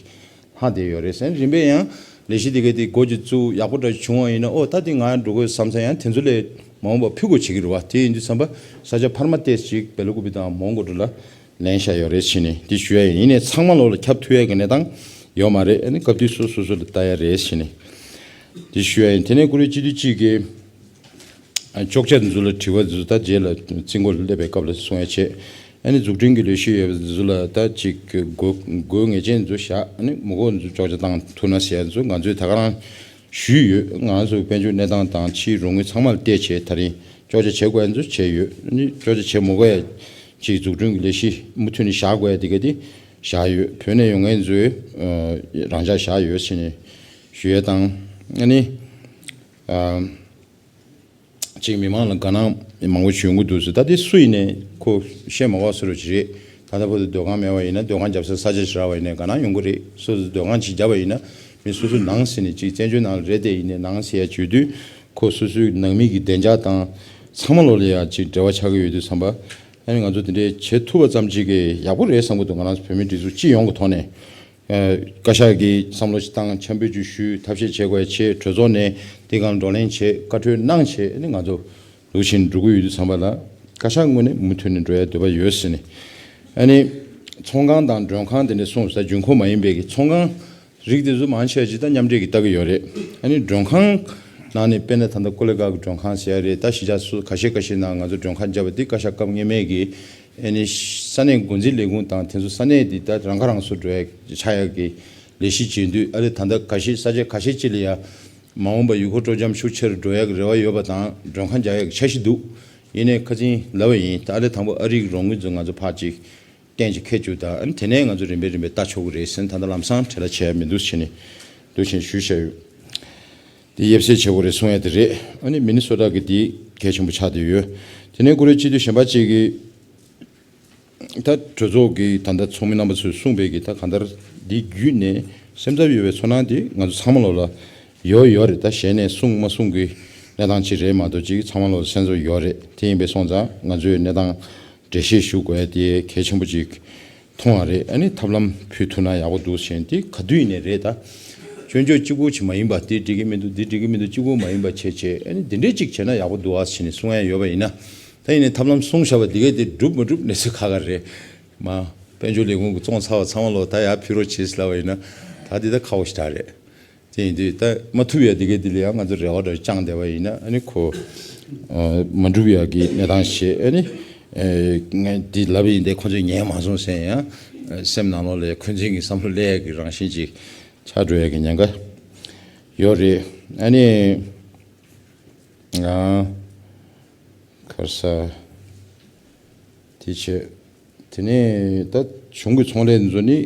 ཧ་དེ་ཡོད་རེད་ཟེར། རིམ་པས་ཡང་ལས་གཞི་དེ་གའི་དེ་འགོ་ཅིག་བཙུགས་ཡག་པོ་འདྲ་བྱུང་བ་ཡིན་ན་ཨོ་ད་དེ་ང་འགྲོ་དགོས་བསམ་ས་ཡང་དེ་ཚོ་ལས་མ་འོངས་པ་ཕུལ་དགོས་བྱེད་ཀྱི་རེད་བ། དེ་ཡིན་དུས་ཙམ་པ་ས་ཆ་འཕར་མ་ཏོག་ཙམ་ཅིག་སྦེ་ལ་ཀུ་པི་དང་མོན་གྷོ་འདྲ་ལ་ལེན་བཞག་ཡོད་རེད་ཟེར་ནས་དེ་ཞུ་ཡ་ཡིན། ཡིན་ནའི་ཚང་མ་ལོག་ལ་ཁྱབ་ཐུབ་ཡ་གི་གནས་སྟངས་ཡོད་མ་རེད། ཨ་ནི་སྐབས་དུས་སོ་སོ་སོ་ལ་ལྟ་ཡ་རེད་ཟེར་ནས་དེ་ཞུ་ཡ་ཡིན། དེ་ནས་ཀུ་རེ་སྤྱི་འཐུས་གཅིག་གིས། ཨ་གཅོག་ཆ་འདི་ཚོ་ལ་དྲི་བ་འདི་ཚོ་ད་རྗེས་ལ་རྩིས་འགོ་སླེབས་པའི་སྐབས་ལ་གསུང་ཡ་བྱས། ཨ་ནི་འཛུགས་སྐྲུན་གྱི་ལས་གཞི་ཡོད་པ་འདི་ཚོ་ལ་ད་ཅིག་དགོས་དགོས་ངེས་ཅན་འདི་ཚོ་བཞག་ཨ་ནི་མི་དགོས་འདི་ཚོ་གཅོག་ཆ་བཏང་ཐུབ་ན་ཟེར་ཡ་འདི་ཚོ་ང་ཚོས་ད་ག་རང་ཞུས་ཡོད། ང་ཚོ་དཔལ་འབྱོར་གནས་སྟངས་དང་ཕྱིའི་རོགས་དངུལ་ཚང་མ་ལ་བལྟས་བྱས་ད་རིང་གཅོག་ཆ་བྱེད་དགོས་ཡ་འདི་ཚོ་བྱས་ཡོད། ཨ་ནི་གཅོག་ཆ་བྱེད་མི་དགོས་ཡ་ཅིག་འཛུགས་སྐྲུན་གྱི་ལས་གཞི་མུ་མཐུད་ནས་བཞག་དགོས་ཡ་དེ་ག་དེ་བཞག་ཡོད། བོད་ནས་ཡོང་མཁན་ཚོའི་རང་འཇགས་བཞག་ཡོད་ཟེར་ནས་ཞུ་ཡ་དང་ཨ་ནི། གཅིག་མི་མང་ལ་དགའ་སྣང་མང་པོ་བྱུང་གི་འདུག་ཟེར། ད་དེ་སུ་ཡིན་ནའི་ཁོ་བཤད་མ་དགོས་བཟོ་འདྲ་ཅིག་རེད། ད་ལྟ་བར་དུ་སྡོད་ཁང་མེད་པ་ཡིན་ན་སྡོད་ཁང་རྒྱབ་སར་ས་ཆ་ཞིག་རག་པ་ཡིན་ན་དགའ་སྣང་ཡོང་གི་རེད། སོ་སོ་སྡོད་ཁང་ཅིག་བརྒྱབ་པ་ཡིན་ན་མི་སོ་སོ་ནང་ཟེར་ནས་ཅིག་བཙན་བྱོལ་ནང་ལ་རེད་དེ་ཡིན་ནའི་ནང་ཟེར་ཡ་བརྗོད་དུས་ཁོ་སོ་སོའི་ནང་མི་གི་བདེ་འཇགས་དང་ཚང་མ་ལོག་ལ་ཡ་ཅིག་འབྲེལ་བ་ཆགས་ཀྱི་ཡོད་དུས་ཙམ་པ་ཨ་ནི་ང་ཚོ་དེ་འདྲའི་བྱེད་ཐུབ་པ་ཙམ་ཅིག་གིས་ཡག་པོ་རེད་བསམ་གྱི་འདུག་ང་རང་ཚོ་བོད་མི་སྒྲིག་འཛུགས་སྤྱི་ཡོངས་ཀྱི་ཐོག་ནས། བཀའ་ཤག་གིས་བསམ་བློ་ཞིག་བཏང་འཆམ་འབུལ་ཅིག་ཞུས་ཐབས་ཤེས་བྱེད་དགོས་ཡ་བྱས། གྲོས་ཚོགས་ནས་དེ་སྒང་བགྲོ་གླེང་བྱས་བཀའ་འཁྲོལ་གནང་བྱས་ཨ་ནི་ང་ཚོ་འདུག་བཞིན་འགྲོ་གི་ཡོད་དུས་ཙམ་པ་ལ་བཀའ་ཤག་ངོས་ནས་མུ་མཐུད་ནས་འགྲོ་ཡ་འདོད་པ་ཡོད་ཟེར་ནས། ཨ་ནི་ཚོང་ཁང་དང་མགྲོན་ཁང་དེ་འདྲ་གསུངས་ས་རྒྱུན་མཁོ་མ་ཡིན་པའི་གི་ཚོང་ཁང་རིགས་དེ་ཚོ་མང་ཆེ་བ་ཅིག་ད་མཉམ་འབྲེལ་གྱིས་ལྟ་གི་ཡོད་རེད། ཨ་ནི་མགྲོན་ཁང་ནང་ནས་དཔེར་ན་ད་ལྟ་ཀོ་ལི་གྷལ་གྱི་མགྲོན་ཁང་ཟེར་ཡ་རེད། ད་གཞིས་ཆགས་སུ་ཁ་ཤས་ཁ་ཤས་ནང་ང་ཚོ་མགྲོན་ཁང་བརྒྱབ་པ་དེ་བཀའ་ཤག་སྐབས་སྔོན་མའི་གི་ཨ་ནི་ས་གནས་འགོ་འཛིན་ལས་ཁུངས་དང་དེ་ཚོ་ས་གནས་འདི་ད་རང་ཁ་རང་གསོ་འགྲོ་ཡ་ཆགས་ཡ་གི་ལས་གཞི་བྱེད་དུས་ཨ་ནི་ད་ལྟ་ཁ་ཤས་ས་ཆ་ཁ་ཤས་ཅིག་ལ་ཡ་མ་འོངས་པ་ཡུལ་སྐོར་སྤྲོ་འཆམ་ཤུགས་ཆེ་རུ་འགྲོ་ཡ་གི་རེ་བ་ཡོད་པ་དང་མགྲོན་ཁང་རྒྱག་ཡ་གི་འཆར་གཞི་འདུག་ཡིན་ནའི་ཁ་སང་ལབ་པ་ཡིན། ད་ཨ་ནི་དང་པོ་ཨ་རི་གི་རོགས་དངུལ་ཚོ་ང་ཚོ་ཕར་ཅིག་གཏན་ཅིག་འཁེལ་བཅུག་ད་ཨ་ནི་དེ་ནས་ང་ཚོ་རིམ་པས་རིམ་པས་ལྟ་ཆོག་གི་རེད་ཟེར་ནས་ད་ལྟ་ལམ་སང་བྲེལ་བ་བྱས་མི་འདུག་བྱས་ནས་འདུག་བྱས་ནས་ཞུས་བཞག་ཡོད། དེ་ཡབ་སྲས་བྱེད་དགོས་རེད་གསུང་ཡ་དེ་རེད། ཨ་ནི་མི་ནི་སོ་ཊ་གི་དེ་གལ་ཆེན་པོ་ཆགས་བསྡད་ཡོད། དེ་ནས་ཀུ་རེ་སྤྱི་འཐུས་གཞན་པ་གཅིག་གིས་ད་གྲོས་ཚོགས་ཀྱི་ད་ལྟ་ཚོགས་མི་རྣམ་པ་ཚོས་གསུངས་པའི་གི་ད་གང་ལྟར་འདི་བརྒྱུད་ནས་སེམས་འཚབ་ཡོད་པའི་ཚོར་སྣང་དེ་ང་ཚོ་ཚང་མ་ལོག་ལ་ཡོད་ཡོད་རེད། ད་གཞན་ནས་གསུངས་མ་གསུངས་ཀྱི་ གནས་སྟངས་ཅིག་རེད་མ་གཏོགས་ཅིག་ཚང་མ་ལོ་སེམས་ཚོར་ཡོད་རེད། དེ་ཡིན་པས་སོང་ཙང་ང་ཚོས་གནས་སྟངས་འགྲེལ་བཤད་ཞུ་དགོས་ཡ་དེ་གལ་ཆེན་པོ་ཅིག་མཐོང་བ་རེད། ཨ་ནི་ཐབས་ལམ་ཕུལ་ཐུབ་ན་ཡག་པོ་འདུག་ཟེར་ནས། དེ་ག་དུས་ཡིན་ནའི་རེད། ད་སྐྱོན་བརྗོད་གཅིག་པུ་ཅིག་མ་ཡིན་པ། དེ་འགྲིག་གི་མི་འདུག་འདི་འགྲིག་གི་མི་འདུག་གཅིག་པུ་མ་ཡིན་པ་བྱས་བྱས། ཨ་ནི་འདི་འདྲས་ཅིག་བྱས་ན་ཡག་པོ་འདུག་ཨ་ཟེར་ནས་གསུང་ཡ་ཡོད་པ་ཡིན་ན། ད་ཡིན་ནའི་ཐབས་ལམ་གསུངས་བཞག་པ་འདི་གས་དེ་འགྲུབ་མ་འགྲུབ་གནས་ཚུལ་ཁག་ཁག་རེད། མ་དཔལ་འབྱོར་ལས་ཁུངས་ཀྱི་བཙོང་ཚར་བ་ཚང་མ་ལོ་ད་ཡར་ཕུལ་རོགས་བྱེད་ཟེར་ལབ་པ་ཡིན་ན། ད་འདི་ད་ཁག་པོ་ཞེ་དྲག་རེད། དེ་ཡིན་དུས་ད་མ་ཐུབ་ཡ་དེ་གས་དེ་ལ་ཡང་ང་ཚོ་རེ་བ་འདྲ་བཅངས་བསྡད་པ་ཡིན་ན། ཨ་ནི་ཁོ་ཨ་མ་འགྲུབ་ཡ་གི་གནས་སྟངས་ཤིག་ཨ་ནི་ཨ་ངས་འདི་ལབ་ཡིན་དེ་ཁོ་ཚོས་ཉན་མ་སོང་ཟེར་ཡང་། ཨ་སེམས་ནང་ལོགས་ལ་འཁོན་འཛིན་གྱི་བསམ་བློ་སླེབས་ཡ་གི་རང་བཞིན་ཅིག་ཆགས་འགྲོ་ཡ་གི་ཉེན་ཁ་ཡོད་རེད། ཨ་ནི་ང་ག་རེ་ཟ། དེ་བྱས། དེ་ནས་ད་གཞུང་གི་ཚོང་ལས་འདི་ཚོ་ནི་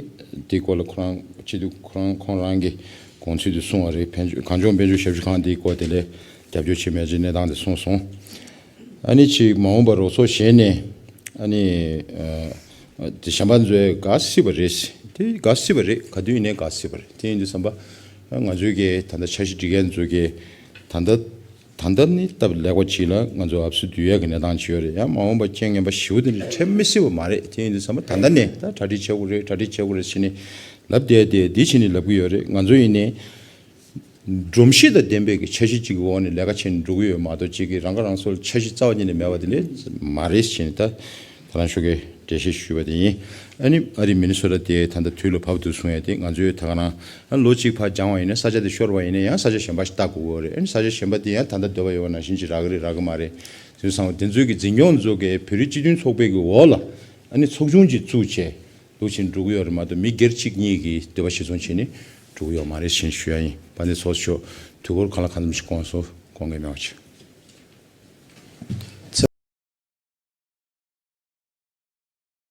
དེའི་སྐོར་ལ་ཁོ་རང་སྤྱི་འཐུས་ཁོ་རང་ཁོང་རང་གི་དགོངས་ཚུལ་དེ་གསུངས་པ་རེད། ཕན་ཆོད་གངས་ལྗོངས་དཔལ་འབྱོར་ཞབས་ཞུ་ཁང་དེའི་སྐོར་དེ་ལས་རྒྱབ་སྐྱོར་བྱེད་མེད་ཅེས་གནས་སྟངས་དེ་གསུངས་སོང་། ཨ་ནི་ཅིག་མ་འོངས་པར་རོགས་ཚོགས་བཞེས་ནས་ཨ་ནི་ཨ་དེ་གཞན་པ་ཚོས་དགའ་སྲིད་པ་རེད། དེ་དགའ་སྲིད་པ་རེད། ག་དུས་ཡིན་ནའི་དགའ་སྲིད་པ་རེད། དེ་ཡིན་དུས་ཙམ་པ་ང་ཚོའི་གི་ད་ལྟ་འཆར་གཞི་སྒྲིག་མཁན་ཚོའི་གི་ད་ལྟ། ད་ལྟ་ནི་སྟབས་ལེགས་པ་ཅིག་ལ་ང་ཚོ་ཨབ་སུ་བསྡུ་ཡས་ཀྱི་གནས་སྟངས་ཅིག་ཡོད་རེད། ཡང་མ་འོངས་པ་རྐྱེན་ངན་པ་ཞེ་པོ་དེ་འདྲ་འཕྲད་མི་སྲིད་པ་མ་རེད། དེ་ཡིན་དུས་ཙམ་པ་ད་ལྟ་ནས་ད་གྲ་སྒྲིག་བྱེད་དགོས་རེད། གྲ་སྒྲིག་བྱེད་དགོས་རེད་ཟེར་ནས་ལབ་བསྡད་དེ་འདི་བྱས་ནས་ལབ་ཀྱི་ཡོད་རེད། ང་ཚོ་ཡིན་ནའི་སྒྲོམ་གཞི་དང་ལྡན་པའི་གི་འཆར་གཞི་གཅིག་གི་འོག་ནས་ལས་ཀ་བྱས་ནས་འགྲོ་གི་ཡོད་མ་གཏོགས་ཅིག་གི་རང་ཁ་རང་གསོ་ལ་འཆར་གཞི་རྩ་བ་ཉིད་ནས་མེད་པ་དེ་འདྲ་མ་རེད་ཟེར་ནས་ད། ད་རང་ཤོག་གི་འགྲེལ་བཤད་ཞུས་པ་དེ་ཡིན། ཨ་ནི་ཨ་རི་མི་ནི་སོ་ཊ་དེ་ད་ལྟ་དུས་ལ་བབ་འདུག་གསུང་ཡ་དེ་ང་ཚོའི་ད་ག་རང་ཨ་ལོ་གཅིག་ཕར་སྦྱངས་པ་ཡིན་ན་ས་ཆ་དེ་ཤོར་བ་ཡིན་ན་ཡང་ས་ཆ་གཞན་པ་ཞིག་ལྟ་དགོས་ཀྱི་རེད། ཨ་ནི་ས་ཆ་གཞན་པ་དེ་ཡང་ད་ལྟ་འདོད་པ་ཡོད་པ་ནང་བཞིན་ཅིག་རག་གི་རེད་རག་གི་མ་རེད། དེ་ཚོ་ཚང་མ་དེ་ཚོའི་གི་འཛིན་སྐྱོང་ཚོ་གི་བོད་རིགས་སྤྱི་མཐུན་ཚོགས་པའི་གི་འོག་ལ་ཨ་ནི་ཚོགས་ཆུང་ཅིག་བཙུགས་བྱས་འདུག་བྱས་འགྲོ་གི་ཡོད་རེད་མ་གཏོགས་མི་སྒེར་གཅིག་གཉིས་ཀྱིས་འདོད་པ་གཞིར་བཟུང་བྱས་ནས་འགྲོ་གི་ཡོད་མ་རེད་ཞེས་ཞུ་ཡ་ཡིན། དཔལ་ལྡན་ཚོགས་གཙོ་མཆོག་དུས་འཁོར་གང་ལ་གང་འཚམ་ཞིག་དགོངས་སོ། དགོངས་འགལ་མེད་པ་བྱེད།